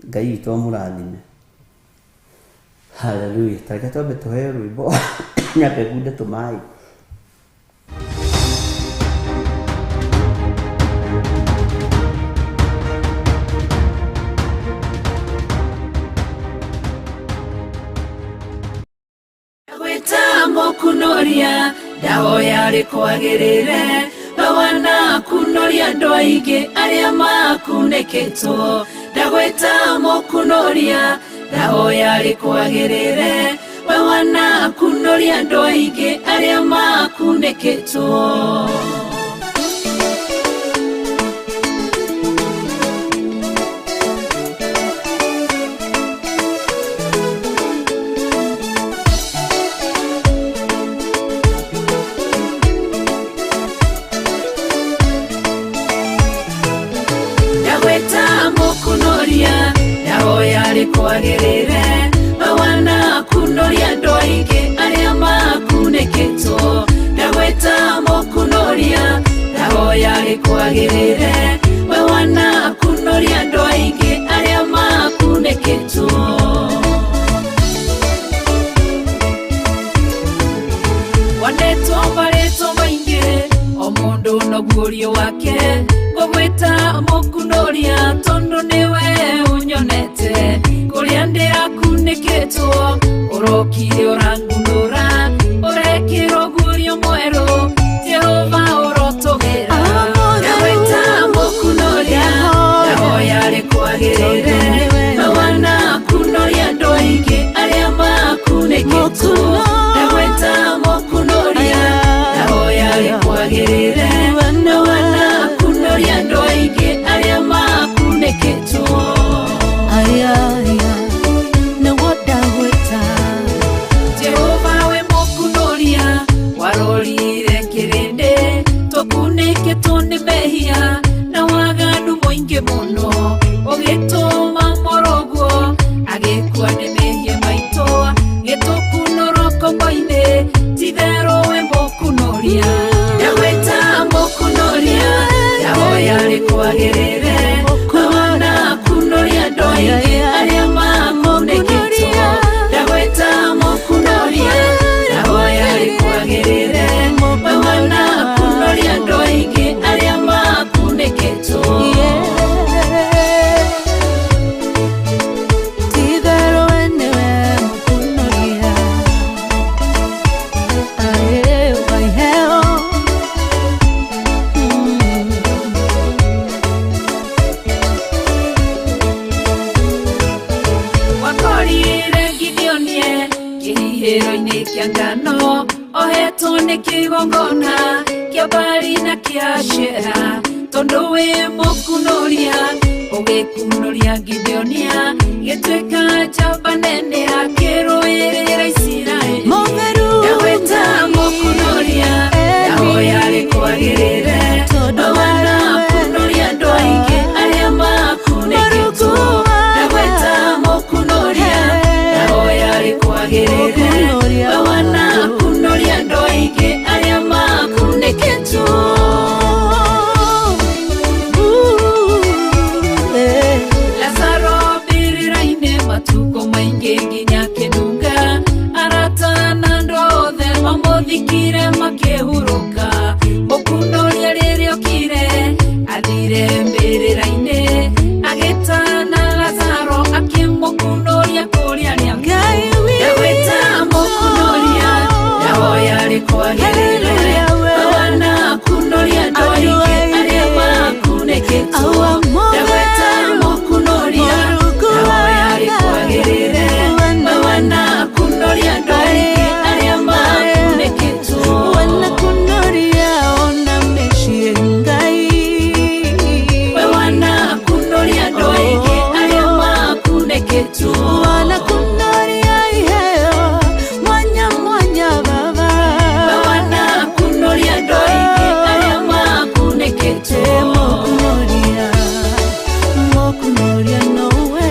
Ngai witũ amũrathime. Hallelujah. Tareke twambe tũheo rwĩmbo nyambe ngunde tũmaĩ. Gwĩta mũkunoria ndahoya rĩkwagĩrĩre, we wanakunoria andũ aingĩ arĩa makunĩkĩtwo. Ndagwĩta mũkunoria ndahoya rĩkwagĩrĩre, we wanakunoria andũ aingĩ arĩa makunĩkĩtwo. Mũkunoria ndahoya rĩkwagĩrĩre, we wanakunoria andũ aingĩ arĩa makunĩkĩtwo. Ndagwĩta mũkunoria ndahoya rĩkwagĩrĩre, we wanakunoria andũ aingĩ arĩa makunĩkĩtwo. Wanetwo marĩtwa maingĩ, o mũndũ na guorio wake, ngũgwĩta mũkunoria tondũ nĩwe ũnyonete. Kũrĩa ndĩrakunĩkĩtwo, ũrokire ũrangunũra, ũrekĩrwo guorio mwerũ, Jehova ũrotũgĩra. Ndagwĩta mũkunoria ndahoya rĩkwagĩrĩre, we wanakunoria andũ aingĩ arĩa makunĩkĩtwo. Ndagwĩta mũkunoria ndahoya rĩkwagĩrĩre, we wanakunoria andũ aingĩ arĩa makunĩkĩtwo. Jehova we mũkunoria, warorire kĩrĩndĩ, tũkunĩkĩtwo nĩ mehia na waganu mũingĩ mũno, ũgĩtũma mũrũguo agĩkua nĩ mehia maitũ, gĩtũmi Wakorire Gideonie kĩhihĩro-inĩ kĩa ngano ohetwo nĩ kĩgongona kĩa Baali na kĩa Ashera tondũ wĩ mũkunũria ũgĩkunũria Gideonia gĩtuĩka njamba nene akĩrũĩrĩra Isiraeli ndagwĩta mũkunũria ndahoya rĩkwagĩrĩre wanakunũria andũ aingĩ arĩa makunĩkĩtwo ndagwĩta mũkunũria ndahoya rĩkwagĩrĩre wanakunũria andũ aingĩ arĩa makunĩkĩtwo. Lazaro mbĩrĩra-inĩ matukũ maingĩ nginya akĩnunga arata na andũ othe mamũthikire makĩhurũka mũkunũria rĩrĩa okire athire mbĩrĩra-inĩ agĩtana Lazaro akĩmũkunũria kũrĩa arĩa ndagwĩta mũkunũria ndahoya rĩkwagĩrĩre wanakunũria andũ aingĩ arĩa makunĩkĩtwo ndagwĩta mũkunũria ndahoya rĩkwagĩrĩre wanakunũria andũ aingĩ arĩa makunĩkĩtwo. Wanakunoria ona meciĩ Ngai We wanakunũria andũ aingĩ arĩa makunĩkĩtwo. Wanakunoria iheo mwanya mwanya baba We wanakunũria andũ aingĩ arĩa makunĩkĩtwo. Mokunoria mokunoria nowe.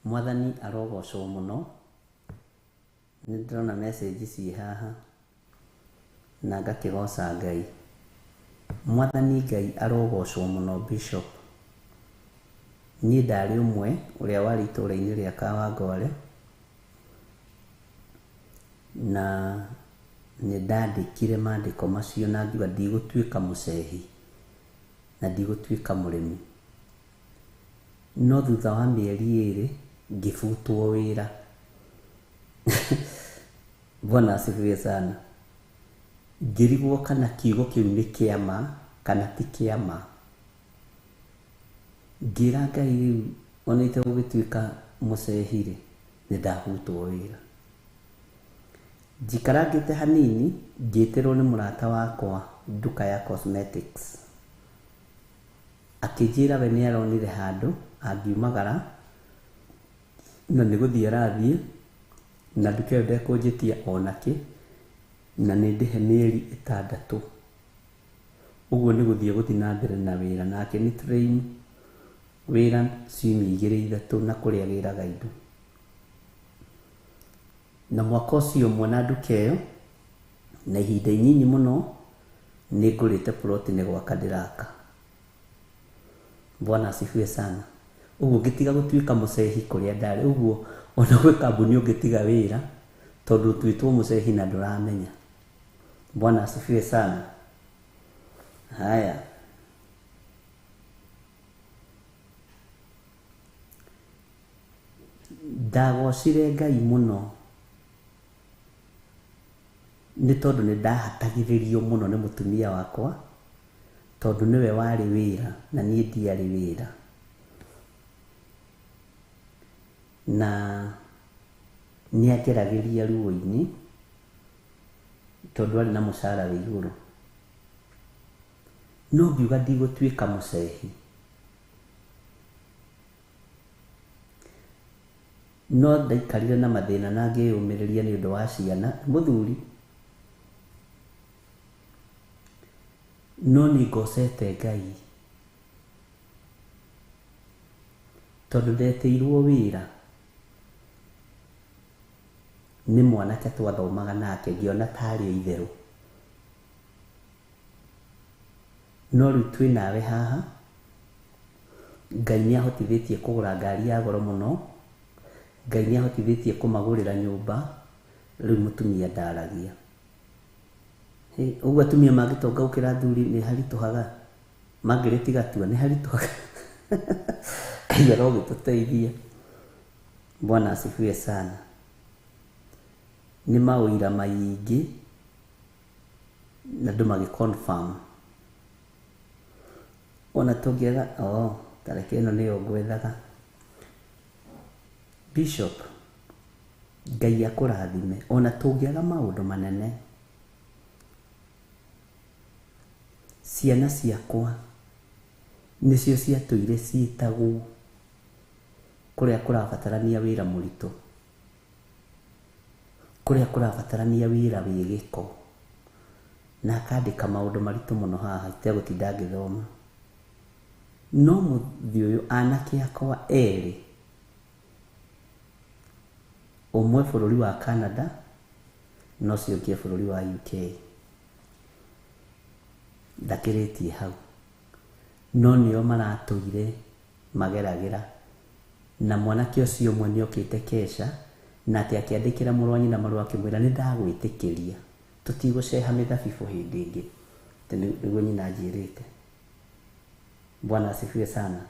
Mwathani arogocwo mũno. Nĩ ndĩrona message ciĩ haha na ngakĩgoca Ngai. Mwathani Ngai arogocwo mũno Bishop. Niĩ ndarĩ ũmwe ũrĩa warĩ itũũra-inĩ rĩa Kawangware na nĩ ndandĩkire mandĩko macio na ngiuga ndigũtuĩka mũcehi na ndigũtuĩka mũrĩmi. No thutha wa mĩeri 2 ngĩbutwo wĩra. Bwana asifiwe sana. Ngĩrigwo kana kiugo kĩu nĩ kĩa ma kana ti kĩa ma. Ngĩra Ngai rĩu ona itegũgĩtuĩka mũcehi rĩ, nĩ ndabutwo wĩra. Njikarangĩte hanini ngĩtĩrwo nĩ mũrata wakwa nduka ya cosmetics. Akĩnjĩra we nĩ aronire handũ angiumagara na nĩ gũthiĩ arathiĩ na nduka ĩyo ndekũnjĩtia onakĩ na nĩ ndĩhe mĩeri 6. Ũguo nĩ gũthiĩ gũthiĩ na mbere na wĩra nake nĩ train wĩra ciumia 2 3 na kũrĩa wĩraga indo. Na mwaka ũcio ũmwe na nduka ĩyo na ihinda inyinyi mũno nĩ ngũrĩte ploti nĩ gwaka ndĩraka. Bwana asifiwe sana. Ũguo ngĩtiga gũtuĩka mũcehi kũrĩa ndarĩ. Ũguo ona gwĩ kambuni ũngĩtiga wĩra tondũ ũtuĩtwo mũcehi na ndũramenya. Bwana asifiwe sana. Haya. Ndagocire Ngai mũno nĩ tondũ nĩ ndahatagĩrĩrio mũno nĩ mũtumia wakwa tondũ nĩwe warĩ wĩra na niĩ ndiarĩ wĩra. Na nĩ angeragĩria ruo-inĩ tondũ arĩ na mũcara wĩ igũrũ. No ngiuga ndigũtuĩka mũcehi. No ndaikarire na mathĩna na ngĩyũmĩrĩria nĩ ũndũ wa ciana mũthuri. No nĩ ngocete Ngai tondũ ndetĩirwo wĩra Nĩ mwanake twathomaga nake ngĩona tarĩ itherũ. No rĩu twĩ nawe haha, Ngai nĩ ahotithĩtie kũgũra ngari ya goro mũno, Ngai nĩ ahotithĩtie kũmagũrĩra nyũmba, rĩu mũtumia ndaragia. Ũguo atumia mangĩtonga gũkĩra athuri nĩ haritũhaga, mangĩrĩtiga tua nĩ haritũhaga. Ngai arogĩtũteithia. Bwana asifiwe sana. Nĩ maũira maingĩ na andũ magĩ confirm. Ona tũngĩaga, oh, tareke ĩno nĩyo ngwethaga. Bishop, Ngai akũrathime. Ona tũngĩaga maũndũ manene, ciana ciakwa nĩcio ciatũire ciĩtagwo kũrĩa kũrabatarania wĩra mũritũ, kũrĩa kũrabatarania wĩra wĩ gĩko, na akandĩka maũndũ maritũ mũno haha itegũtinda ngĩthoma. No mũthĩ ũyũ anake akwa erĩ, ũmwe bũrũri wa Canada na ũcio ũngĩ bũrũri wa UK, ndakĩrĩtie hau, no nĩo maratũire mageragĩra. Na mwanake ũcio ũmwe nĩokĩte kesha na atĩ akĩandĩkĩra mũrũ wa nyina marũa akĩmwĩra nĩ ndagwĩtĩkĩria tũtigũceha mĩthabibũ hĩndĩ ĩngĩ, nĩguo nyina anjĩrĩte. Bwana asifiwe sana.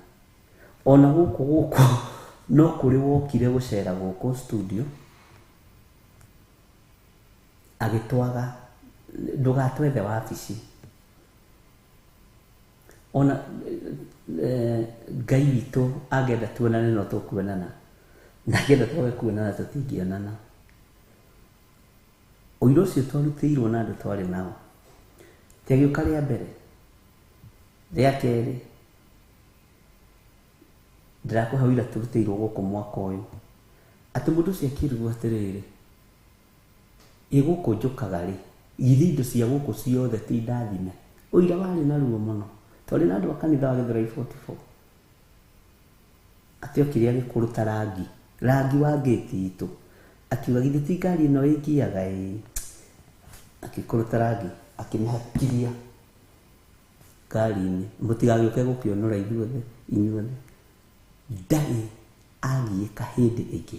Ona gũkũ gũkũ no kũrĩ wokire gũcera gũkũ studio agĩtwaga ndũgatwethe wabici. Ona Ngai witũ angĩenda tuonane no tũkuonana, na angĩenda twage kuonana tũtingĩonana. Ũira ũcio twarutĩirwo na andũ twarĩ nao, ti agĩũka rĩa mbere, rĩa kerĩ ndĩrakũhe ũira tũrutĩirwo gũkũ mwaka ũyũ, atĩ mũndũ ũcio akĩrigwo atĩrĩrĩ, ĩ gũkũ njũkaga rĩ, githĩ indo cia gũkũ ciothe ti ndathime? Ũira warĩ na ruo mũno. Twarĩ na andũ a kanitha wa Gĩthũrai 44, atĩ okire agĩkũrũta rangi, rangi wa ngĩti itũ, akiuga githĩ ti ngari ĩno ĩngiaga ĩ, akĩkũrũta rangi akĩmĩhakiria ngari-inĩ, mũtigagĩũke gũkĩũnũra ithuothe inyuothe. Ndarĩ agiĩka hĩndĩ ĩngĩ.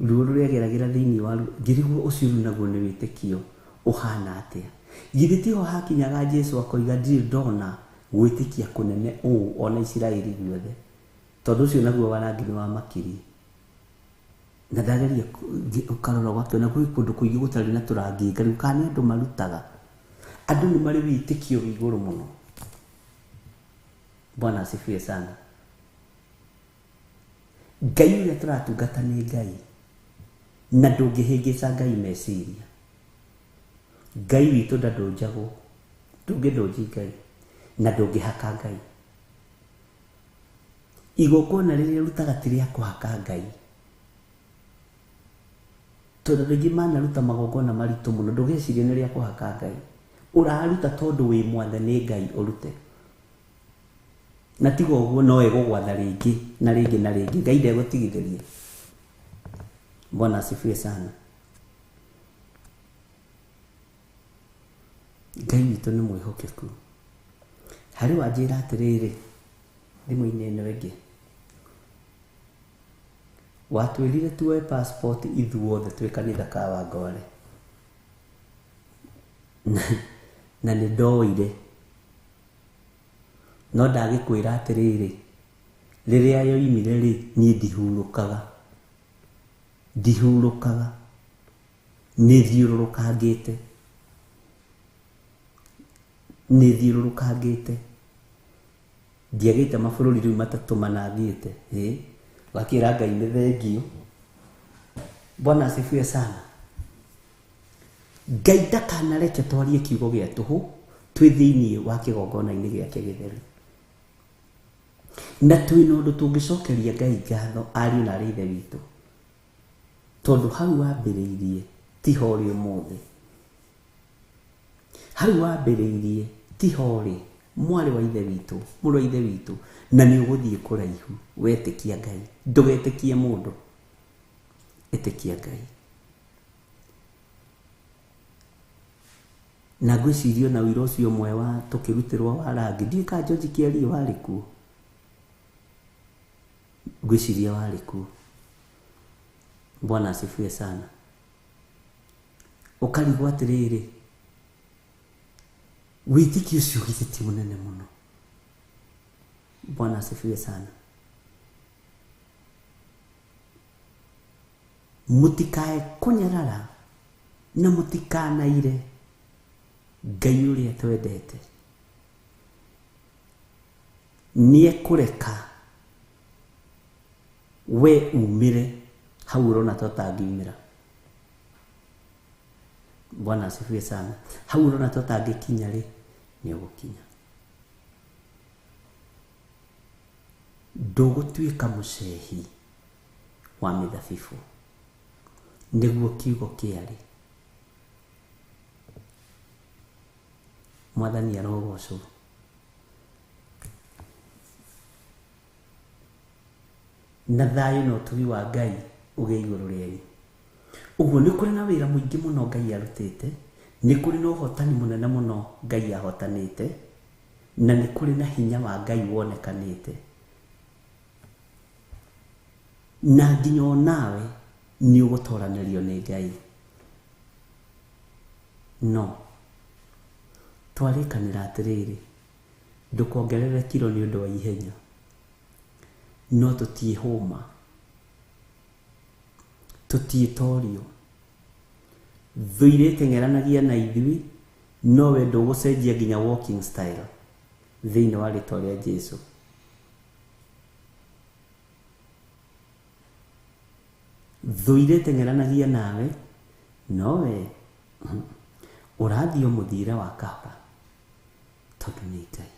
Ruo rũrĩa ageragĩra thĩinĩ wa ruo, ngĩrigwo ũcio rĩu naguo nĩ wĩtĩkio ũhana atĩa? Githĩ tiho hakinyaga Jesu akoiga ndirĩ ndona gwĩtĩkia kũnene ũũ ona Isiraeli guothe, tondũ ũcio naguo wa rangi nĩ wa makirie. Na ndageria ũkarora ũgakĩona gwĩ kũndũ kũingĩ gũtarĩ na tũrangi, ngarigwo kana nĩ andũ marutaga. Andũ nĩ marĩ wĩtĩkio wĩ igũrũ mũno. Bwana asifiwe sana. Ngai ũrĩa tũratungata nĩ Ngai, na ndũngĩhĩngĩca Ngai meciria. Ngai witũ ndandũnjagwo, ndũngĩndũnji Ngai, na ndũngĩhaka Ngai. Igongona rĩrĩa ũrutaga ti rĩa kũhaka Ngai, tondũ andũ aingĩ manaruta magongona maritũ mũno, ndũgecirie nĩ rĩa kũhaka Ngai. Ũraruta tondũ wĩ mwathe nĩ Ngai ũrute, na tiga ũguo no ĩgũgwatha rĩngĩ na rĩngĩ na rĩngĩ. Ngai ndegũtigithĩria. Bwana asifiwe sana. Ngai witũ nĩ mwĩhokeku. Harĩ wanjĩra atĩrĩrĩ thimũ-inĩ ĩno ĩngĩ, watwĩrire tuoe passport ithuothe twĩ kanitha ka Wangore, na nĩ ndoire, no ndagĩkwĩra atĩrĩrĩ, rĩrĩa yoimire rĩ, niĩ ndihurũkaga, ndihurũkaga, nĩ thiũrũrũkangĩte, nĩ thiũrũrũkangĩte, ndiagĩte mabũrũri rĩu matatũ mana thiĩte, ĩ ũgakĩra Ngai nĩ thengio. Bwana asifiwe sana. Ngai ndakanareke twarie kiugo gĩa tũhũ twĩ thĩinĩ wa kĩgongona-inĩ gĩake gĩtheru, na twĩna ũndũ tũngĩcokeria Ngai ngatho ariũ na arĩ ithe witũ, tondũ hau wambĩrĩirie tiho ũrĩ ũmũthĩ, hau wambĩrĩirie tiho ũrĩ, mwarĩ wa ithe witũ, mũrũ wa ithe witũ, na nĩ ũgũthiĩ kũraihu wetĩkia Ngai. Ndũgetĩkie mũndũ, Ĩtĩkia Ngai. Na ngwĩciria ona ũira ũcio ũmwe wa tũkĩrutĩrwo wa rangi, ndiũĩ kana George Kĩarie warĩ kuo, ngwĩciria warĩ kuo. Bwana asifiwe sana. Ũkarigwo atĩrĩrĩ, wĩtĩkio ũcio githĩ ti mũnene mũno? Bwana asifiwe sana. Mũtikae kũnyarara na mũtikanaire Ngai ũrĩa twendete. Nĩekũreka we umĩre hau ũrona ta ũtangĩumĩra. Bwana asifiwe sana. Hau ũrona ta ũtangĩkinya rĩ, nĩ ũgũkinya. Ndũgũtuĩka mũcehi wa mĩthabibũ, nĩguo kiugo kĩarĩ. Mwathani arogocwo. Na thayũ na ũtugi wa Ngai ũgĩe igũrũ rĩanyu. Ũguo nĩ kũrĩ na wĩra mũingĩ mũno Ngai arutĩte, nĩ kũrĩ na ũhotani mũnene mũno Ngai ahotanĩte, na nĩ kũrĩ na hinya wa Ngai wonekanĩte. Na nginya o nawe nĩ ũgũtoranĩrio nĩ Ngai. No twarĩkanĩra atĩrĩrĩ, ndũkongerere kiro nĩ ũndũ wa ihenya, no tũtiĩhũma, tũtiĩtorio. Thũ iria iteng'eranagia na ithuĩ, no we ndũgũcenjia nginya walking style thĩinĩ wa rĩtwa rĩa Jesu. Thũ iria iteng'eranagia nawe, no we ũrathiĩ o mũthiĩre wa kahora, tondũ nĩ Ngai.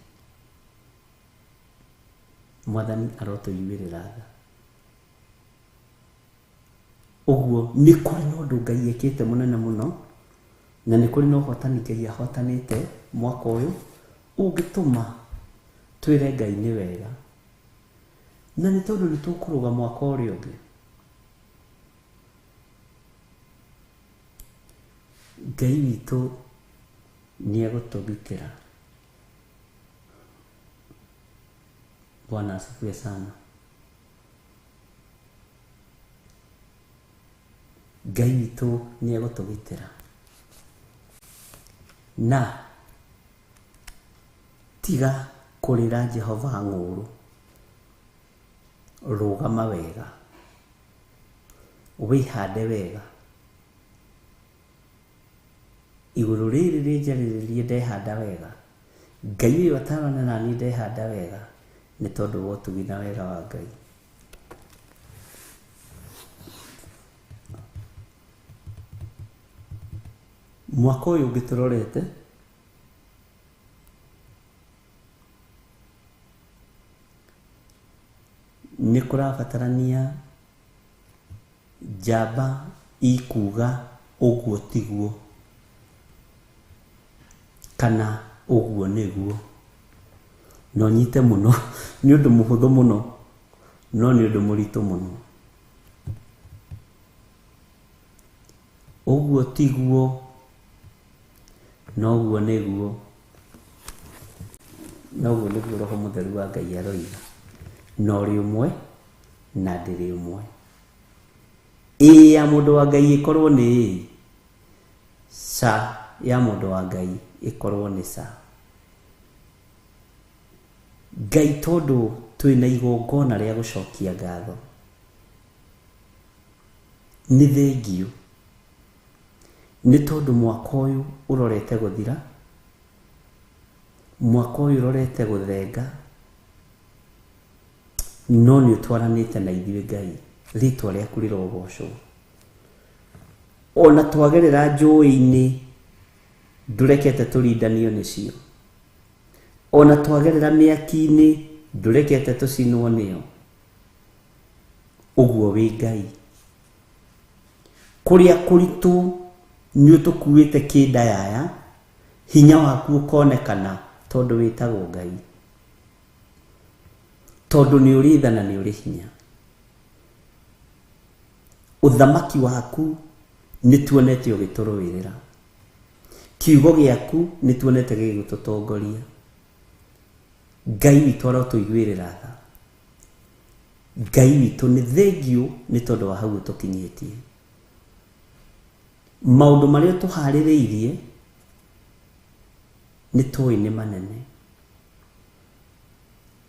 Mwathani arotũiguĩrĩra tha. Ũguo nĩ kũrĩ na ũndũ Ngai ekĩte mũnene mũno, na nĩ kũrĩ na ũhotani Ngai ahotanĩte mwaka ũyũ, ũngĩtũma twĩre Ngai nĩ wega. Na nĩ tondũ nĩ tũkũrũga mwaka ũrĩa ũngĩ. Ngai witũ nĩ egũtũgitĩra. Bwana asifiwe sana. Ngai witũ nĩ egũtũgitĩra. Na tiga kũrĩra Jehova ng'ũũrũ, rũgama wega, wĩhande wega. Igũrũ rĩrĩ rĩnjarĩrĩrie ndehanda wega, Ngai ũyũ atarona naniĩ ndehanda wega, nĩ tondũ wa ũtugi na wega wa Ngai. Mwaka ũyũ ũngĩ tũrorete, nĩ kũrabatarania njamba ikuga ũguo tiguo, kana ũguo nĩguo. No nyite mũno, nĩ ũndũ mũhũthũ mũno, no nĩ ũndũ mũritũ mũno. Ũguo tiguo, no ũguo nĩguo. No ũguo nĩguo Roho Mũtheru wa Ngai aroiga. Na ũrĩ ũmwe, na ndĩrĩ ũmwe. Ĩĩ ya mũndũ wa Ngai ĩkorwo nĩ ĩĩ, ca ya mũndũ wa Ngai ĩkorwo nĩ ca. Ngai tondũ twĩna igongona rĩa gũcokia ngatho, nĩ thengiũ, nĩ tondũ mwaka ũyũ ũrorete gũthira, mwaka ũyũ ũrorete gũthenga, no nĩ ũtwaranĩte na ithuĩ Ngai, rĩtwa rĩaku rĩrogocwo. Ona twagerera njũĩ-inĩ, ndũrekete tũrindanio nĩcio. Ona twagerera mĩaki-inĩ, ndũrekete tũcinwo nĩyo. Ũguo wĩ Ngai. Kũrĩa kũritũ nĩ ũtũkuĩte kĩndayaya, hinya waku ũkonekana tondũ wĩtagwo Ngai. Tondũ nĩ ũrĩ tha na nĩ ũrĩ hinya. Ũthamaki waku nĩ tuonete ũgĩtũrũĩrĩra. Kiugo gĩaku nĩ tuonete gĩgĩtũtongoria. Ngai witũ arotũiguĩrĩra tha. Ngai witũ nĩ thengiũ nĩ tondũ wa hau ũtũkinyĩtie. Maũndũ marĩa ũtũharĩrĩirie nĩ tũĩ nĩ manene.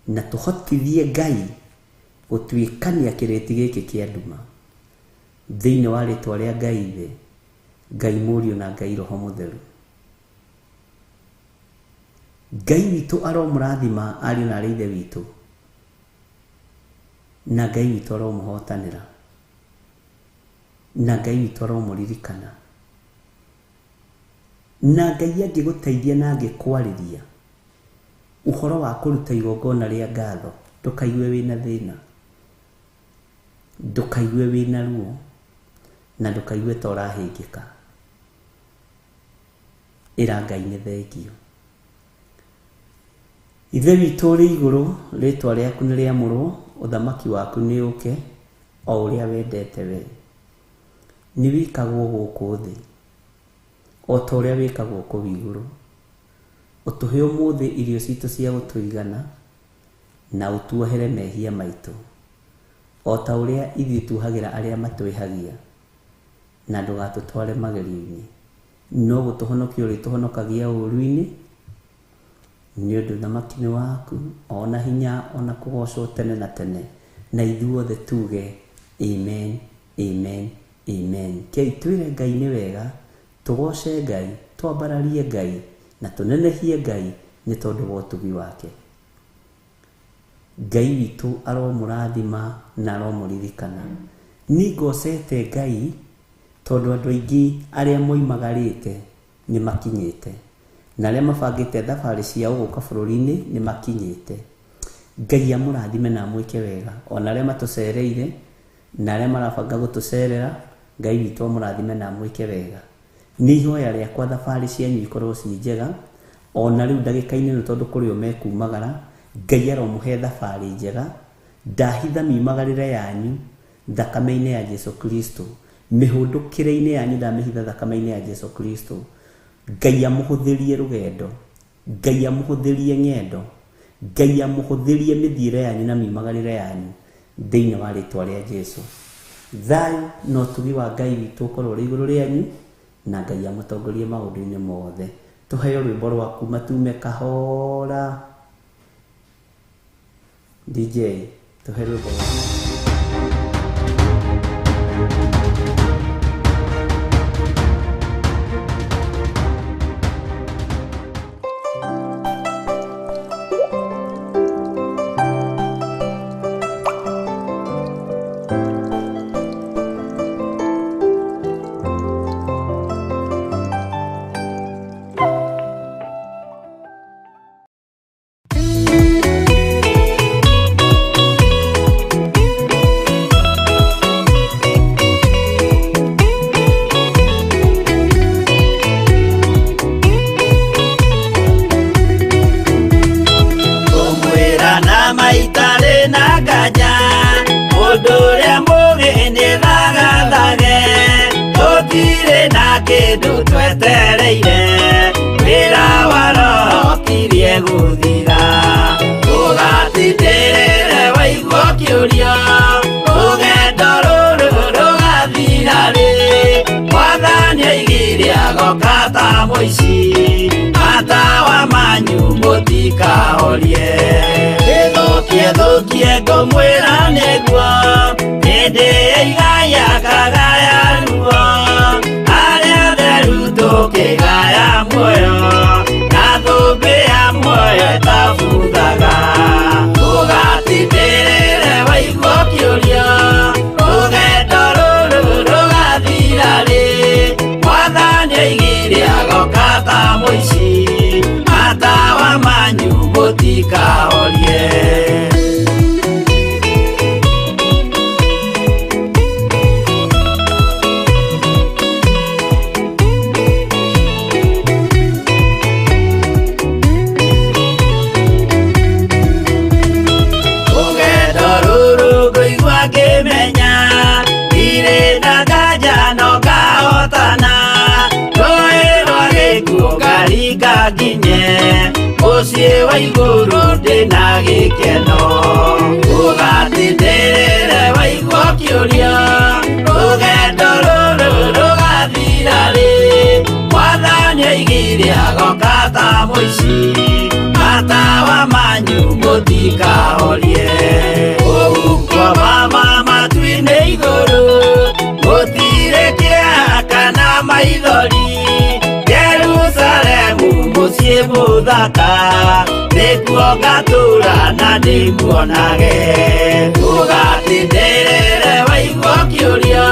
Na tũhotithie Ngai gũtuĩkania kĩrĩti gĩkĩ kĩa nduma. Thĩinĩ wa rĩtwa rĩa Ngai Ithe, Ngai Mũriũ na Ngai Roho Mũtheru. Ngai witũ aromũrathima ariũ na arĩ ithe witũ, na Ngai witũ aromũhotanĩra, na Ngai witũ aromũririkana, na Ngai angĩgũteithia na angĩkwarĩria ũhoro wa kũruta igongona rĩa ngatho, ndũkaigue wĩna thĩna, ndũkaigue wĩna ruo, na ndũkaigue ta ũrahĩngĩka. Ĩra Ngai nĩ thengio. Ithe witũ ũrĩ igũrũ, rĩtwa rĩaku nĩ rĩamũrwo, ũthamaki waku nĩ ũke, o ũrĩa wendete we. Nĩ wĩkagwo gũkũ thĩ, o ta ũrĩa wĩkagwo kũu igũrũ. Ũtũhe ũmũthĩ irio citũ cia gũtũigana, na ũtuohere mehia maitũ, o ta ũrĩa ithuĩ tuohagĩra arĩa matwĩhagia, na ndũgatũtware magerio-inĩ, no gũtũhonokia ũrĩtũhonokagia ũũru-inĩ, nĩ ũndũ ũthamaki nĩ waku, ona hinya, ona kũgoocwo tene na tene. Na ithuothe tuge amen, amen, amen. Kei twĩre Ngai nĩ wega, tũgooce Ngai, twambararie Ngai, na tũnenehie Ngai nĩ tondũ wa ũtugi wake. Ngai witũ aromũrathima na aromũririkana. Niĩ ngocete Ngai tondũ andũ aingĩ arĩa moimagarĩte nĩ makinyĩte, na arĩa mabangĩte thabarĩ ciao gũka bũrũri-inĩ nĩ makinyĩte. Ngai amũrathime na amwĩke wega, ona arĩa matũcereire na arĩa marabanga gũtũcerera, Ngai witũ amũrathime na amwĩke wega. Nĩ ihoya rĩakwa thabarĩ cianyu ikorwo ciĩ njega, ona rĩu ndagĩka-inĩ ĩno tondũ kũrĩ o mekumagara, Ngai aromũhe thabarĩ njega, ndahitha miumagarĩre yanyu thakame-inĩ ya Jesu Kristo, mĩhũndũkĩre-inĩ yanyu ndamĩhitha thakame-inĩ ya Jesu Kristo. Ngai amũhũthĩrie rũgendo, Ngai amũhũthĩrie ng'endo, Ngai amũhũthĩrie mĩthiĩre yanyu na miumagarĩre yanyu thĩinĩ wa rĩtwa rĩa Jesu. Thayũ na ũtugi wa Ngai witũ ũkorwo ũrĩ igũrũ rĩanyu, na Ngai amũtongorie maũndũ-inĩ mothe. Tũheo rwĩmbo rwaku matume kahora. DJ, tũhe rwĩmbo rwaku. Kũmwĩra na maitarĩ na nganja, mũndũ ũrĩa mũũgĩ nĩ thagathage, tũtirĩ na kĩndũ twetereire, wĩra wa Roho ũkirie gũthira. Ũgatindĩrĩre waigua ũkĩũrio, rũgendo rũrũ rũgathira rĩ, Mwathani oigire agoka ta mũici, matawa manyu mũtikahorie. Ĩthũkie thũkie ngũmwĩra nĩguo, hĩndĩ ĩigaya kagaya ruo, arĩa atheru tũkĩgaya muoyo, na thũmbĩ ya muoyo ĩtabuthaga. Ũgatindĩrĩre waigua ũkĩũrio, rũgendo rũrũ rũgathira rĩ, Mwathani oigire agoka ta mũici, matawa manyu mũtikahorie. gĩkeno ũgatindĩrĩre waigua ũkĩũria rũgendo rũrũ rũgathira rĩ Mwathani oigire agoka ta mũici matawa manyu mũtikahorie ũhuko mama matu-inĩ igũrũ gũtirĩ kĩeha kana maithori Jerusalemu mũciĩ mũthaka nĩkuo ngatũũra na ndĩmuonage ũgatindĩrĩre waigua ũkĩũria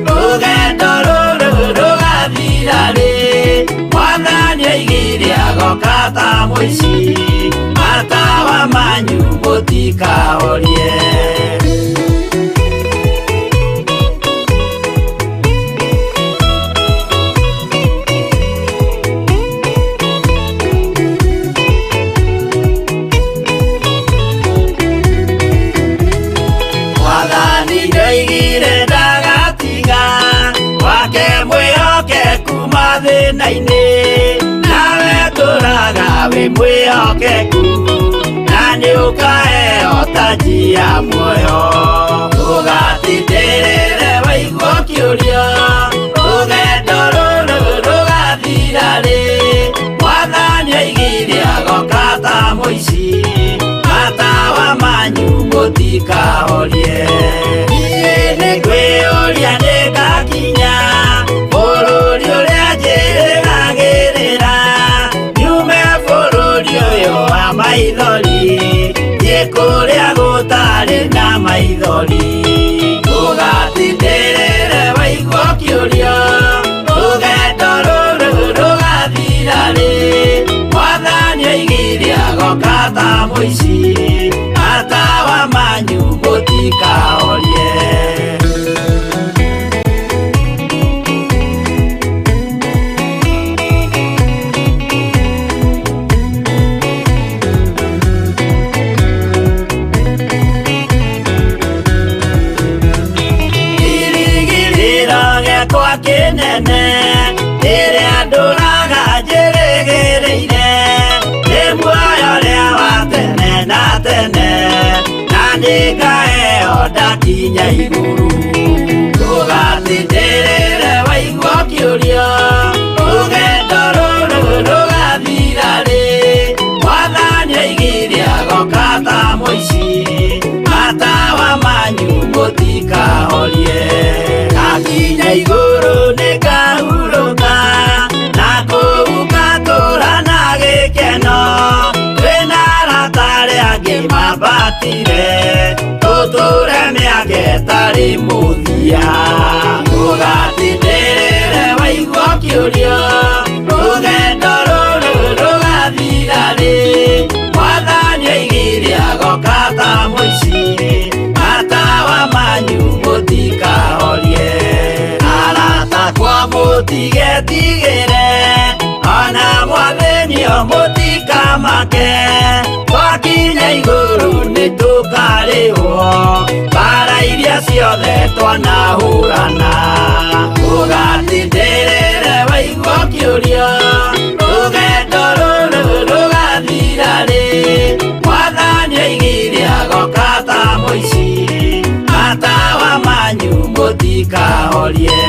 rũgendo rũrũ rũgathira rĩ Mwathani oigire agoka ta mũici matawa manyu mũtikahorie. Mwathani nĩoigire ndagatiga wake mwĩhokeku mathĩna-inĩ nawe tũraga wĩ mwĩhokeku na nĩũkaheo taji ya muoyo ũgatindĩrĩre waigua ũkĩũria rũgendo rũrũ rũgathira rĩ Mwathani oigire agoka ta mũici matawa manyu mũtikahorie niĩ nĩngwĩyũria nĩngakinya bũrũri ũrĩa njĩrĩgagĩrĩra nyume bũrũri ũyũ wa maithori thiĩ kũrĩa gũtarĩ na maithori ũgatindĩrĩre waigua ũkĩũria rũgendo rũrũ rũgathira rĩ Mwathani oigire agoka ta mũici matawa manyu mũtikahorie. Kĩrĩgĩrĩro gĩakwa kĩnene rĩrĩa ndũraga njĩrĩgĩrĩire nĩ muoyo ũrĩa wa tene na tene na nĩngaheo ndakinya igũrũ ũgatindĩrĩre waigua ũkĩũria rũgendo rũrũ rũgathira rĩ Mwathani oigire agoka ta mũici matawa manyu mũtikahorie ndakinya igũrũ nĩngahurũka na kũu ngatũũra na gĩkeno twĩna arata arĩa angĩ mambatire tũtũũre mĩaka ĩtarĩ mũthia ũgatindĩrĩre waigua ũkĩũria rũgendo rũrũ rũgathira rĩ Mwathani oigire agoka ta mũici matawa manyu mũtikahorie arata kwa mũtigetigĩre ona mwathĩnio mũtikamake twakinya igũrũ nĩtũkarĩhwo mbara iria ciothe twanahũrana ũgatindĩrĩre waigua ũkĩũria rũgendo rũrũ rũgathira rĩ Mwathani oigire agoka ta mũici matawa manyu mũtikahorie.